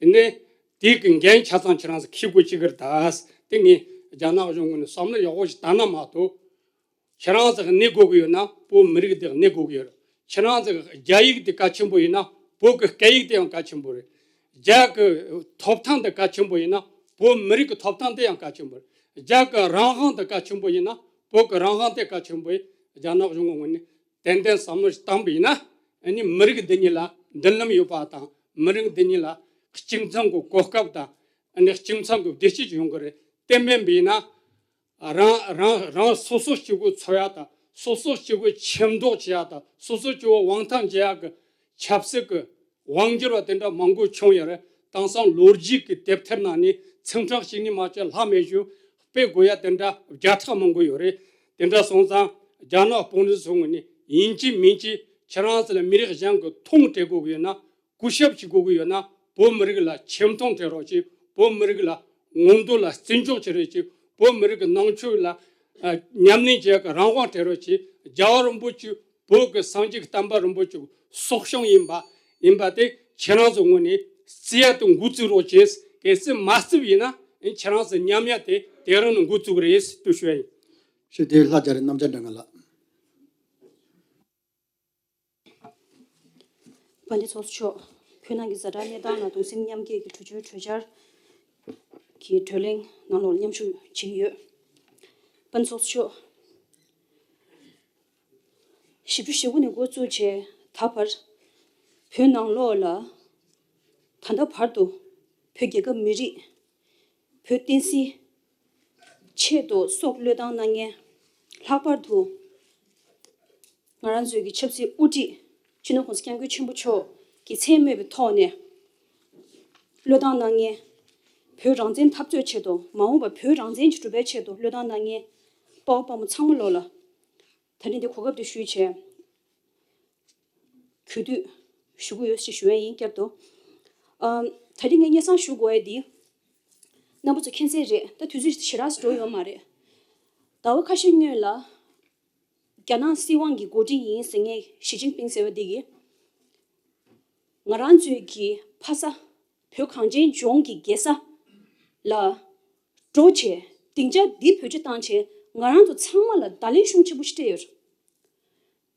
དེ་ནས་དེ་གི་འགན་ཆ་ཚང་ཁྱེད་རང་ཚོ་འཁྱེར་དགོས་ཀྱི་རེད་ད། དེ་ངས་རྒྱ་ནག་གཞུང་ངོས་ནས་བསམ་བློ་ཡག་པོ་ཞིག་བཏང་ན་མ་གཏོགས། ཁྱེད་རང་ཚོ་གནས་དགོས་ཀྱི་ཡོད་ན་བོད་མི་རིགས་དེ་གནས་དགོས་ཀྱི་ཡོད་རེད། ཁྱེད་རང་ཚོ་རྒྱ་ཡིག་དེ་གལ་ཆེན་པོ་ཡིན་ན་བོད་ཀྱི་སྐད་ཡིག་དེ་ཡང་གལ་ཆེན་པོ་རེད། རྒྱ་གི་ཐོབ་ཐང་དེ་གལ་ཆེན་པོ་ཡིན་ན་བོད་མི་རིགས་ཀྱི་ཐོབ་ཐང་དེ་ཡང་གལ་ཆེན་པོ་རེད། རྒྱ་གི་རང་དབང་དེ་གལ་ཆེན་པོ་ཡིན་ན་བོད་ཀྱི་རང་དབང་དེ་གལ་ཆེན་པོ་རེད། རྒྱ་ནག་གཞུང་གི་ངོས་ནས་ཏན་ཏན་བསམ་བློ་ཞིག་བཏང་པ་ཡིན་ན་ཨ་ནི་མི་རིགས་འདི་གཉིས་ལ་མདུན་ལམ་ཡོད་པ་དང་མི་རིགས་འདི་གཉིས་ལ་གཅིག་མཚུངས་ཀྱི་གོ་སྐབས་དང་ཨ་ནི་གཅིག་མཚུངས་ཀྱི་བདེ་སྐྱིད་ཡོང་གི་རེད། དེ་མིན་པ་ཡིན་ན། རང་རང་རང་སོ་སོ་གཅིག་པུ་འཚོ་ཡག་དང་སོ་སོ་གཅིག་པུ་ཁྱིམ་སྡོད་བྱེད་ཡག་དང་སོ་སོ་གཅིག་པུ་དབང་ཐང་བྱེད་ཡག་གི་ཆབ་སྲིད་ཀྱི་དབང་སྒྱུར་བ་དེ་འདྲ་མང་པོ་བྱུང་ཡོད་རེད། དེང་སང་ལོ་རྒྱུས་ཀྱི་དེབ་ཐེར་ནང་ནས་ཚིག་ཕྲེང་གཅིག་ནས་མ་བྱས་ལྷག་མེད་ཞུ་སྤེལ་དགོས་ཡ་དེ་འདྲ་བརྒྱ་ཕྲག་མང་པོ་ཡོད་རེད། དེ་འདྲ་སོང་ཙང་རྒྱ་ནག་དཔོན་རིགས་ཚོའི་ངོས་ནས་ཡིན་གཅིག་མིན་གཅིག་ཁྱེད་རང་ཚོ་ལ་མི་རིགས་གཞན་གྱི་མཐོང་སྤྲད་དགོས་ཀྱི་ཡོད་ན། སྐུ་ཞབས་བྱེད་དགོས་ཀྱི་ཡོད་ན། བོད་མི་རིགས་ལ་ཆེ་མཐོང་སྤྲད་རོགས་གྱིས། བོད་མི་རིགས་ལ་མངོན་འདོད་ལ་བརྩི་འཇོག་བྱེད་རོགས་གྱིས། བོད་མི་རིགས་ཀྱི་ནང་ཆོས་ལ་ཨ་ཉམས་ལེན་བྱེད་ཀྱི་རང་དབང་སྤྲད་རོགས་གྱིས། རྒྱལ་བ་རིན་པོ་ཆེ་བོད་ཀྱི་སངས་རྒྱས་ཀྱི་བསྟན་པ་རིན་པོ་ཆེ་སྲོག་ཤིང་ཡིན་པ་ཡིན་པ་དེ་ཁྱེད་རང་ཚོའི་ངོས་ནས་བརྩི་ཡ་དེ་འགོ་བཙུགས་རོགས་གྱིས། གལ་སྲིད་མ་བརྩིས་པ་ཡིན་ན་ཁྱེད་རང་ཚོ་ཉམས་ཡ་དེ་དེ་རིང་ནས་འགོ་བཙུགས་རེད་ཞེས་ཞུ་ཡ་ཡིན། ཞུ་དེ་ལྷ་རྒྱ་རི་རྣམ་རྒྱལ་སྒྲོལ་དཀར་ལགས། དཔལ་ལྡན་ཚོགས་གཙོ་མཆོག་བོད་ནང་གི་ཛ་དྲག་གནས་སྟངས་ལ་གདུང་སེམས་མཉམ་སྐྱེད་ཀྱི་གྲོས་ཆོད་གྲོས་འཆར་གྱི་གྲོས་གླེང་ནང་ལོགས་མཉམ་ཞུགས་བྱེད་ཀྱི་ཡོད། དཔལ་ལྡན་ཚོགས་གཙོ་མཆོག་བཞི་བཅུ་ཞེ་དགུ་ནས་འགོ་བཙུགས་བྱས་ད་བར་བོད་ནང་ལོགས་ལ་ད་ལྟ་བར་དུ་བོད་རྒྱལ་ཁབ་མི་རིགས་བོད་བསྟན་སྲིད་ཆེད་དུ་སྲོག་བློས་བཏང་གནང་མཁན། ལྷག་པར་དུ་ང་རང་ཚོའི་གི་ཆབ་སྲིད་དབུ་ཁྲིད་སྤྱི་ནོར་༸གོང་ས་༸སྐྱབས་མགོན་ཆེན་པོ་མཆོག་གི་མཚན་སྨོས་པའི་ཐོག་ནས་བློས་བཏང་གནང་མཁན། བོད་རང་བཙན་འཐབ་རྩོད་ཆེད་དུ་མ་འོངས་པ་བོད་རང་བཙན་གྱི་སྒྲུབ་པའི་ཆེད་དུ་བློས་བཏང་གནང་མཁན་དཔའ་བོ་དཔའ་མོ་ཚང་མ་ལོག་ལ་ད་རིང་འདི་གོ་སྐབས་འདི་ཞུས་བྱས། གུས་འདུད་ཞུ་གི་ཡོད་ཞེས་ཞུ་ཡ་ཡིན། བསྐྱར་དུ། ཨམ། ད་རིང་ངས་སྙན་སེང་ཞུ་དགོས་ཡ་འདི། རྣམ་པ་ཚོ་མཁྱེན་གསལ་རེད། ད་དུས་ཚོད་ཞེ་དྲག་འགྲོ་ཡོད་མ་རེད། ཟླ་བ་ཁ་ཤས་སྔོན་ལ། རྒྱ་ནག་སྲིད་དབང་གི་འགོ་ཁྲིད་ཡིན་ཟེར་མཁན་ཞི་ཅིན་ཕིང་ཟེར་བ་འདི་གིས། ང་རང་ཚོའི་གི་ཕ་ས་བོད་གངས་ཅན་ལྗོངས་ཀྱི་རྒྱལ་ས་ལ་འགྲོ་བྱས་སྡིངས་ཆ་འདི་བེད་སྤྱོད་བཏང་བྱས་ང་རང་ཚོ་ཚང་མ་ལ་བརྡ་ལན་ཤུགས་ཆེན་པོ་ཞིག་སྤྲད་ཡོད་རེད།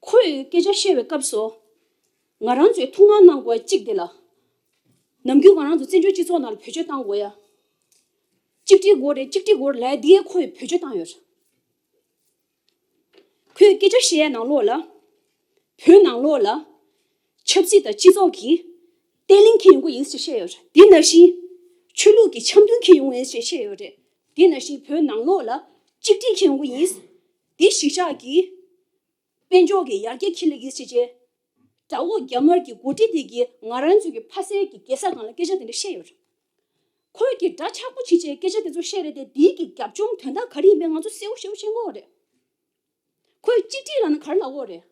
ཁོས་སྐད་ཆ་བཤད་པའི་སྐབས་སུ། ང་རང་ཚོས་ཐུགས་སྣང་གནང་དགོས་པ་གཅིག་དེ་ལ། ནམ་རྒྱུན་ང་རང་ཚོ་བཙན་བྱོལ་སྤྱི་ཚོགས་ནང་ལ་བེད་སྤྱོད་བཏང་དགོས་ཡ། གཅིག་སྒྲིལ་དགོས་རེད། གཅིག་སྒྲིལ་དགོས་རེད་ལབ་ཡ་འདི་ཡང་ཁོས་བེད་སྤྱོད་བཏང་ཡོད་རེད། ཁོས་སྐད་ཆ་བཤད་ཡ་ནང་ལོགས་ལ། བོད་ནང་ལོགས་ལ། ཆབ་སྲིད་དང་སྤྱི་ཚོགས་ཀྱི་བརྟན་ལྷིང་འཁྱེར་ཡོང་གི་ཡིན་ཞེས་བཤད་ཡོད་རེད། དེ་ནང་བཞིན། ཆོས་ལུགས་ཀྱི་འཆམ་མཐུན་འཁྱེར་ཡོང་གི་ཡིན་ཞེས་བཤད་ཡོད་རེད། དེ་ནང་བཞིན་བོད་ནང་ལོགས་ལ། གཅིག་སྒྲིལ་འཁྱེར་ཡོང་གི་ཡིན། དེ་གཞིས་ཆགས་ཀྱི། དཔལ་འབྱོར་གྱི་ཡར་རྒྱས་འཁྱེར་སླེབས་ཀྱི་ཟེར་བྱས། དགྲ་བོ་རྒྱ་དམར་གྱི་འགོ་ཁྲིད་དེ་གིས་ང་རང་ཚོའི་གི་ཕ་སའི་གི་རྒྱལ་ས་སྒང་ལ་སྐད་ཆ་དེ་འདྲ་བཤད་ཡོད་རེད། ཁོས་གི་འདྲ་ཆགས་པོ་བྱེད་བྱས་སྐད་ཆ་དེ་ཚོ་བཤད་རེད་དེ། དེའི་གི་རྒྱབ་ལྗོངས་དོན་དག་ག་རེ་ཡིན་པའི་ང་ཚོ་གསལ་པོ་ཞེ་པོ་ཤེས་དགོས་རེད། ཁོས་གཅིག་སྒྲིལ་ལབ་ན་ག་རེ་ལབ་དགོས་རེད།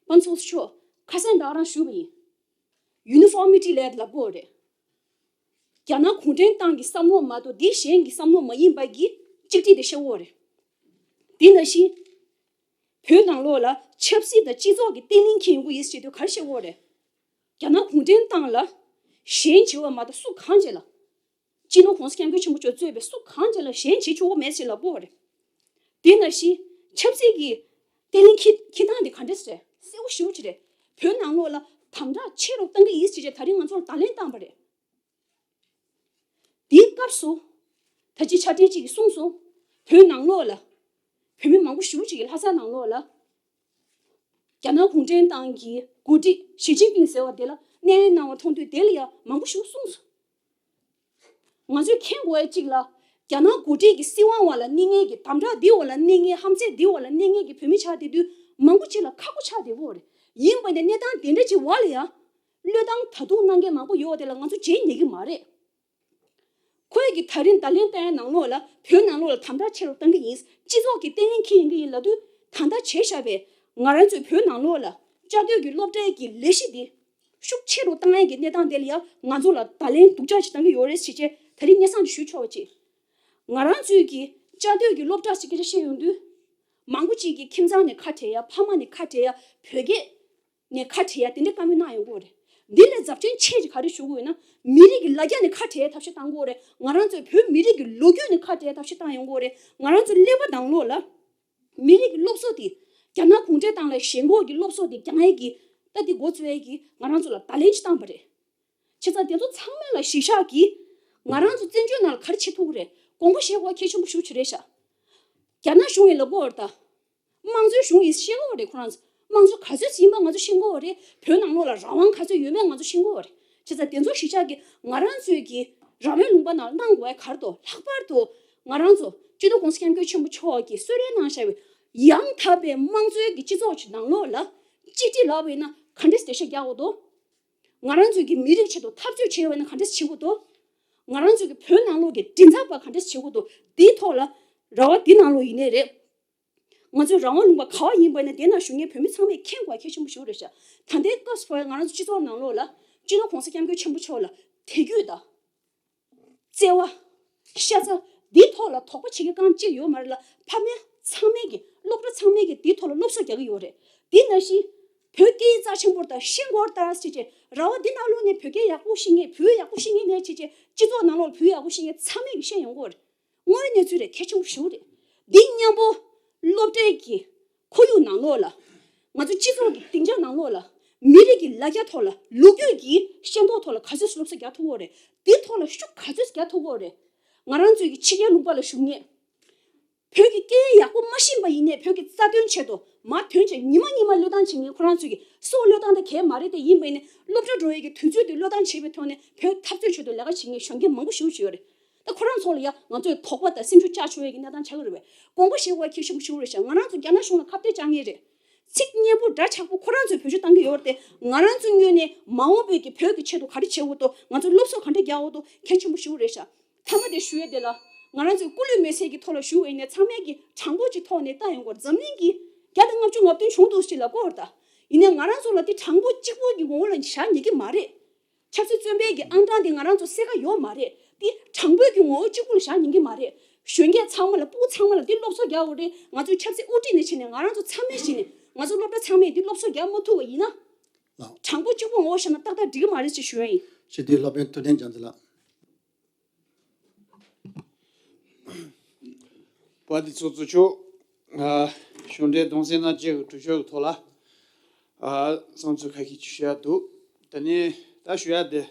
དཔལ་ཚོགས་གཙོ་མཆོག་ཁ་སང་ད་ག་རང་ཞུས་པ་ཡིན། ཡུ་ནི་ཕོར་མི་ཊི་ལབ་ལབ་དགོས་རེད། རྒྱ་ནག་གུང་ཁྲན་ཏང་གི་བསམ་བློ་མ་གཏོགས་དེ་གཞན་གྱི་བསམ་བློ་མ་ཡིན་པ་གི་གཅིག་སྒྲིལ་དེ་བཤད་དགོས་རེད། དེ་ནང་བཞིན། བོད་ནང་ལོགས་ལ་ཆབ་སྲིད་དང་སྤྱི་ཚོགས་ཀྱི་བརྟན་ལྷིང་འཁྱེར་ཡོང་གི་ཡིན་ཟེར་དུས་ག་རེ་བཤད་དགོས་རེད། རྒྱ་ནག་གུང་ཁྲན་ཏང་ལ་ཞེན་བྱེད་པ་མ་གཏོགས་སུ་གང་བྱེད་ལ། སྤྱི་ནོར་༸གོང་ས་༸སྐྱབས་མགོན་ཆེན་པོ་མཆོག་གཙོས་པའི་སུ་གང་བྱེད་ལ་ཞེན་བྱེད་ཆོག་གི་མེད་ཟེར་ལབ་དགོས་རེད། དེ་ནང་བཞིན་ཆབ་སྲིད་ཀྱི་བརྟན་ལྷིང་འཁྱེར་འཁྱེར་སྟངས་དེ་ག་འདྲ་ཟེར་གསལ་པོ་ཞེ་པོ་ཅིག་རེད། བོད་ནང་ལོགས་ལ་དམ་དྲག་ཆེ་རུ་གཏང་གི་ཡིན་ཟེར་བྱས་ད་རིང་ང་ཚོ་ལ་བརྡ་ལན་བཏང་བ་རེད། དེའི་སྐབས་སུ། ད་ཅི་ཕྱག་སྦྲེལ་གཅིག་གིས་གསུངས་སོང་། བོད་ནང་ལོགས་ལ། བོད་མི་མང་པོ་ཞེ་པོ་ཅིག་གིས་ལྷ་ས་ནང་ལོགས་ལ། རྒྱ་ནག་གུང་ཁྲན་ཏང་གི་འགོ་ཁྲིད་ཞི་ཅིན་ཕིང་ཟེར་བ་དེ་ལ་སྣེ་ལེན་གནང་བ་མཐོང་དུས་དེ་ལ་ཡང་མང་པོ་ཞེ་པོ་གསུངས་སོང་། ང་ཚོས་མཁྱེན་དགོས་ཡ་གཅིག་ལ། རྒྱ་ནག་འགོ་ཁྲིད་ཀྱི་སྲིད་དབང་འོག་ལ་གནས་མཁན་གྱི་དམ་དྲག་འདི་འོག་ལ་གནས་མཁན་ཧམ་བཤད་འདི་འོག་ལ་གནས་མཁན་གྱི་བོད་མི་ཆགས་བསྡད་དུས་མང་པོ་ཅིག་ལ་ཁག་པོ་ཆགས་བསྡད་ཡོད་རེད། ཡིན་པ་ཡིན་ནའི་གནས་སྟངས་དེ་འདྲ་ཅིག་འོག་ལ་ཡང་། བློས་བཏང་ད་དུང་གནང་མཁན་མང་པོ་ཡོད་དེ་ལ་ང་ཚོ་རྗེས་ཉེ་གི་མ་རེད། ཁོས་ཀྱི་ད་རིང་བརྡ་ལན་བཏང་ཡ་ནང་ལོགས་ལ་བོད་ནང་ལོགས་ལ་དམ་དྲག་ཆེ་རུ་གཏང་གི་ཡིན། སྤྱི་ཚོགས་ཀྱི་བརྟན་ལྷིང་འཁྱེར་ཡོང་གི་ཡིན་ལབ་དུས་ད་ལྟ་བྱས་བཞག་པའི་ང་རང་ཚོའི་བོད་ནང་ལོགས་ལ་བཅའ་སྡོད་ཀྱི་སློབ་གྲྭའི་གི་ལས་གཞི་འདི་ཤུགས་ཆེ་རུ་བཏང་ཡ་གི་གནས་སྟངས་དེ་ལ་ཡང་ང་ཚོ་ལ་བརྡ་ལན་སྡུག་ཅག་ཅིག་བཏང་གི་ཡོད་རེད་ཟེར་བྱས་ད་རིང་སྙན་སེང་ཅིག་ཞུ་ཆོག་པ་ཅིག་ང་རང་ཚོའི་གི་བཅའ་སྡོད་ཀྱི་སློབ་གྲྭ་ཞིག་སྐད་ཆ་བཤད་ཡོང་དུས། མང་པོ་ཅིག་གིས་ཁྱིམ་ཚང་ནས་ཁ་བྲལ་ཡ། ཕ་མ་ནས་ཁ་བྲལ་ཡ། བོད་སྐད་ནས་ཁ་བྲལ་ཡ་དེ་འདྲའི་བཀའ་མོལ་གནང་ཡོང་གི་ཡོད་རེད། འདི་ལས་ཛབ་ཆེན་ཆེ་ཞིག་ག་རེ་ཞུ་གི་ཡོད་ན། མི་རིགས་ཀྱི་ལ་རྒྱ་ནས་ཁ་བྲལ་ཡ་ཐབས་ཤེས་བཏང་གི་ཡོད་རེད། ང་རང་ཚོའི་བོད་མི་རིགས་ཀྱི་ལོ་རྒྱུས་ནས་ཁ་བྲལ་ཡ་ཐབས་ཤེས་བཏང་ཡོང་གི་ཡོད་རེད། ང་རང་ཚོའི་ཀླད་པ་ནང་ལོགས་ལ། མི་རིགས་ཀྱི་སློབ་གསོ་དེ། རྒྱ་ནག་གུང་ཁྲན་ཏང་ལ་ཞེན་ཁོག་གི་སློབ་གསོ་དེ་སྦྱང་ཡས་ཀྱི། ད་དེ་འགོ་བཙུགས་ཡས་ཀྱི་ང་རང་ཚོ་ལ་བརྡ་ལན་ཞིག་བཏང་བ་རེད། བྱས་ཙང་དེ་ཚོ་ཚང་མ་ལ་གཞི་བཞག་གིས། ང་རང་ཚོ་བཙན་བྱོལ་ནང་ལ་ག་རེ་བྱེད་ཐུབ་ཀྱི་རེད། དགོངས་པ་བཞེས་དགོས་གལ་ཆེན་པོ་ཞེ་པོ་ཅིག་རེད་ཤག་རྒྱ་ནག་གཞུང་ཡིན་ལབ་ཀྱི་ཡོད་རེད་ད། དམངས་གཙོའི་གཞུང་ཡིན་ཤེས་ཀྱི་ཡོད་རེད་ཁོ་རང་ཚོ། དམངས་གཙོ་ག་ཚོད་ཡིན་པ་ང་ཚོ་ཤེས་ཀྱི་ཡོད་རེད། བོད་ནང་ལོགས་ལ་རང་དབང་ག་ཚོད་ཡོད་མེད་ང་ཚོ་ཤེས་ཀྱི་ཡོད་རེད། བྱས་ཙང་དེ་ཚོ་གཞི་བཞག་གིས་ང་རང་ཚོའི་གི་རང་མོས་ལུང་པ་ནང་གནང་དགོས་ཡ་ག་རེ་འདུག་ལྷག་པར་དུ་ང་རང་ཚོ་ སྤྱི་ནོར་༸གོང་ས་༸སྐྱབས་མགོན་ཆེན་པོ་མཆོག་གིས་གསོལ་རས་གནང་བཞག་པའི་ཡང་དག་པའི་དམངས་གཙོའི་གི་སྤྱི་ཚོགས་ཀྱི་ནང་ལོགས་ལ་གཅིག་སྒྲིལ་ལབ་པ་ཡིན་ན་ག་འདྲས་འགྲེལ་བཤད་རྒྱག་དགོས་འདུག་ང་རང་ཚོའི་གི་མི་རིགས་ཆེད་དུ་འཐབ་རྩོད་བྱས་ཡོད་པ་ཡིན་ན་ག་འདྲས་བྱེད་དགོས་འདུག་ང་རང་ཚོའི་གི་བོད་ནང་ལོགས་ཀྱི་མགྲིན་ཚབ་པ་ག་འདྲས་བྱེད་དགོས་འདུག་འདིའི་ཐོག་ལ་ར་བ་འདི་ནང་ལོགས་ཡིན་ནའི་རེད། ང་ཚོའི་རང་དབང་ལུང་པ་ག་བ་ཡིན་པ་ཡིན་ན་དེ་ནང་བཞུགས་མཁན་བོད་མི་ཚང་མས་མཁྱེན་དགོས་གལ་ཆེན་པོ་ཞིག་རེད་ཤག་ད་ལྟའི་སྐབས་སུ་བབ་ང་རང་ཚོ་སྤྱི་ཚོགས་ནང་ལོགས་ལ་སྤྱི་ནོར་༸གོང་ས་༸སྐྱབས་མགོན་ཆེན་པོ་མཆོག་ལ་དད་གུས་དང་། བརྩེ་བ། ཤ་ཚ། འདིའི་ཐོག་ལ་དོགས་པ་བྱེད་མཁན་གང་གཅིག་ཡོད་མ་རེད་ལ། ཕ་མ་ཚང་མས་ཀྱི་སློབ་གྲྭ་ཚང་མས་ཀྱི་འདིའི་ཐོག་ལ་སློབ་གསོ་རྒྱག་གི་ཡོད་རེད། འདི་ནང་བཞིན་བོད་སྐད་ཡིག་རྩ་ཆེན་པོ་དང་ཤེས་དགོས་ལྟར་ཟེར་བྱས་ར་བ་འདི་ནང་ལོགས་ནས་བོད་སྐད་ཡག་པོ་ཤེས་མཁན་བོད་ཡག་པོ་ཤེས་མཁན་ནས་བྱས་བྱས་སྤྱི་ཚོགས་ནང་ལོགས་ལ་བོད་ཡག་པོ་ཤེས་མཁན་ཚང་མས་ཀྱི་ཤེས་ཡོང་གི་ཡོད་རེད། དངོས་ཡོད་གནས་ཚུལ་རེད། གལ་ཆེན་པོ་ཞེ་པོ་རེད། འདི་མཉམ་པོ་སློབ་གྲྭའི་གི་ཁོར་ཡུག་ནང་ལོགས་ལ་ང་ཚོ་སྤྱི་ཚོགས་ཀྱི་སྡིངས་ཆ་ནང་ལོགས་ལ་མི་རིགས་ཀྱི་ལ་རྒྱ་ཐོག་ལ་ལོ་རྒྱུས་ཀྱི་ཤེས་རྟོགས་ཐོག་ལ་ག་ཚོད་སློབ་གསོ་རྒྱག་ཐུབ་ཀྱི་ཡོད་རེད། འདི་ཐོག་ལ་ཤུགས་ག་ཚོད་རྒྱག་ཐུབ་ཀྱི་ཡོད་རེད། ང་རང་ཚོའི་གི་ཕྱི་རྒྱལ་ལུང་པ་ལ་བཞུགས་མཁན་བོད་ཀྱི་སྐད་ཡིག་ཡག་པོ་མ་ཤེས་པ་ཡིན་ནའི་བོད་ཀྱི་རྩ་དོན་ཆེད་དུ་མར་ཐོན་བྱས་ཉི་མ་ཉི་མ་བློས་བཏང་བྱེད་མཁན་ཁོ་རང་ཚོའི་གི་སྲོག་བློས་བཏང་ད་གས་མ་རེད་དེ། ཡིན་པ་ཡིན་ནའི་སློབ་གྲྭ་འགྲོ་ཡས་ཀྱི་དུས་ཚོད་དེ་བློས་བཏང་བྱེད་པའི་ཐོག་ནས་བོད་འཐབ་རྩོད་ཆེད་དུ་ལས་ཀ་བྱེད་མཁན་གཞོན་སྐྱེས་མང་པོ་ཞེ་པོ་ཅིག་ཡོད་རེད། ད་ཁོ་རང་ཚོ་ལ་ཡ་ང་ཚོས་དོགས་པ་དང་སེམས་ཤུགས་བཅག་ཆོག་ཡས་ཀྱི་གནས་སྟངས་ཆགས་ཀྱི་རེད་པས། དགོངས་པ་བཞེས་དགོས་པ་གལ་ཆེན་པོ་ཞིག་རེད་ཤག་ང་རང་ཚོ་རྒྱ་ནག་གཞུང་ལ་ཁ་གཏད་བཅག་མཁན་རེད། ཚིག་སྙན་པོ་འདྲ་ཆགས་པོ་ཁོ་རང་ཚོས་བེད་སྤྱོད་བཏང་གི་ཡོད་རེད་དེ། ང་རང་ཚོའི་ངོས་ནས་མ་འོངས་པའི་གི་བོད་ཀྱི་ཆེད་དུ་ག་རེ་བྱེད་དགོས་འདུག་ང་ཚོ་སློབ་གསོ་ག་འདྲ་རྒྱག་དགོས་འདུག་གལ་ཆེན་པོ་ཞིག་རེད་ཤག་མཐའ་མ་དེ་ཞུ་ཡས་དེ་ལ། ང་རང་ཚོས་སྐུ་ལུས་མེ་སྲེག་གི་ཐོག་ལ་ཞུ་བ་ཡིན་ནའི་ཚང་མས་ཀྱི་དྲང་པོ་ཅིག་ཐོག་ནས་བལྟ་ཡོང་དགོས། འཛམ་གླིང་གི་བརྒྱ་དང་ལྔ་བཅུ་ང་བདུན་བྱུང་འདུག་ཅེས་ལབ་ཀྱི་ཡོད་རེད་ད། ཡིན་ནའི་ང་རང་ཚོ་ལ་དེ་དྲང་པོ་གཅིག་པོ་གི་ངོ་བོ་ལ་བཞག་ཉན་གྱི་མ་རེད། ཆབ་སྲིད་བཙོན་པའི་གི་ཨང་གྲངས་དེ་ང་རང་ཚོ་གསལ་ཁ་ཡོད་མ་རེད། དེ་དྲང་པོའི་གི་ངོ་བོ་གཅིག་པུ་ལ་བཞག་ཉན་གྱི་མ་རེད། གཞོན་སྐྱེས་ཚང་མ་ལ་སྤུ་གུ་ཚང་མ་ལ་དེ་སློབ་གསོ་རྒྱག་དགོས་རེད། ང་ཚོའི་ཆབ་སྲིད་དབུ་ཁྲིད་ནས་བྱས་ནས་ང་རང་ཚོ་ཚང་མས་བྱས་ནས་ང་ཚོ་སློབ་གྲྭ་ཚང་མས་དེ་སློབ་གསོ་རྒྱག་མ་ཐུབ་པ་ཡིན་ན། ལགས། དྲང་པོ་གཅིག་པུ་ངོ་བོ་བཞག་ན་ཏག་ཏག་འགྲིག་གི་མ་རེད་ཅེས་ཞུ་ཡ་ཡིན། སྤྱི་འཐུས་སློབ་དཔོན་ཐུབ་བསྟན་རྒྱ་མཚོ་ལགས། བཀའ་དྲིན་ཚོགས་གཙོ་མཆོག་ཨ། གཞུང་འབྲེལ་གདུང་སེམས་གནང་བྱས་ཀྱི་གྲོས་ཆོད་ཀྱི་ཐོག་ལ། ཨ། བསམ་ཚུལ་ཁ་ཤས་ཅིག་ཞུ་ཡ་འདུག་དེ་ནས་ད་ཞུ་ཡ་དེ།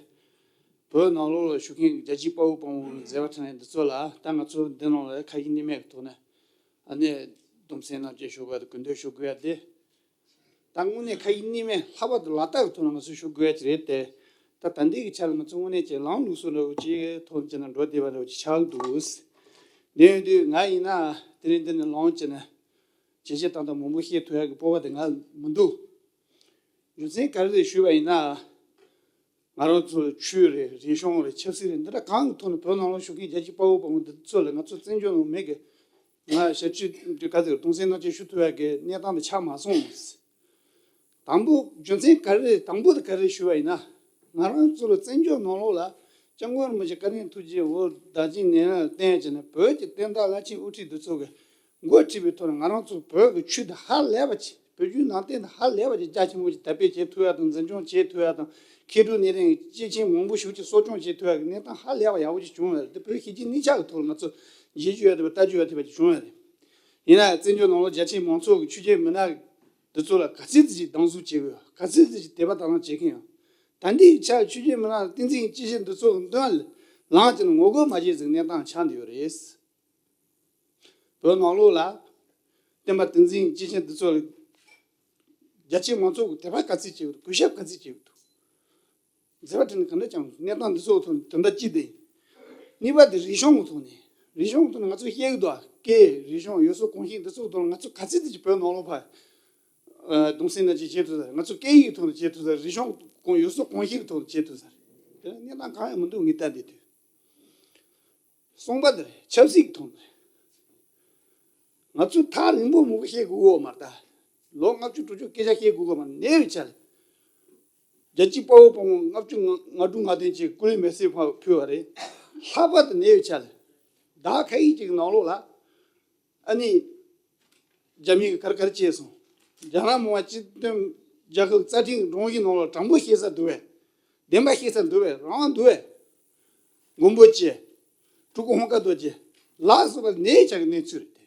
བོད་ནང་ལོགས་ལ་བཞུགས་མཁན་གྱི་རྒྱལ་གཅེས་དཔའ་བོ་དཔའ་མོ་མཛད་པ་འཕྲིན་ལས་འདི་ཚོ་ལ་ད་ང་ཚོ་འདི་ནང་ལ་ཁ་ཡིག་གཉིས་མེད་ཀྱི་ཐོག་ནས་ཨ་ནི་གདུང་སེམས་གནང་བྱས་ཞུ་དགོས་ཡ་དེ། གུས་འདུད་ཞུ་དགོས་ཡ་དེ། ད་དངོས་གནས་ཁ་ཡིག་གཉིས་མེད་ལྷག་པར་དུ་ལག་རྟགས་ཀྱི་ཐོག་ནས་ང་ཚོས་ཞུ་དགོས་ཡ་ཅིག་རེད་དེ། ད་ད་ལྟའི་གི་ཆ་ལ་ང་ཚོ་དངོས་གནས་ཀྱི་ལམ་ལུགས་སྲོལ་འདྲ་བོ་ཅིག་ཐོག་ནས་བྱས་ན་འགྲོ་བསྡད་པ་འདྲ་བོ་ཅིག་ཆགས་འདུག་དེ་ཡིན་དུས་ང་ཡིན་ན་དེ་རིང་འདི་ནས་ལངས་བྱས་ནས་བྱས་རྗེས་བཏང་སྟངས་མང་པོ་བཤད་ཐུབ་ཡ་གི་སྤོབས་པ་དེ་ང་ལ་མི་འདུག་རྒྱུ་མཚན་ག་རེ་རེད་ཞུས་པ་ཡིན་ན། ང་རང་ཚོ་ཆོས་རེད། རིག་གཞུང་རེད། ཆབ་སྲིད་རེད། འདི་འདྲ་གང་གི་ཐོག་ནས་བོད་ནང་ལ་བཞུགས་མཁན་རྒྱལ་གཅེས་དཔའ་བོ་དཔའ་མོ་འདི་ཚོ་ལ་ང་ཚོ་བཙན་བྱོལ་ནང་མི་གི་ང་ཞབས་ཕྱི་འདི་ག་ཚོད་གདུང་སེམས་གནང་བྱས་ཞུ་ཐུབ་ཡ་གི་གནས་སྟངས་འདི་ཆགས་མ་སོང་། དང་པོ་རྒྱུ་མཚན་ག་རེ་རེད། དང་པོ་དེ་ག་རེ་རེད་ཞུས་པ་ཡིན་ན། ང་རང་ཚོ་ལ་བཙན་བྱོལ་ནང་ལོགས་ལ་སྐྱབས་མགོན་རིན་པོ་ཆེ་བཀའ་དྲིན་ཐུགས་རྗེ་འོ་བདག་ཅིང་ནན་རང་བསྟེན་བྱས་ནས་བོད་ཀྱི་བསྟན་བདག་བླ་ཆེན་དབུ་ཁྲིད་འདི་ཚོ་གི་འགོ་ཁྲིད་པའི་ཐོག་ནས་ང་རང་ཚོ་བོད་ཀྱི་ཆོས་དེ་ཧ་ལས་པ་ཅིག་བོད་བརྒྱུད་ནང་བསྟན་དེ་ཧ་ལས་པ་ཅིག་རྒྱ་ཆེན་པོ་ཅིག་དར་སྤེལ་བྱེད་ཐུབ་ཡ་དང་། འཛིན་སྐྱོང་བྱེད་ཐུབ་ཡ་དང་། མཁས་གྲུབ་གཉིས་ལྡན་གྱི་སྐྱེས་ཆེན་མང་པོ་ཞིག་ཅིག་གསོ་སྐྱོང་བྱེད་ཐུབ་ཡ་གི་གནས་སྟངས་ཧ་ལས་པ་ཡག་པོ་ཅིག་བྱུང་ཡོད་རེད། དེ་བོད་གཞིས་བྱེས་གཉིས་ཆ་གི་ཐོག་ལ་ང་ཚོ་བརྗེད་རྒྱུ་ཡོད་རེད་པ། ལྟ་རྒྱུ་ཡོད་རེད་པ་ཅིག་བྱུང་ཡོད་རེད། ཡིན་ན་ཡང་བཙན་བྱོལ་ནང་ལོགས་རྒྱ་ཆེའི་མང་ཚོགས་ཀྱི་ཆོས་བརྒྱུད་མི་སྣ་འདི་ཚོ་ལ་ག་ཚོད་ཙམ་ཞིག་སྡང་ཟུག་བྱེད་དགོས། ག་ཚོད་ཙམ་ཞིག་དད་པ་དག་སྣང་བྱེད་མཁན་ཡང་། ད་ལྟའི་ཆར་ཆོས་བརྒྱུད་མི་སྣ་བསྟན་འཛིན་སྐྱེས་ཆེན་འདི་ཚོ་གི་མདུན་ལ་ལངས་བྱས་ནས་ངོ་རྒོལ་མ་བྱེད་ཟེར་གནས་སྟངས་ཆགས་བསྡད་ཡོད་རེད། བོད་ནང་ལོགས་ལ་སྟོན་པ་བསྟན་འཛིན་སྐྱེས་ཆེན་འདི་ཚོ་ལ་རྒྱ་ཆེའི་མང་ཚོགས་ཀྱི་དད་པ་ག་ཚོད་བྱེད་ཀྱི་འདུག་གུས་ཞབས་ག་ཚོད་བྱེད་ཀྱི་འདུག་མཛད་པ་འཕྲིན་ལས་ག་འདྲ་བསྐྱངས་འདུག་གནས་སྟངས་འདི་ཚོ་གི་ཐོག་ནས་དོན་དག་ཅི་བསྡད་ཡིན། གཉིས་པ་དེ་རིག་གཞུང་གི་ཐོག་ནས། རིག་གཞུང་གི་ཐོག་ནས་ང་ཚོ་ཤེས་ཀྱི་འདུག་སྐད། རིག་གཞུང་། ཡུལ་སྲོལ་གོམས་གཤིས་འདི་ཚོ་གི་ཐོག་ནས་ང་ཚོ་ག་ཚོད་ཙམ་ཞིག་བོད་ནང་ལོགས་ཕར་ཨ་གདུང་སེམས་གནང་བྱས་བྱེད་ཐུབ་ས་རེད། ང་ཚོ་སྐད་ཡིག་གི་ཐོག་ནས་བྱེད་ཐུབ་ས་རེད། རིག་གཞུང་གོམས། ཡུལ་སྲོལ་གོམས་གཤིས་ཀྱི་ཐོག་ནས་བྱེད་ཐུབ་ས་རེད། དེ་ལ་གནས་སྟངས་གང་ཡང་མི་འདུག་ངས་བལྟས་བསྡད་དུས། གསུམ་པ་དེ་རེད། ཆབ་སྲིད་ཀྱི་ཐོག་ནས་རེད། ང་ཚོས་ཐག་རིང་པོ་མང་པོ་བཤད་དགོས་ཀྱི་ཡོད་མ་རེད་ད། ལོ་ལྔ་བཅུ་དྲུག་ཅུ་སྐད་ཆ་བཤད་དགོས་ཀྱི་མ་རེད། གནས་པའི་ཆ་ལ། རྒྱལ་གཅེས་དཔའ་བོ་དཔའ་མོ་ལྔ་བཅུ་ང་དྲུག་ང་བདུན་གྱིས་སྐུ་ལུས་མེར་སྲེག་ཕུལ་བ་རེད། ལྷག་པར་དུ་གནས་པའི་ཆ་ལ། ཟླ་ཁ་ཤས་ཅིག་གི་ནང་ལོགས་ལ། ཨ་ནི། རྒྱ་མི་གིས་ག་རེ་ག་རེ་བྱས་སོང་། རྒྱ་ནག་མི་དམངས་སྤྱི་མཐུན་རྒྱལ་ཁབ་རྩ་ཁྲིམས་སྒྲོམ་གཞི་ནང་ལ་དྲང་པོ་བཤད་ས་འདུག་པས། བདེན་པ་བཤད་ས་འདུག་པས། རང་དབང་འདུག་པས། མགོན་པོ་ཇོ། ཀྲུའུ་ཀུན་ཧུང་ཀ་རྡོ་རྗེ་ལ་སོགས་པ་གནས་ཡིག་ཆ་གི་གནས་ཚུལ་རེད་དེ།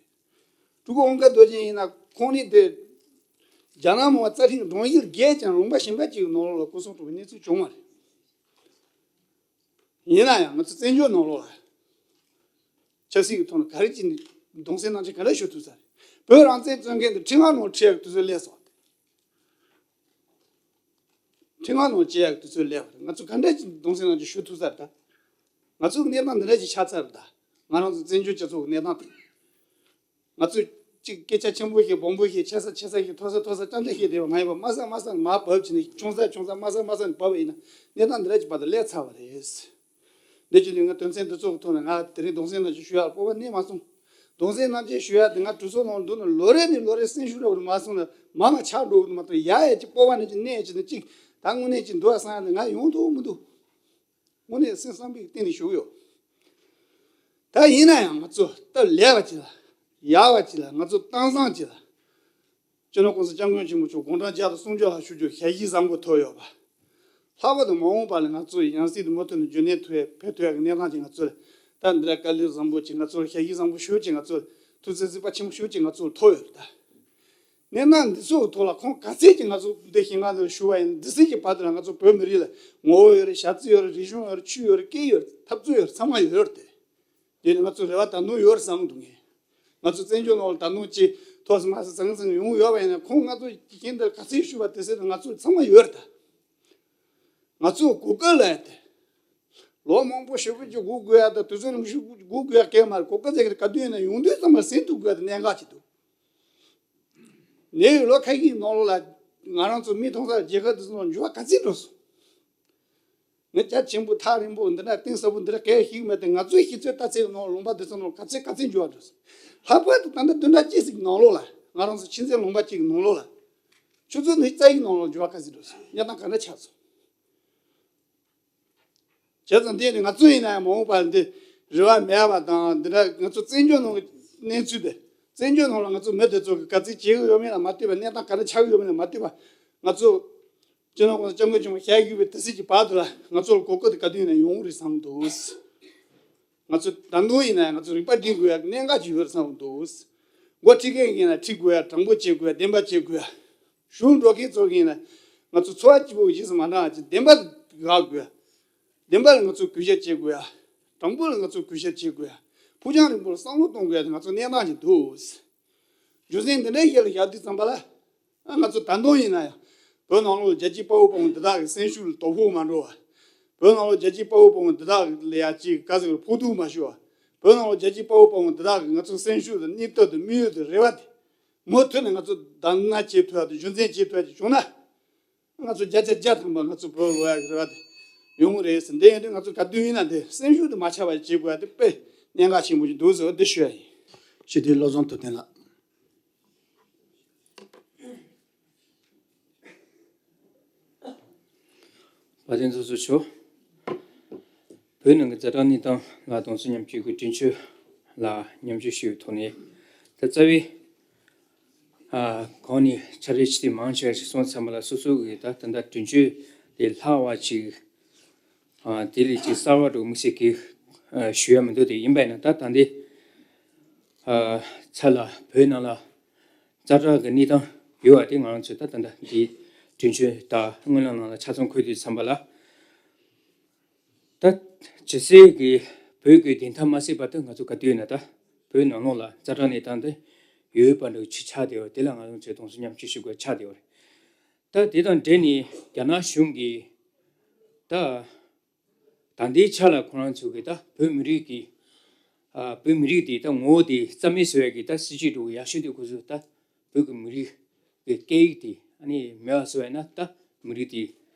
ཀྲུའུ་ཀུན་ཧུང་ཀ་རྡོ་རྗེ་ཡིན་ན་ཁོང་ནི་དེ། རྒྱ་ནག་མི་དམངས་རྩ་ཁྲིམས་སྒྲོམ་གཞི་ལ་བརྒལ་ཀྱང་ལུང་པ་གཞན་པ་ཅིག་གི་ནང་ལོགས་ལ་སྐུ་སྲོག་བཏང་བའི་གནས་ཚུལ་བྱུང་བ་རེད། ཡིན་ན་ཡང་ང་ཚོ་བཙན་བྱོལ་ནང་ལོགས་ལ་ཆབ་སྲིད་ཀྱི་ཐོག་ནས་ག་རེ་བྱས་ནས་གདུང་སེམས་གནང་བྱས་ག་འདྲ་ཞུ་ཐུབ་ས་རེད། བོད་རང་བཙན་རྩོད་མཁན་དེ་ཁྲིམས་ཁང་ནང་ཁྲིད་ཡག་གི་དུས་ཚོད་སླེབས་སོང་། ཁྲིམས་ཁང་ནང་བཅད་ཡག་གི་དུས་ཚོད་སླེབས་པ་རེད། ང་ཚོ་ག་འདྲ་བྱས་གདུང་སེམས་གནང་བྱས་ཞུ་ཐུབ་ས་རེད་ད། ང་ཚོ་གནས་སྟངས་འདི་འདྲ་ཞིག་ཆགས་ཚར་རེད་ད། ང་རང་ཚོ་བཙན་བྱོལ་སྤྱི་ཚོགས་ཀྱི་གནས་སྟངས་དེ། ང་ཚོས་གཅིག་སྐད་ཆ་ཆེན་པོ་ཞིག་སྦོམ་པོ་ཞིག་ཆེ་ས་ཆེ་ས་ཞིག་མཐོ་ས་མཐོ་ས་ཅང་ཅང་ཞིག་བསྡད་པ་མ་ཡིན་པ། དམའ་ས་དམའ་ས་ནས་མར་བབས་བྱས་ནས་ཆུང་ས་ཆུང་ས་དམའ་ས་དམའ་ས་ནས་བབས་པ་ཡིན་ན་གནས་སྟངས་འདི་འདྲ་ཅིག་བར་དུ་སླེབས་ཚར་བ་རེད། འདི་བྱས་ནས་ང་དོན་ཚན་འདི་ཚོ་གི་ཐོག་ནས་ང་དེ་རིང་གདུང་སེམས་ནང་བཞིན་ཞུ་ཡག་སྤོབས་པ་གནས་མ་སོང་། གདུང་སེམས་ནང་བཞིན་ཞུ་ཡག་དེ་ང་གྲོས་ཚོགས་ནང་འདུག་ན་ལོ་རེ་ནས་ལོ་རེ་སེམས་ཤུགས་འདྲ་བོ་མ་སོང་ན་མར་མར་ཆག་འགྲོ་གི་འདུག་མ་གཏོགས། ཡ་ཡ་ཅིག་སྤོབས་པ་ནས་ཅིག་གནས་བྱས་ནས་ཅིག་ད་དངོས་གནས་ཅིག་འདུག་ཨ་བསམ་ཡག་དེ་ང་ཡོང་ཐུབ་མི་འདུག་དངོས་གནས་སེམས་བསམ་པའི་སྟེང་ནས་ཞུ་གི་ཡོད། ད་ཡིན་ན་ཡང་ང་ཚོ་སྟབས་ལེགས་པ་ཅིག་ལ་ཡག་པ་ཅིག་ལ་ང་ཚོ་གཏམ་བཟང་ཅིག་ལ། སྤྱི་ནོར་༸གོང་ས་༸སྐྱབས་མགོན་ཆེན་པོ་མཆོག་དགུང་གྲངས་བརྒྱ་དང་སུམ་ཅུ་ལ་བཞུགས་རྒྱུ་ཞལ་བཞེས་བཟང་པོ་ཐོབ་ཡོད་པ། ལྷག་པར་དུ་མ་འོངས་པ་ལ་ང་ཚོ་ཡང་སྲིད་དུ་མུ་མཐུད་ནས་རྒྱུན་གནས་ཐུབ་ཡ་འཕེལ་ཐུབ་ཡ་གི་གནས་སྟངས་ཅིག་ང་ཚོ་ལ་ད་འདི་འདྲ་དཀའ་ལས་བཟང་པོ་ཅིག་ང་ཚོ་ལ་ཞལ་བཞེས་བཟང་པོ་ཞེ་པོ་ཅིག་ང་ཚོ་ལ་ཐུགས་བརྩེ་གཟིགས་པ་ཆེན་པོ་ཞེ་པོ་ཅིག་ང་ཚོ་ལ་ཐོབ་ཡོད་རེད་ད། གནས་སྟངས་འདི་ཚོའི་ཐོག་ལ་ཁོང་ག་ཚད་ཅིག་ང་ཚོ་འདི་ཞིག་ང་ཚོ་ཞུ་བ་ཡིན་འདི་སྲིད་ཀྱི་བར་དུ་ལ་ང་ཚོ་བོད་མི་རིགས་ལ་ངོ་བོ་ཡོད་རེད། ཞ་རྩི་ཡོད་རེད། རིག་གཞུང་ཡོད་རེད། ཆོས་ཡོད་རེད། སྐད་ཡོད་རེད། འཐབ་རྩོད་ཡོད་རེད། ཚང་མ་ཡོད་རེད་དེ། དེ་ནི་ང་ཚོ་རེ་བ་ད་དུང་ཡོད་རེད་བསམ་གི་འདུག་ངས། ང་ཚོ་བཙན་བྱོལ་ནང་ལ་ད་དུང་ཅིག་ཐོག་སུ་མ་སུ་ཚང་ཚང་ཡོང་ཡོད་པ་ཡིན་ན་ཁོང་ང་ཚོ་གི་ཁྱེད་འདིར་ག་ཚོད་ཞུ་བ་དེ་སྲིད་དུ་ང་ཚོ་ཚང་མ་ཡོད་རེད་ད། ང་ཚོ་གོ་སྐབས་ལ་ཡ་དེ། ལོ་མང་པོ་ཞེ་པོ་ཅིག་སྒུག་དགོས་ཡ་དང་དུས་ཚོད་རིང་པོ་ཞིག་སྒུག་དགོས་ཡ་གང་ཡང་མ་རེད། གོ་སྐབས་ཟེར་གི་ག་དུས་ཡིན་ན་ཡོང་དུས་ཙམ་པ་ཟིན་ཐུབ་དགོས་ཡ་དེ་གནད་འགག་ཅིག་འདུག་ནས་ཡོད་ལོ་ཁ་ཤས་ནང་ལོགས་ལ་ང་རང་ཚོ་མིག་མཐོང་སར་རྒྱལ་ཁབ་དེ་ཚོ་ནང་འགྱུར་བ་ག་ཚོད་འགྲོ་སོང་། ངས་རྒྱ་ཆེན་པོ་ཐག་རིང་པོ་འདི་འདྲ་གཏིང་ཟབ་པོ་འདི་འདྲ་གས་ཤིག་མེད་དེ། ང་ཚོའི་ཤེས་ཚོད་ལྟ་ཚེ་ནང་ལུང་པ་འདི་ཚོ་ནང་ག་ཚོད་ག་ཚོད་འགྱུར་བ་འགྲོ་སོང་། ལྷག་པར་དུ་ད་ལྟ་བདུན་ཕྲག་གཅིག་ཟིག་ནང་ལོགས་ལ་ང་རང་ཚོ་ཕྱི་འཛིན་ལུང་པ་གཅིག་གི་ནང་ལོགས་ལ་ཆུ་ཚོད་ནི་རྩ་ཡི་ནང་ལོགས་འགྱུར་བ་ག་ཚོད་འགྲོ་སོང་། གནས་སྟངས་ག་འདྲ་ཆགས་སོང་། བྱས་ཙང་འདི་ནི་ང་ཚོ་ཡིན་ན་ཡང་མ་འོངས་པར་འདི་རེ་བ་མེད་པ་དང་། འདི་འདྲ་ང་ཚོ་བཙན་བྱོལ་ནང་གི་གནས་ཚུལ་དེ། བཙན་བྱོལ་ནང་ལ་ང་ཚོ་མི་དེ་ཚོ་གི་ག་ཚོད་བྱེད་ཀྱི་ཡོད་མེད་ལ་མ་ལྟོས་པ། གནས་སྟངས་ག་འདྲ་ཆགས་ཀྱི་ཡོད་མེད་ལ་མ་ལྟོས་པ། ང་ཚོ་སྤྱི་ནོར་༸གོང་ས་༸སྐྱབས་མགོན་ཆེན་པོ་ཞལ་བཞུགས་པའི་དུས་ཚོད་ཀྱི་བར་དུ་ལ་ང་ཚོར་གོ་སྐབས་དེ་ག་དུས་ཡིན་ན་ཡོང་གི་རེད་བསམ་གྱི་འདུག་ང་ཚོ་ད་དུང་ཡིན་ན་ཡང་ང་ཚོ་རིག་པ་སྒྲིམ་དགོས་ཡག་གི་གནད་འགག་ཅིག་ཡོད་རེད་བསམ་གྱི་འདུག་འགོ་ཁྲིད་མཁན་ཡིན་ན་ཁྲིད་དགོས་ཡག་དྲང་པོ་བྱེད་དགོས་ཡག་བདེན་པ་བྱེད་དགོས་ཡག་གཞུང་འགྲོ་མཁན་ཚོ་ཡིན་ན་ང་ཚོ་འཚོ་བ་སྐྱིད་པོ་ཡིན་ཟེར་མ་འདྲ་ཅིག་བདེན་པ་དགག་དགོས་ཡག་བདེན་པ་ལ་ང་ཚོ་གུས་ཞབས་བྱེད་དགོས་ཡག་དྲང་པོ་ལ་ང་ཚོ་གུས་ཞབས་བྱེད་དགོས་ཡག་ཕུགས་རྒྱང་རིང་པོར་བསམ་བློ་གཏོང་དགོས་ཡག་དེ་ང་ཚོ་གནས་སྟངས་ཅིག་འདུག་རྒྱུ་མཚན་འདི་འདྲའི་ཞིག་ལ་བཞག་དུས་ཙམ་པ་ལ། ང་ཚོ་ད་དུང་ཡིན་ན་ཡང་བོད་ནང་ལོགས་རྒྱལ་གཅེས་དཔའ་བོ་དཔའ་མོ་འདི་དག་གི་སེམས་ཤུགས་ལ་དོ་ཕོག་མ་འགྲོ་བ། བོད་ནང་ལོགས་རྒྱལ་གཅེས་དཔའ་བོ་དཔའ་མོ་འདི་དག་ལ་ཡ་ཅིག་ག་ཟེར་ཕོག་ཐུག་མ་ཤོར་བ། བོད་ནང་ལོགས་རྒྱལ་གཅེས་དཔའ་བོ་དཔའ་མོ་འདི་དག་གི་ང་ཚོ་སེམས་ཤུགས་དང་སྙིང་སྟོབས་དང་དམིགས་ཡུལ་དང་རེ་བ་དེ་མུ་མཐུད་ནས་ང་ཚོ་དང་ན་བྱེད་ཐུབ་ཡ་དང་རྒྱུ་མཚན་བྱེད་ཐུབ་ཡ་ཅིག་བྱུང་ན། ང་ཚོ་བརྒྱ་ཆ་བརྒྱ་ཐམ་པ་ང་ཚོ་བོད་ལོག་ཡག་གི་རེ་བ་དེ་ཡོང་གི་རེད་ཟེར། འདི་ཡིན་དུས་ང་ཚོ་ག་དུས་ཡིན་ན་དེ་སེམས་ཤུགས་དེ་མ་ཆག་པ་བྱེད་དགོས་ཡ་དེ་དཔེ་གནད་འགག་ཆེན་པོ་ཞིག་འདུག་ཟེར་བ་འདི་ཞུ་ཡ་ཡིན། སྤྱི་འཐུས་བློ་བཟང་ཐུབ་བསྟན་ལགས། བཀའ་དྲིན་ཚོགས་གཙོ་མཆོག་བོད་ནང་གི་ཛ་དྲག་གནས་སྟངས་ལ་གདུང་སེམས་མཉམ་སྐྱེད་ཀྱི་དྲིན་ཆེ་ལ་མཉམ་ཞུགས་ཞུས་ཐོག་ནས། ད་རྩ་བའི་ཨ་གོང་ནས་ཕྱག་བྲིས་ཅིག་མང་ཆེ་བ་ཞིག་སོང་ཚར་བ་ལ་སོ་སོ་གི་ད་ད་ལྟ་དྲིན་ཆེ་དེ་ལྷག་པ་ཅིག་ཨ་དེ་ལས་ཅིག་གསར་བ་འགྲོ་མི་སྲིད་ཀྱི་ཨ་ཞུ་ཡ་མི་འདུག་དེ་ཡིན་པ་ཡིན་ན་ད་ད་འདི་ཨ་ཚ་ལ་བོད་ནང་ལ་ཛ་དྲག་གི་གནས་སྟངས་ཡོད་པ་དེ་ང་རང་ཚོས་ད་ད་ལྟ་འདི་དྲིན་ཆེ་ད་སྔོན་ལ་ནང་ལ་ཆ་ཚང་འཁོད་དུས་ཙམ་པ་ལ། ད་ཇི་སྲིད་ཀྱི་བོད་ཀྱི་བདེན་མཐའ་མ་གསལ་བར་དུ་ང་ཚོ་ག་དུས་ཡིན་ན་ད་བོད་ནང་ལོགས་ལ་ཛ་དྲག་གནས་སྟངས་དེ་ཡོད་པ་འདྲ་ཅིག་ཆགས་བསྡད་ཡོད་རེད། དེ་ལ་ང་རང་ཚོས་གདུང་སེམས་མཉམ་སྐྱེད་ཞུ་དགོས་ཆགས་བསྡད་ཡོད་རེད། ད་དེ་དང་འབྲེལ་ནས་རྒྱ་ནག་གཞུང་གིས་ད་ད་ལྟའི་ཆ་ལ་ཁོ་རང་ཚོ་གིས་ད་བོད་མི་རིགས་ཀྱི་ཨ་བོད་མི་རིགས་དེ་ད་ངོ་བོ་དེ་རྩ་མེད་བཟོ་ཡ་གི་ད་སྲིད་ཇུས་འདྲ་བོ་ཡག་ཤོས་དེ་ཁོ་ཚོས་ད་བོད་ཀྱི་མི་རིགས་ཀྱི་སྐད་ཡིག་དེ་ཨ་ནི་མེད་པ་བཟོ་ཡ་ན་ད་མི་རིགས་དེ་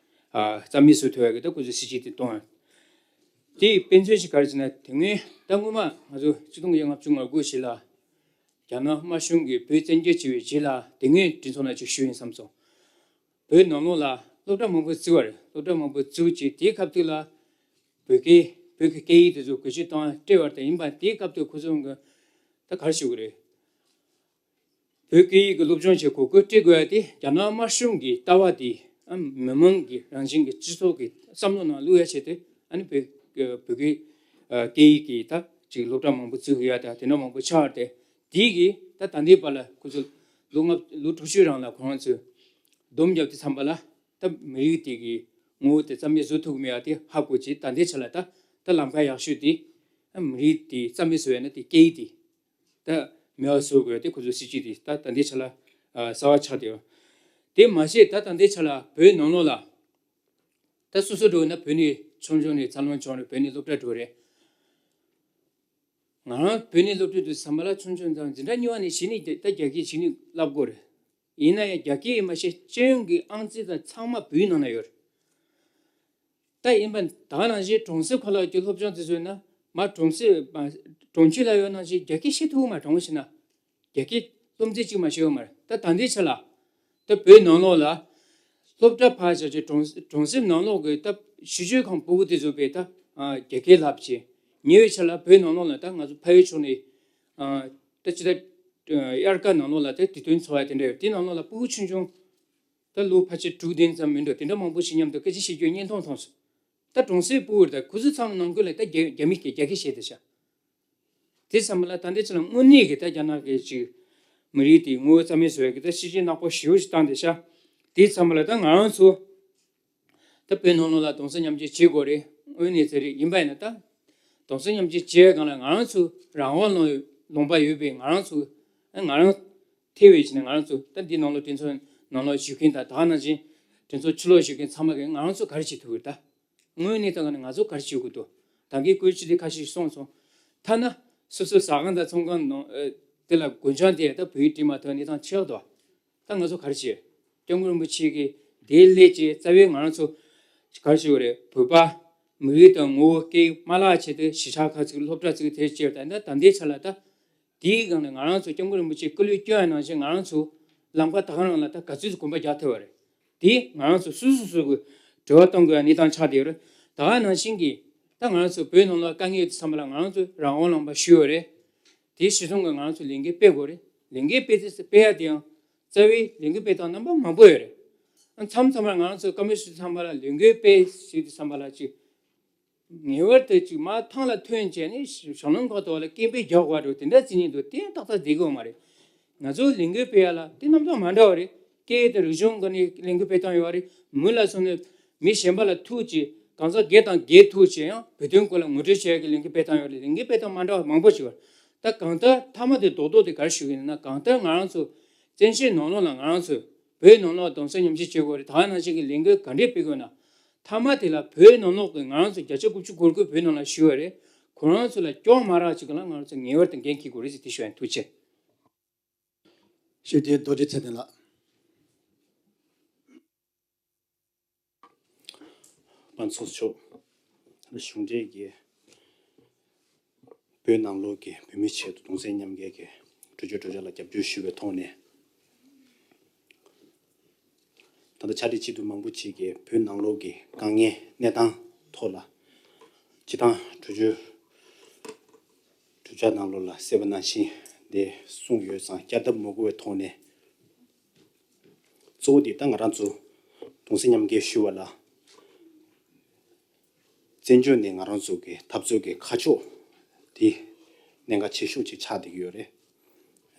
ཨ་རྩ་མེད་བཟོ་ཐུབ་ཡ་གི་ད་ཁོ་ཚོས་སྲིད་ཇུས་དེ་གཏོང་ཡ། དེའི་དཔེ་མཚོན་ཞིག་ག་རེ་ཟེར་ན། དེ་སྔོན་ད་སྔོན་མ་ང་ཚོ་ཆིག་སྟོང་དགུ་བརྒྱ་ལྔ་བཅུ་ང་དགུ་ཞིག་ལ་རྒྱ་ནག་དམར་གཞུང་གིས་བོད་བཙན་འཇུག་བྱས་པའི་རྗེས་ལ་དེ་སྔོན་གྲོས་ཚོགས་ནང་ཅིག་ཞུས་ཡིན་བསམ་སོང་། བོད་ནང་ལོགས་ལ་སློབ་གྲྭ་མང་པོ་བཙུགས་པ་རེད། སློབ་གྲྭ་མང་པོ་བཙུགས་རྗེས་དེའི་སྐབས་དུས་ལ་བོད་སྐད་བོད་ཀྱི་སྐད་ཡིག་དེ་ཚོ་བཀོལ་སྤྱོད་གཏོང་བ་སྤྲད་པ་རེད། ཡིན་པ་དེའི་སྐབས་དུས་ཁོ་ཚོ་གི་ད་ག་རེ་ཞུ་དགོས་རེད། བོད་སྐད་ཡིག་གི་སློབ་སྦྱོང་བྱེད་གོ་སྐབས་སྤྲད་དགོས་ཡ་དེ་རྒྱ་ནག་དམར་གཞུང་གི་ལྟ་བ་དེ་ཨ་མི་མང་གི་རང་བཞིན་གྱི་སྤྱི་ཚོགས་ཀྱི་བསམ་བློ་ནང་བླུག་ཡ་ཆེད་དུ་ཨ་ནི་བོད་བོད་སྐད་སྐད་ཡིག་གི་ད་ཅིག་སློབ་གྲྭ་མང་པོ་བཙུགས་ཡ་དང་དེ་འདྲ་མང་པོ་ཆགས་ཏེ། དེ་གིས་ད་ད་ལྟའི་བར་ལ་ཁོ་ཚོ་ལོ་ལྔ་ལོ་དྲུག་ཅུའི་རིང་ལ་ཁོ་རང་ཚོས་སྡོམ་བརྒྱབ་དུས་ཙམ་པ་ལ་ད་མི་རིགས་དེ་གི་ངོ་བོ་དེ་རྩ་མེད་བཟོ་ཐུབ་མེད་ཡ་དེ་ཧ་གོ་བྱས། ད་ལྟའི་ཆ་ལ་ད་ད་ལམ་ཁ་ཡག་ཤོས་དེ་ཨ་མི་རིགས་དེ་རྩ་མེད་བཟོ་ཡ་ན་དེ་སྐད་ཡིག་དེ། ད་མེད་པ་བཟོ་དགོས་དེ་ཁོ་ཚོའི་སྲིད་ཇུས་དེ་ད་ད་ལྟའི་ཆ་ལ་ཨ་གསར་བ་ཆགས་བསྡད་ཡོད། དེ་མ་ཟད་ད་ད་ལྟའི་ཆ་ལ་བོད་ནང་ལོགས་ལ་ད་སོ་སོ་འགྲོ་ན་བོད་ནས་ཆུང་ཆུང་ནས་འཚར་ལོངས་བྱུང་རེད། བོད་ནས་སློབ་གྲྭ་འགྲོ་རེད། ང་རང་བོད་ནས་སློབ་ཕྲུག་དུ་ཚང་མ་ལ་ཆུང་ཆུང་ཙང་འཛིན་གྲྭ་གཉིས་པ་ནས་གཞི་ནས་ད་རྒྱ་སྐད་གཞི་ནས་བསླབ་དགོས་རེད། ཡིན་ན་ཡང་རྒྱ་སྐད་ཡིན་མ་ཤེས་སྤྱི་ཡོངས་ཀྱི་ཨང་རྩིས་དང་ཚང་མ་བོད་ནང་ན་ཡོད་རེད། ད་ཡིན་པ་ད་ག་ནང་བཞིན་གྲོང་གསེབ་ཁག་ལ་ཀྱི་སློབ་སྦྱོང་དེ་ཚོ་ཡིན་ན་མ་གྲོང་གསེབ་མ་གྲོང་ཁྱེར་ལ་ཡོད་ནང་བཞིན་རྒྱ་སྐད་ཤེས་ཐུབ་མ་དྲང་པོ་བྱས་ན་རྒྱ་སྐད་སློབ་ཚན་གཅིག་མ་ཤེས་ཡོད་མ་རེད། ད་ད་ལྟའི་ཆ་ལ་ད་བོད་ནང་ལོགས་ལ་སློབ་གྲྭ་ཕར་བཞག་ཅིག་གྲོང་གྲོང་གསེབ་ནང་ལོགས་ཀྱི་ད་ཤེས་ཡོན་ཁང་ཕྲུ་གུ་དེ་ཚོ་བས་ད་རྒྱ་སྐད་བསླབ་ཅིག་ཉེ་བའི་ཆར་ལ་བོད་ནང་ལོགས་ལ་ད་ང་ཚོ་ཕ་ཡུལ་ཕྱོགས་ནས་ད་ཅི་ད་དབྱར་ཁ་ནང་ལོགས་ལ་ད་དུས་སྟོན་འཚོགས་ཡ་དེ་འདྲ་ཡོད། དེ་ནང་ལོགས་ལ་ཕྲུ་གུ་ཆུང་ཆུང་། ད་ལོ་ཕལ་ཆེར་དྲུག་བདུན་ཙམ་མིན་འགྲོ་དེ་འདྲ་མང་པོ་ཞིག་མཉམ་དུ་སྐད་ཆ་བཤད་རྒྱུ་བརྙན་ཐུང་མཐོང་སོང་། ད་གྲོང་གསེབ་སྤུ་བོར་ད་ཁོ་ཚོ་ཚང་མ་ནང་ཁུལ་ལ་ད་རྒྱ་རྒྱ་མི་སྐད་རྒྱ་སྐད་བཤད་དེ་ཤག་དེ་ཚང་མ་ལ་ད་འདི་ཚོ་ལ་དངོས་གནས་ཀྱི་ད་རྒྱ་ནག་གི་ཅིག་མི་རིགས་དེ་ངོ་བོ་རྩ་མེད་བཟོ་ཡ་གི་ད་ཤི་ཤི་ནག་པོ་ཞེ་པོ་ཞིག་བཏང་དེ་ཤག་དེ་ཚང་མ་ལ་ད་ང་རང་ཚོ་ད་བོད་ནང་ལོགས་ལ་གདུང་སེམས་མཉམ་སྐྱེད་བྱེད་དགོས་རེད། དངོས་གནས་ཚེ་རིང་ཡིན་པ་ཡིན་ན་ད་གདུང་སེམས་མཉམ་སྐྱེད་བྱེད་ཡ་སྒང་ལ་ང་རང་ཚོ་རང་དབང་ལུང་ལུང་པ་ཡོད་པའི་ང་རང་ཚོ་ང་རང་ཐེ་བའི་ཕྱིར་ནས་ང་རང་ཚོ་ད་འདི་ནང་ལོགས་གྲོས་ཚོགས་ནང་ལོགས་བཞུགས་མཁན་དང་ད་ག་ནང་བཞིན་གྲོས་ཚོགས་ཕྱི་ལོགས་བཞུགས་མཁན་ཚང་མ་གིས་ང་རང་ཚོ་ག་རེ་བྱེད་ཐུབ་ཀྱི་རེད། ད་དངོས་གནས་ད་ག་ནས་ང་ཚོ་ག་རེ་བྱེད་དགོས་འདུག་ད་གིན་བཀོད་སྤྱི་དེ་ཁ་ཤས་ཤིག་གསུངས་སོང་། ཐ་ན་སོ་སོའི་ཟ་ཁང་དང་ཚོང་ཁང་ནང་དེ་ལ་སྒོ་བྱང་དེ་ད་བོད་ཡིག་བྲིས་མ་ཐུབ་གནས་སྟངས་ཆགས་འདུག་ད་ང་ཚོ་ག་རེ་བྱེད། སྐྱབས་མགོན་རིན་པོ་ཆེ་གིས་དེའི་སླད་ཀྱི་རྩ་བའི་ང་རང་ཚོ་ག་རེ་བྱེད་དགོས་རེད། བོད་པ་མི་རིགས་དང་ངོ་བོ་སྐད་ཡིག་མ་བརླག་ཆེད་དུ་གཞིས་ཆགས་ཁག་ཅིག་སློབ་གྲྭ་བཙུགས་དེ་བྱས་ད་ད་ལྟའི་ཆ་ལ་ད། དེའི་སྒང་ནས་ང་རང་ཚོ་སྐྱབས་མགོན་རིན་པོ་ཆེས་སྐུ་ལུས་བསྐྱོན་ཡ་ནང་བཞིན་ང་རང་ཚོ་ལམ་ཁ་ད་ག་རང་ལ་ད་ག་ཚོད་ཅིག་གོམ་པ་རྒྱག་ཐུབ་པ་རེད། དེ་ང་རང་ཚོ་སོ་སོ་སོ་སོ་གི་དྲི་བ་གཏོང་དགོས་ཡ་གནས་སྟངས་ཆགས་བསྡད་ཡོད་རེད། ད་ག་ནང་བཞིན་གྱི་ད་ང་རང་ཚོ་བོད་ནང་ལ་དཀའ་ངལ་དེ་ཚང་མ་ལ་ང་རང་ཚོ་རང་དབང་ལུང་པ་ཞུས་ཡོད་རེད། དེ་གཞི་བཟུང་གི་ང་རང་ཚོ་ལས་འགུལ་སྤེལ་དགོས་རེད། ལས་འགུལ་སྤེལ་ཚེ་སྤེལ་ཡ་དེ་ཡང་རྩ་བའི་ལས་འགུལ་སྤེལ་སྟངས་རྣམ་པ་མང་པོ་ཡོད་རེད། མཚམས་མཚམས་ལ་ང་རང་ཚོ་བཀའ་མོལ་ཞུ་ཚང་མ་ལ་ལས་འགུལ་སྤེལ་ཞུ་དུས་ཚང་མ་ལ་ཅིག་ངེས་པར་དུ་ཅིག་མར་ཐང་ལ་ཐོན་བྱས་ནས་གཞུང་ལམ་ཁ་ཐོག་ལ་སྐད་འབོད་རྒྱག་དགོས་རེད། དེ་འདྲ་བརྩི་ཉེན་འདུག་དེ་ཏག་ཏག་བསྡད་ཀྱི་ཡོད་མ་རེད། ང་ཚོ་ལས་འགུལ་སྤེལ་ཡ་ལ་དེ་རྣམ་གྲངས་མ་འདྲ་བ་རེད། སྐད་དང་རིག་གཞུང་སྒང་ནས་ལས་འགུལ་སྤེལ་སྟངས་ཡོད་རེད། མི་ལ་སོང་ནས་མི་གཞན་པ་ལ་ཐུག་ཅིག་གང་ཟག་སྒེར་དང་སྒེར་ཐུག་ཅིག་ཡང་བོད་དོན་སྐོར་ལ་ངོ་སྤྲོད་བྱེད་ཡ་གི་ལས་འགུལ་སྤེལ་སྟངས་ཡོད་རེད། ལས་འགུལ་སྤེལ་སྟངས་མ་འདྲ་བ་མང་པོ་ཞིག་ཡོད་རེད། ད་གང་ལྟར་མཐའ་མ་དེ་རྡོག་རྡོག་དེ་ག་རེ་ཞུ་གི་ཡིན་ན་གང་ལྟར་ང་རང་ཚོ་བཙན་བྱོལ་ནང་ལོགས་ལ་ང་རང་ཚོས་བོད་ནང་ལོགས་གདུང་སེམས་མཉམ་སྐྱེད་བྱེད་དགོས་རེད། ད་ག་ནང་བཞིན་གྱི་ལས་འགུལ་ག་འདྲས་སྤེལ་དགོས་ན། མཐའ་མ་དེ་ལ་བོད་ནང་ལོགས་ཀྱི་ང་རང་ཚོ་བརྒྱ་ཆ་དགུ་བཅུ་གོ་དགུ་བོད་ནང་ལ་བཞུགས་པ་རེད། ཁོ་རང་ཚོ་ལ་སྐྱོན་མ་རག་ཅིག་ལ་ང་རང་ཚོ་ངེས་པར་དུ་འགན་འཁྱེར་དགོས་རེད་ཟེར་དེ་ཞུ་ཡ་ཡིན། ཐུགས་རྗེ་ཆེ། ཞུ་དེ་རྡོ་རྗེ་ཚེ་བརྟན་ལགས། དཔལ་ཚོགས་མཆོག་གཞུང་འབྲེལ་གྱི་བོད་ནང་ལོགས་ཀྱི་བོད་མིའི་ཆེད་དུ་གདུང་སེམས་མཉམ་སྐྱེད་ཀྱི་གྲོས་ཆོད་གྲོས་འཆར་ལ་རྒྱབ་སྐྱོར་ཞུས་པའི་ཐོག་ནས། ད་ལྟ་ཕྱག་བྲིས་བྱེད་དུས་མང་པོ་ཅིག་གིས་བོད་ནང་ལོགས་ཀྱི་དཀའ་ངལ་གནས་སྟངས་ཐོག་ལ་སྤྱིར་བཏང་གྲོས་ཆོད་གྲོས་འཆར་ནང་ལོགས་ལ་གསལ་པོ་ནང་བཞིན་དེ་གསུངས་ཡོད་ཙང་བསྐྱར་ལྡབ་མ་དགོས་པའི་ཐོག་ནས། གཙོ་བོ་དེ་ད་ང་རང་ཚོ་གདུང་སེམས་མཉམ་སྐྱེད་ཞུ་བ་ལ་བཙན་བྱོལ་ནས་ང་རང་ཚོ་གི་འཐབ་རྩོད་ཀྱི་ཁ་ཕྱོགས་དེ་གནད་འགག་ཆེ་ཤོས་ཅིག་ཆགས་བསྡད་ཀྱི་ཡོད་རེད།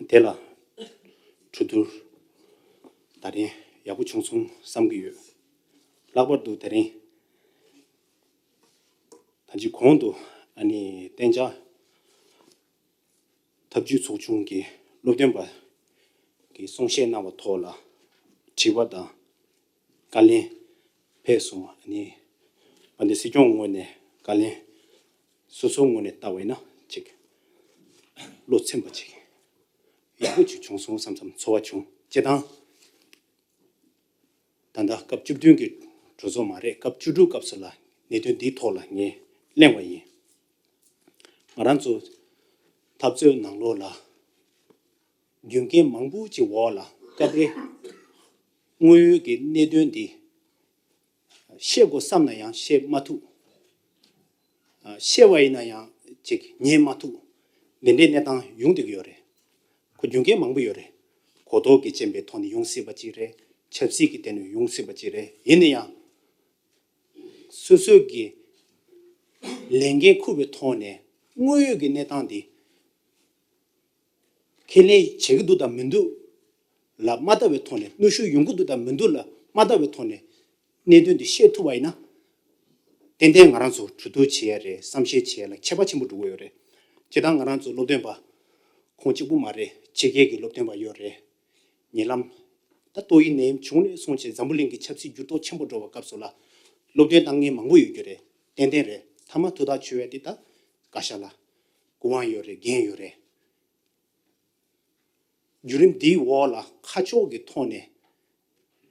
དེ་ལ་གྲོས་བསྡུར་ད་རིང་ཡག་པོ་བྱུང་སོང་བསམ་གྱི་ཡོད། ལྷག་པར་དུ་ད་རིང་ད་ཅི་གོང་དུ་ཨ་ནི་གཏན་འཇགས་ཐབས་ཇུས་ཚོགས་ཆུང་གི་སློབ་སྟོན་པ་གིས་གསུང་བཤད་གནང་བ་ཐོག་ལ་དྲི་བ་དང་བཀའ་ལན་ཕེབས་སོང་། ཨ་ནི་དཔལ་ལྡན་སྲིད་སྐྱོང་ངོས་ནས་བཀའ་ལན་སོ་སོའི་ངོས་ནས་བལྟ་བ་ཡིན་ན་ཅིག་བློ་ཚིམ་པ་ཅིག་ཡག་པོ་ཅིག་བྱུང་སོང་བསམ་བསམ་ཚོར་བ་བྱུང་། སྤྱིར་བཏང་ད་ལྟ་སྐབས་བཅུ་བདུན་གྱི་གྲོས་ཚོགས་མ་རེད། སྐབས་བཅུ་དྲུག་སྐབས་སུ་ལ་གནད་དོན་འདིའི་ཐོག་ལ་ངས་གླེང་བ་ཡིན། ང་རང་ཚོ་འཐབ་རྩོད་ནང་ལོགས་ལ་རྒྱུ་རྐྱེན་མང་པོ་ཅིག་འོག་ལ་སྐབས་རེ་དངོས་ཡོད་ཀྱི་གནད་དོན་འདི་བཤད་དགོས་བསམ་ན་ཡང་བཤད་མ་ཐུབ། བཤད་པ་ཡིན་ན་ཡང་ཅིག་ཉན་མ་ཐུབ། འདི་འདྲའི་གནས་སྟངས་ཡོང་བསྡད་ཀྱི་ཡོད་རེད། ཁོ་རྒྱུ་རྐྱེན་མང་པོ་ཡོད་རེད། གོ་རྟོགས་ཀྱི་རྐྱེན་པའི་ཐོག་ནས་ཡོང་སྲིད་པ་ཅིག་རེད། ཆབ་སྲིད་ཀྱི་ཐད་ནས་ཡོང་སྲིད་པ་ཅིག་རེད། ཡིན་ན་ཡང་སོ་སོ་གི་ལས་འགན་འཁུར་བའི་ཐོག་ནས་དངོས་ཡོད་ཀྱི་གནས་སྟངས་འདི་ཁས་ལེན་བྱེད་ཀྱི་འདུག་དང་མི་འདུག་ལ་མ་ལྟ་བའི་ཐོག་ནས། གནོན་ཤུགས་ཡོང་གི་འདུག་དང་མི་འདུག་ལ་མ་ལྟ་བའི་ཐོག་ནས་གནད་དོན་འདི་བཤད་ཐུབ་པ་ཡིན་ན། ཏན་ཏན་ང་རང་ཚོ་གྲོས་བསྡུར་བྱེད་ཡ་རེད། བསམ་ཤེས་བྱེད་ཡ་ལ་ཁྱད་པར་ཆེན་པོ་འགྲོ་གི་ཡོད་རེད། སྤྱིར་བཏང་ང་རང་ཚོ་སློབ་སྟོན་པ་ཁོང་གཅིག་པུ་མ་རེད། ཕྱི་རྒྱལ་གྱི་སློབ་སྟོན་པ་ཡོད་རེད། ཉེ་ལམ་ད་ཏོག་དབྱིབས་ནད་ཡམས་བྱུང་ནས་བཟུང་བྱས་འཛམ་བུ་གླིང་གི་ཆབ་སྲིད་འགྱུར་ལྡོག་ཆེན་པོ་འགྲོ་བའི་སྐབས་སུ་ལ་སློབ་སྟོན་གནང་མཁན་མང་པོ་ཡོད་རྒྱུ་རེད། ཏན་ཏན་རེད། མཐའ་མ་ཐུགས་ཐག་ཆོད་ཡ་དེ་ད་བཀའ་ཤག་ལ་ དགོས་དབང་ཡོད་རེད། འགན་ཡོད་རེད། བརྒྱུད་རིམ་འདིའི་འོག་ལ་ཁ་ཕྱོགས་ཀྱི་ཐོག་ནས་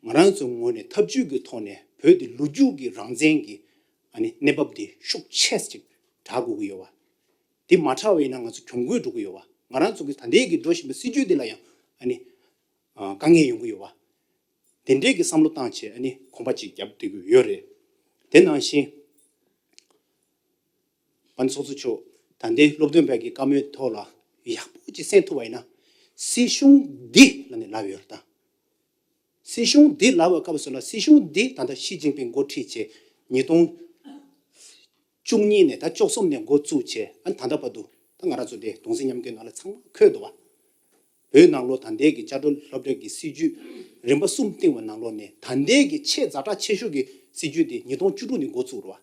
ང་རང་ཚོའི་ངོས་ནས་ཐབས་ཇུས་ཀྱི་ཐོག་ནས་བོད་དེ་ལོ་རྒྱུས་ཀྱི་རང་བཙན་གྱི་ཨ་ནི་གནས་བབ་དེ་ཤུགས་ཆེ་ཅིག་དྲག་དགོས་ཀྱི་ཡོད་པ། དེ་མ་དྲག་པ་ཡིན་ན་ང་ཚོ་གྱོང་གུད་འགྲོ་གི་ཡོད་པ། ང་རང་ཚོ་གི་ད་ལྟའི་གི་འགྲོ་བཞིན་པའི་སྲིད་ཇུས་འདི་ལ་ཡང་ཨ་ནི་ཨ་དཀའ་ངལ་ཡོང་གི་ཡོད་པ། དེ་འདྲའི་གི་བསམ་བློ་བཏང་བྱས་ཨ་ནི་གོམ་པ་གཅིག་བརྒྱབ་བསྡད་ཀྱི་ཡོད་རེད། དེ་ནང་བཞིན་པ་ནི་ཚོགས་གཙོ་མཆོག་ད་ལྟའི་སློབ་སྟོན་པའི་གི་བཀའ་མོལ་ཐོག་ལ་ཡག་པོ་ཅིག་གསན་ཐུབ་པ་ཡིན་ན། སྲིད་གཞུང་འདི་ལ་ནི་ལབ་ཡོད་རེད་ད། སྲིད་གཞུང་འདི་ལབ་པའི་སྐབས་སུ་ལ་སྲིད་གཞུང་འདི་ད་ལྟ་ཞི་ཅིན་ཕིང་འགོ་ཁྲིད་བྱས་ཉིས་སྟོང་བཅུ་གཉིས་ནས་ད་བཅུ་གསུམ་ནས་འགོ་བཙུགས་བྱས་ཨ་ནི་ད་ལྟ་བར་དུ་ད་ང་རང་ཚོ་དེ་གདུང་སེམས་མཉམ་སྐྱེད་ནང་ལ་ཚང་མ་འཁོད་འདུག་བ། བོད་ནང་ལོགས་ད་ལྟའི་གི་བཅའ་ཁྲིམས་སློབ་གྲྭའི་གི་སྲིད་ཇུས་རིམ་པ་གསུམ་བཏིང་བའི་ནང་ལོགས་ནས་ད་ལྟའི་གི་ཆེས་ཛ་དྲག་ཆེ་ཤོས་ཀྱི་སྲིད་ཇུས་དེ་ཉིས་སྟོང་བཅུ་དྲུག་ནས་འགོ་བཙུགས་རེད་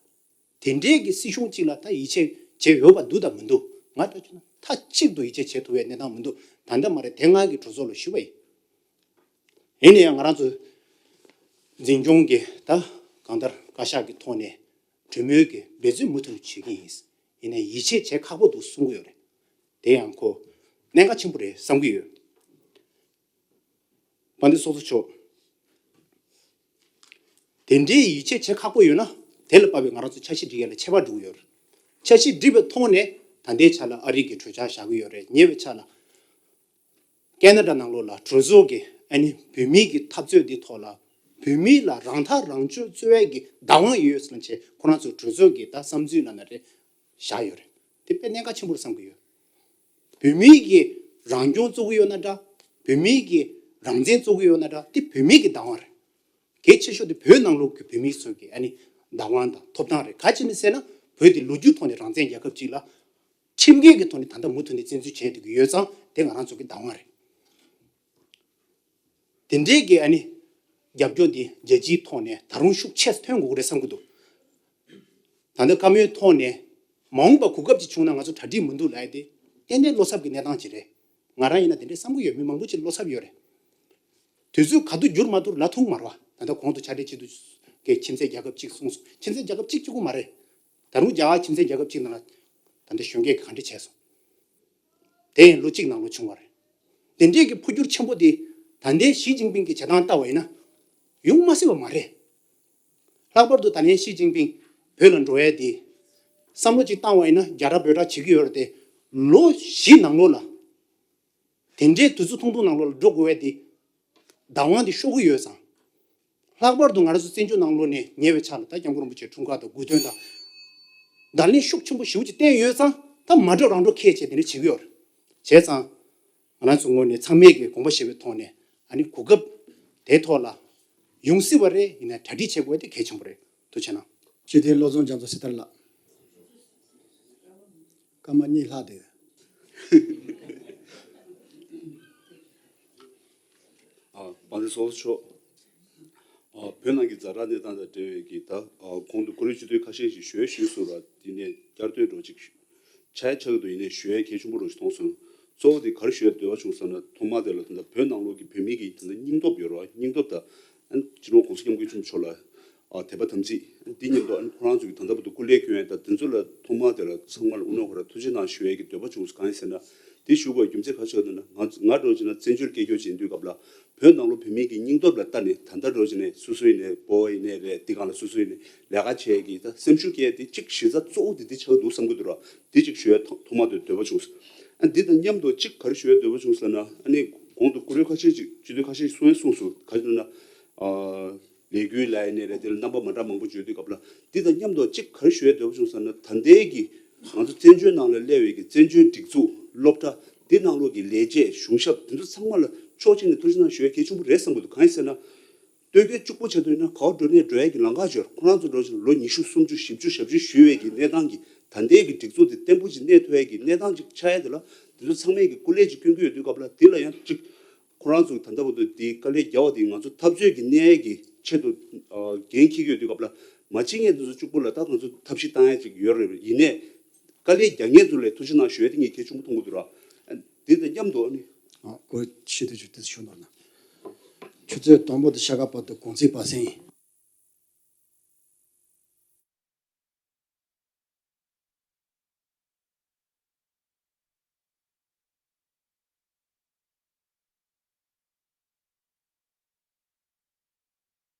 བ། དེ་འདྲའི་གི་སྲིད་གཞུང་གཅིག་ལ་ད་ཡིད་ཆེས་བྱེད་འོས་པ་འདུག་དང་མི་འདུག་ང་ལྟ་བྱུང་ན་མཐའ་གཅིག་ཏུ་ཡིད་ཆེས་བྱེད་ཐུབ་པའི་གནས་སྟངས་མི་འདུག་ད་ལྟ་མ་རེད། དེ་སྔ་གི་གྲོས་ཚོགས་ལ་ཞུས་པ་ཡིན། ཡིན་ན་ཡང་ང་རང་ཚོ་འཛིན་སྐྱོང་གི་ད་གང་ལྟར་བཀའ་ཤག་གི་ཐོག་ནས་གྲོས་མོལ་གྱི་འབད་བརྩོན་མུ་མཐུད་བྱེད་ཀྱི་ཡིན། ཡིན་ནའི་ཡིད་ཆེས་བྱེད་ཁག་པོ་འདུག་གསུང་གི་ཡོད་རེད། དེ་ཡང་ཁོ་གནད་འགག་ཆེན་པོ་རེད་བསམ་གྱི་ཡོད། དཔལ་ལྡན་ཚོགས་གཙོ་མཆོག་དེ་འདྲའི་ཡིད་ཆེས་བྱེད་ཁག་པོ་ཡོད་ན་དེ་ལ་དཔག་པའི་ང་རང་ཚོ་འཆར་གཞི་སྒྲིག་ཡ་ལ་ཆད་པ་འགྲོ་གི་ཡོད་རེད། འཆར་གཞི་སྒྲིག་པའི་ཐོག་ནས་ད་ལྟའི་ཆ་ལ་ཨ་རི་གི་གྲོས་འཆར་བཞག་གི་ཡོད་རེད། ཉེ་བའི་ཆ་ལ་ཁེ་ན་ཌ་ནང་ལོགས་ལ་གྲོས་ཚོགས་ཀྱི་ཨ་ནི་བོད་མིའི་གི་འཐབ་རྩོད་འདི་ཐོག་ལ་བོད་མི་ལ་རང་ཐག་རང་གཅོད་རྩོད་ཡས་ཀྱི་བདག་དབང་ཡོད་ཟེར་ལབ་བྱས་ཁོ་རང་ཚོ་གྲོས་ཚོགས་ཀྱི་ད་བསམ་ཚུལ་ལབ་ན་རེད། བཞག་ཡོད་རེད། དེ་དཔེ་གནད་འགག་ཆེན་པོ་རེད་བསམ་གྱི་ཡོད། བོད་མིའི་གི་རང་སྐྱོང་རྩོད་ཀྱི་ཡོད་ན་འདྲ། བོད་མིའི་གི་རང་བཙན་རྩོད་ཀྱི་ཡོད་ན་འདྲ། དེ་བོད་མིའི་གི་བདག་དབང་རེད། གལ་ཆེ་ཤོས་དེ་བོད་ནང་ལོགས་ཀྱི་བོད་མི་ཚོའི་གི་ཨ་ནི་བདག་དབང་དང་ཐོབ་ཐང་རེད། ག་ཅི་ནས་ཟེར་ན་བོད་དེ་ལོ་རྒྱུས་ཐོག་ནས་རང་བཙན་རྒྱལ་ཁབ་ཅིག་ལ་ཁྲིམས་འགལ་གྱི་ཐོག་ནས་ད་ལྟ་མུ་མཐུད་ནས་བཙན་འཛུལ་བྱས་བསྡད་ཀྱི་ཡོད་ཙང་དེ་ང་རང་ཚོ་གི་བདག་དབང་རེད། དེ་འདྲའི་གི་ཨ་ནི་རྒྱབ་སྐྱོར་འདི་རྒྱལ་སྤྱིའི་ཐོག་ནས་ད་རུང་ཤུགས་ཆེ་ཐོན་དགོས་ཀྱི་རེད་བསམ་གྱི་འདུག་ད་ལྟ་བཀའ་མོལ་ཐོག་ནས་མ་འོངས་པ་གོ་སྐབས་ཅིག་བྱུང་ན་ང་ཚོ་གྲ་སྒྲིག་མི་འདུག་ལབ་ཡ་དེ་ཏན་ཏན་བློ་འཚབ་ཀྱི་གནས་སྟངས་ཅིག་རེད། ང་རང་ཡིན་ན་དེ་འདྲའི་བསམ་གྱི་ཡོད། མི་མང་པོ་ཅིག་བློ་འཚབ་ཡོད་རེད། དུས་ཚོད་ག་དུས་འགྱུར་མ་ཐུབ་ལབ་ཐུབ་མ་རེད་བ། ད་ལྟ་གོང་དུ་ཕྱག་སྦྲེལ་སྤྱི་འཐུས་ཀྱིས་ཁྱིམ་མཚེས་རྒྱལ་ཁབ་གཅིག་གསུངས་སོང་། ཁྱིམ་མཚེས་རྒྱལ་ཁབ་གཅིག་གཅིག་པོ་མ་རེད། ད་རུང་རྒྱ་གར་ཁྱིམ་མཚེས་རྒྱལ་ཁབ་གཅིག་ནང་ལ་ད་ལྟ་གཞོན་སྐྱེས་ཀྱིས་ག་འདྲ་བྱས་སོང་། དེ་ཡང་ལོ་གཅིག་ནང་ལོགས་བྱུང་བ་རེད། དེ་འདྲའི་གི་འཕོ་འགྱུར་ཆེན་པོ་དེ་ད་ལྟའི་ཞི་ཅིན་ཕིང་གི་བྱེད་སྟངས་ལྟ་བ་ཡིན་ན་ཡོང་མ་སྲིད་པ་མ་རེད། ལྷག་པར་དུ་ད་ལན་ཞི་ཅིན་ཕིང་བོད་ལ་འགྲོ་ཡས་དེ་བསམ་བློ་ཅིག་བཏང་བ་ཡིན་ན་རྒྱ་ར་བོད་ར་བྱེད་ཀྱི་ཡོད་རེད་དེ། ལོ་བཞི་ནང་ལོགས་ལ་དེ་འདྲའི་དུས་ཚོད་ཐུང་ཐུང་ནང་ལོགས་ལ་འགྲོ་དགོས་པ་དེ་བདག་དབང་དེ་ཤོར་གྱི་ཡོད་ཙང་། ལྷག་པར་དུ་ང་རང་ཚོ་བཙན་བྱོལ་ནང་ལོགས་ནས་ཉེ་བའི་ཆར་ལ་ད་སྐྱབས་མགོན་རིན་པོ་ཆེའི་འཁྲུངས་སྐར་དང་དགུང་སྟོན་དང་བརྡ་ལན་ཤུགས་ཆེན་པོ་ཞེ་པོ་ཅིག་བསྟན་ཡོད་ཙང་། ད་མ་འགྲོ་རང་འགྲོ་ཁས་བྱས་དེ་འདྲ་བྱེད་ཀྱི་ཡོད་རེད། བྱས་ཙང་ང་རང་ཚོ་ངོས་ནས་ཚང་མས་ཀྱི་དགོངས་པ་བཞེས་པའི་ཐོག་ནས་ཨ་ནི་གོ་སྐབས་དེ་ཐོག་ལ་ཡོང་སྲིད་པ་རེད། ཡིན་ན་གྲ་སྒྲིག་བྱེད་དགོས་དེ་གལ་ཆེན་པོ་རེད། ཐུགས་རྗེ་གནང་། སྤྱི་འཐུས་བློ་བཟང་རྒྱ་མཚོ་སྲི་ཐར་ལགས། སྐར་མ་གཉིས་ལྷག་འདུག་ཨ། དཔལ་ལྡན་ཚོགས་གཙོ་མཆོག་ཨ། བོད་ནང་གི་ཛ་དྲག་གནས་སྟངས་དང་འབྲེལ་བའི་གི་ད་ཨ། གོང་དུ་བཀུར་འོས་སྤྱི་འཐུས་ཁ་ཤས་ཤིག་ཞུ་ཡས་ཞུས་སོང་ར། དེ་ནས་བསྐྱར་ཟློས་འདྲ་བོ་ཅིག་ཆགས་ཆགས་ཀྱི་འདུག་ཡིན་ནའི་ཞུ་ཡས་གལ་ཆེན་པོ་འདྲ་བོ་ཞིག་མཐོང་སོང་། གཙོ་བོ་དེ་ག་རེ་ཞུ་ཡས་འདོད་པ་བྱུང་ཟེར་ན། ཐོག་མ་དེ་ལ་ད་ལྟ་བོད་ནང་ལོགས་ཀྱི་བོད་མི་གི་ད་ལྟ་སྙིང་སྟོབས་ཡོད་རེད་བ། སྙིང་སྟོབས་དང་ཨ། སྤྱི་ནོར་༸གོང་ས་༸སྐྱབས་མགོན་ཆེན་པོ་མཆོག་ལ་ཨ། དད་པ་དམ་ཚིག་འདི་མཉམ་དུ་ཨ་ནི་ཁོ་རང་ཚོ་གི་ད་ལྟ་བར་དུ་སྐུ་ལས་བསྐྱོན་ཡས་དང་དེ་ཚོ་ལ་ཐོག་མ་དེ་ལ་ཚང་མ་ལ་དབུ་ནོར་ག་ར་ཐུགས་རྗེ་གནང་ཞུ་ཡས་ཀྱི་འདོད་པ་བྱུང་སོང་། གང་ཡིན་ཟེར་ན་དེ་ཞུ་དགོས་རྒྱུ་མཚན་ག་རེ་ཆགས་འདུག་ན། ང་ང་འདྲ་བོ་བྱས་ན་བཙན་བྱོལ་སྐད་སྒྱུར་བྱེད་དུས་སྐབས་ལ་བོད་ནང་ལོགས་བོད་མི་གི་སྙིང་སྟོབས་ལ་ལྟ་ནས། ད་ལྟ་འདྲ་བོ་བྱས་ནས་སོ་སོ་ཡིན་ནའི་འབོ་བ་ཡིན་ནའི་རེད། དེ་སྒང་ལ་སོ་སོ་ཡིན་ནའི་ལས་ཀ་བྱེད་ཀྱི་ད་སེམས་ཤུགས་སྐྱེད་དེ་གཅིག་གཞི་རྩ་གཙོ་བོ་དེ་དེ་ཆགས་འདུག་བསམ་གྱི་འདུག་ར། དེ་གཅིག་ཞུ་ཡས་ཐོག་ཐོག་མ་དེ་འདོད་པ་བྱུང་སོང་། ཨ། འདི་དང་མཉམ་དུ་གཅིག་ག་རེ་ཞུ་ཡས་འདོད་པ་བྱུང་ཟེར་ན། ཨ་ནི་གོང་དུ་བཀུར་འོས་ཁ་ཤས་ཅིག་སྤྱི་འཐུས་ཁ་ཤས་ཅིག་གསུང་ཡས་གསུངས་སོང་། ག་རེ་ཟེར་ན། ཨ། ལས་འགུལ་ལབ་ཡས་ནའི་རེད། དེ་ལ་རྣམ་པ་མ་འདྲ་མང་པོ་བརྗོད་དུས་སྐབས་ལ། འདི་དང་མཉམ་དུ་གཅིག་ག་རེ་ཞུ་ཡས་འདོད་པ་བྱུང་ཟེར་ན། ད་ལྟའི་གི་ང་ཚོ་བཙན་བྱོལ་ནང་ལ་སླེབས་པའི་གི་བཙན་བྱོལ་སྒྲིག་འཛུགས། སློབ་གྲྭ། འདི་ནང་ལོགས་ཀྱི་ལས་བྱེད་གཞུང་ཞབས་འདི་ཚོ་ཚང་མ་ལ་ཕྱོགས་གཅིག་ནས་ཐུགས་རྗེ་གནང་ཞུ་ཡས་གལ་ཆེན་པོ་རེད་བསམ་གྱི་འདུག་གང་ཡིན་ཟེར་ན། སྟོད་སྐད་སྐྱུག་པོ་བྱས་དུས་ན་ག་པར་འགྲོ་ནའི་འགྲོ་ཡས་ཀྱི་ལམ་ཁ་ཡོད། ཁོ་རང་ཚོ་འགྲོ་བཞིན་ལོ་ཉི་ཤུ་སུམ་ཅུ་བཞི་བཅུ་ཞེ་བཞི་བཞུགས་པའི་གི་གནས་སྟངས་ཀྱི་ད་ལྟའི་གི་སྒྲིག་འཛུགས་དེ་བརྟན་པོ་ཅིག་གནས་ཐུབ་ཡས་ཀྱི་གནས་སྟངས་ཅིག་ཆགས་ཡས་དེ་ལ་དེ་ཚོ་ཚང་མས་ཀྱི་སྐུ་ལས་ཅིག་སྐྱོན་གྱི་ཡོད་དུས་སྐབས་ལ། དེ་ལ་ཡང་ཅིག་ཁོ་རང་ཚོ་ད་ལྟ་བར་དུ་དེའི་དཀའ་ལས་བརྒྱབ་པ་དེ་ང་ཚོ་འཐབ་རྩོད་ཀྱི་གནས་ཀྱི་ཆེད་དུ་ཨ། འགན་འཁྱེར་གྱི་ཡོད་དུས་སྐབས་ལ། མ་བྱེད་མཁན་དེ་ཚོ་གཅིག་པུ་ལ་ད་ང་ཚོ་ཐབས་ཤེས་བཏང་ཡས་ཅིག་ཡོད་རེད། ཡིན་ནའི་དཀའ་ལས་རྒྱག་མཁན་ཚོ་ལ་ཐུགས་རྗེ་གནང་ཞུ་ཡས་དེ་ངས་གལ་ཆེན་པོ་མཐོང་གི་འདུག་ར། དེ་དང་མཉམ་དུ་ཨ་ནི། ཨ། སྐུ་ཞུ་དུས་ཅིག་དེ་ཞུ་ནོར་ན། ཆུ་ཚོད་དང་པོ་དང་ཕྱེད་ཀ་བར་དུ་གུང་ཚིགས་པ་སེང་ཡིན།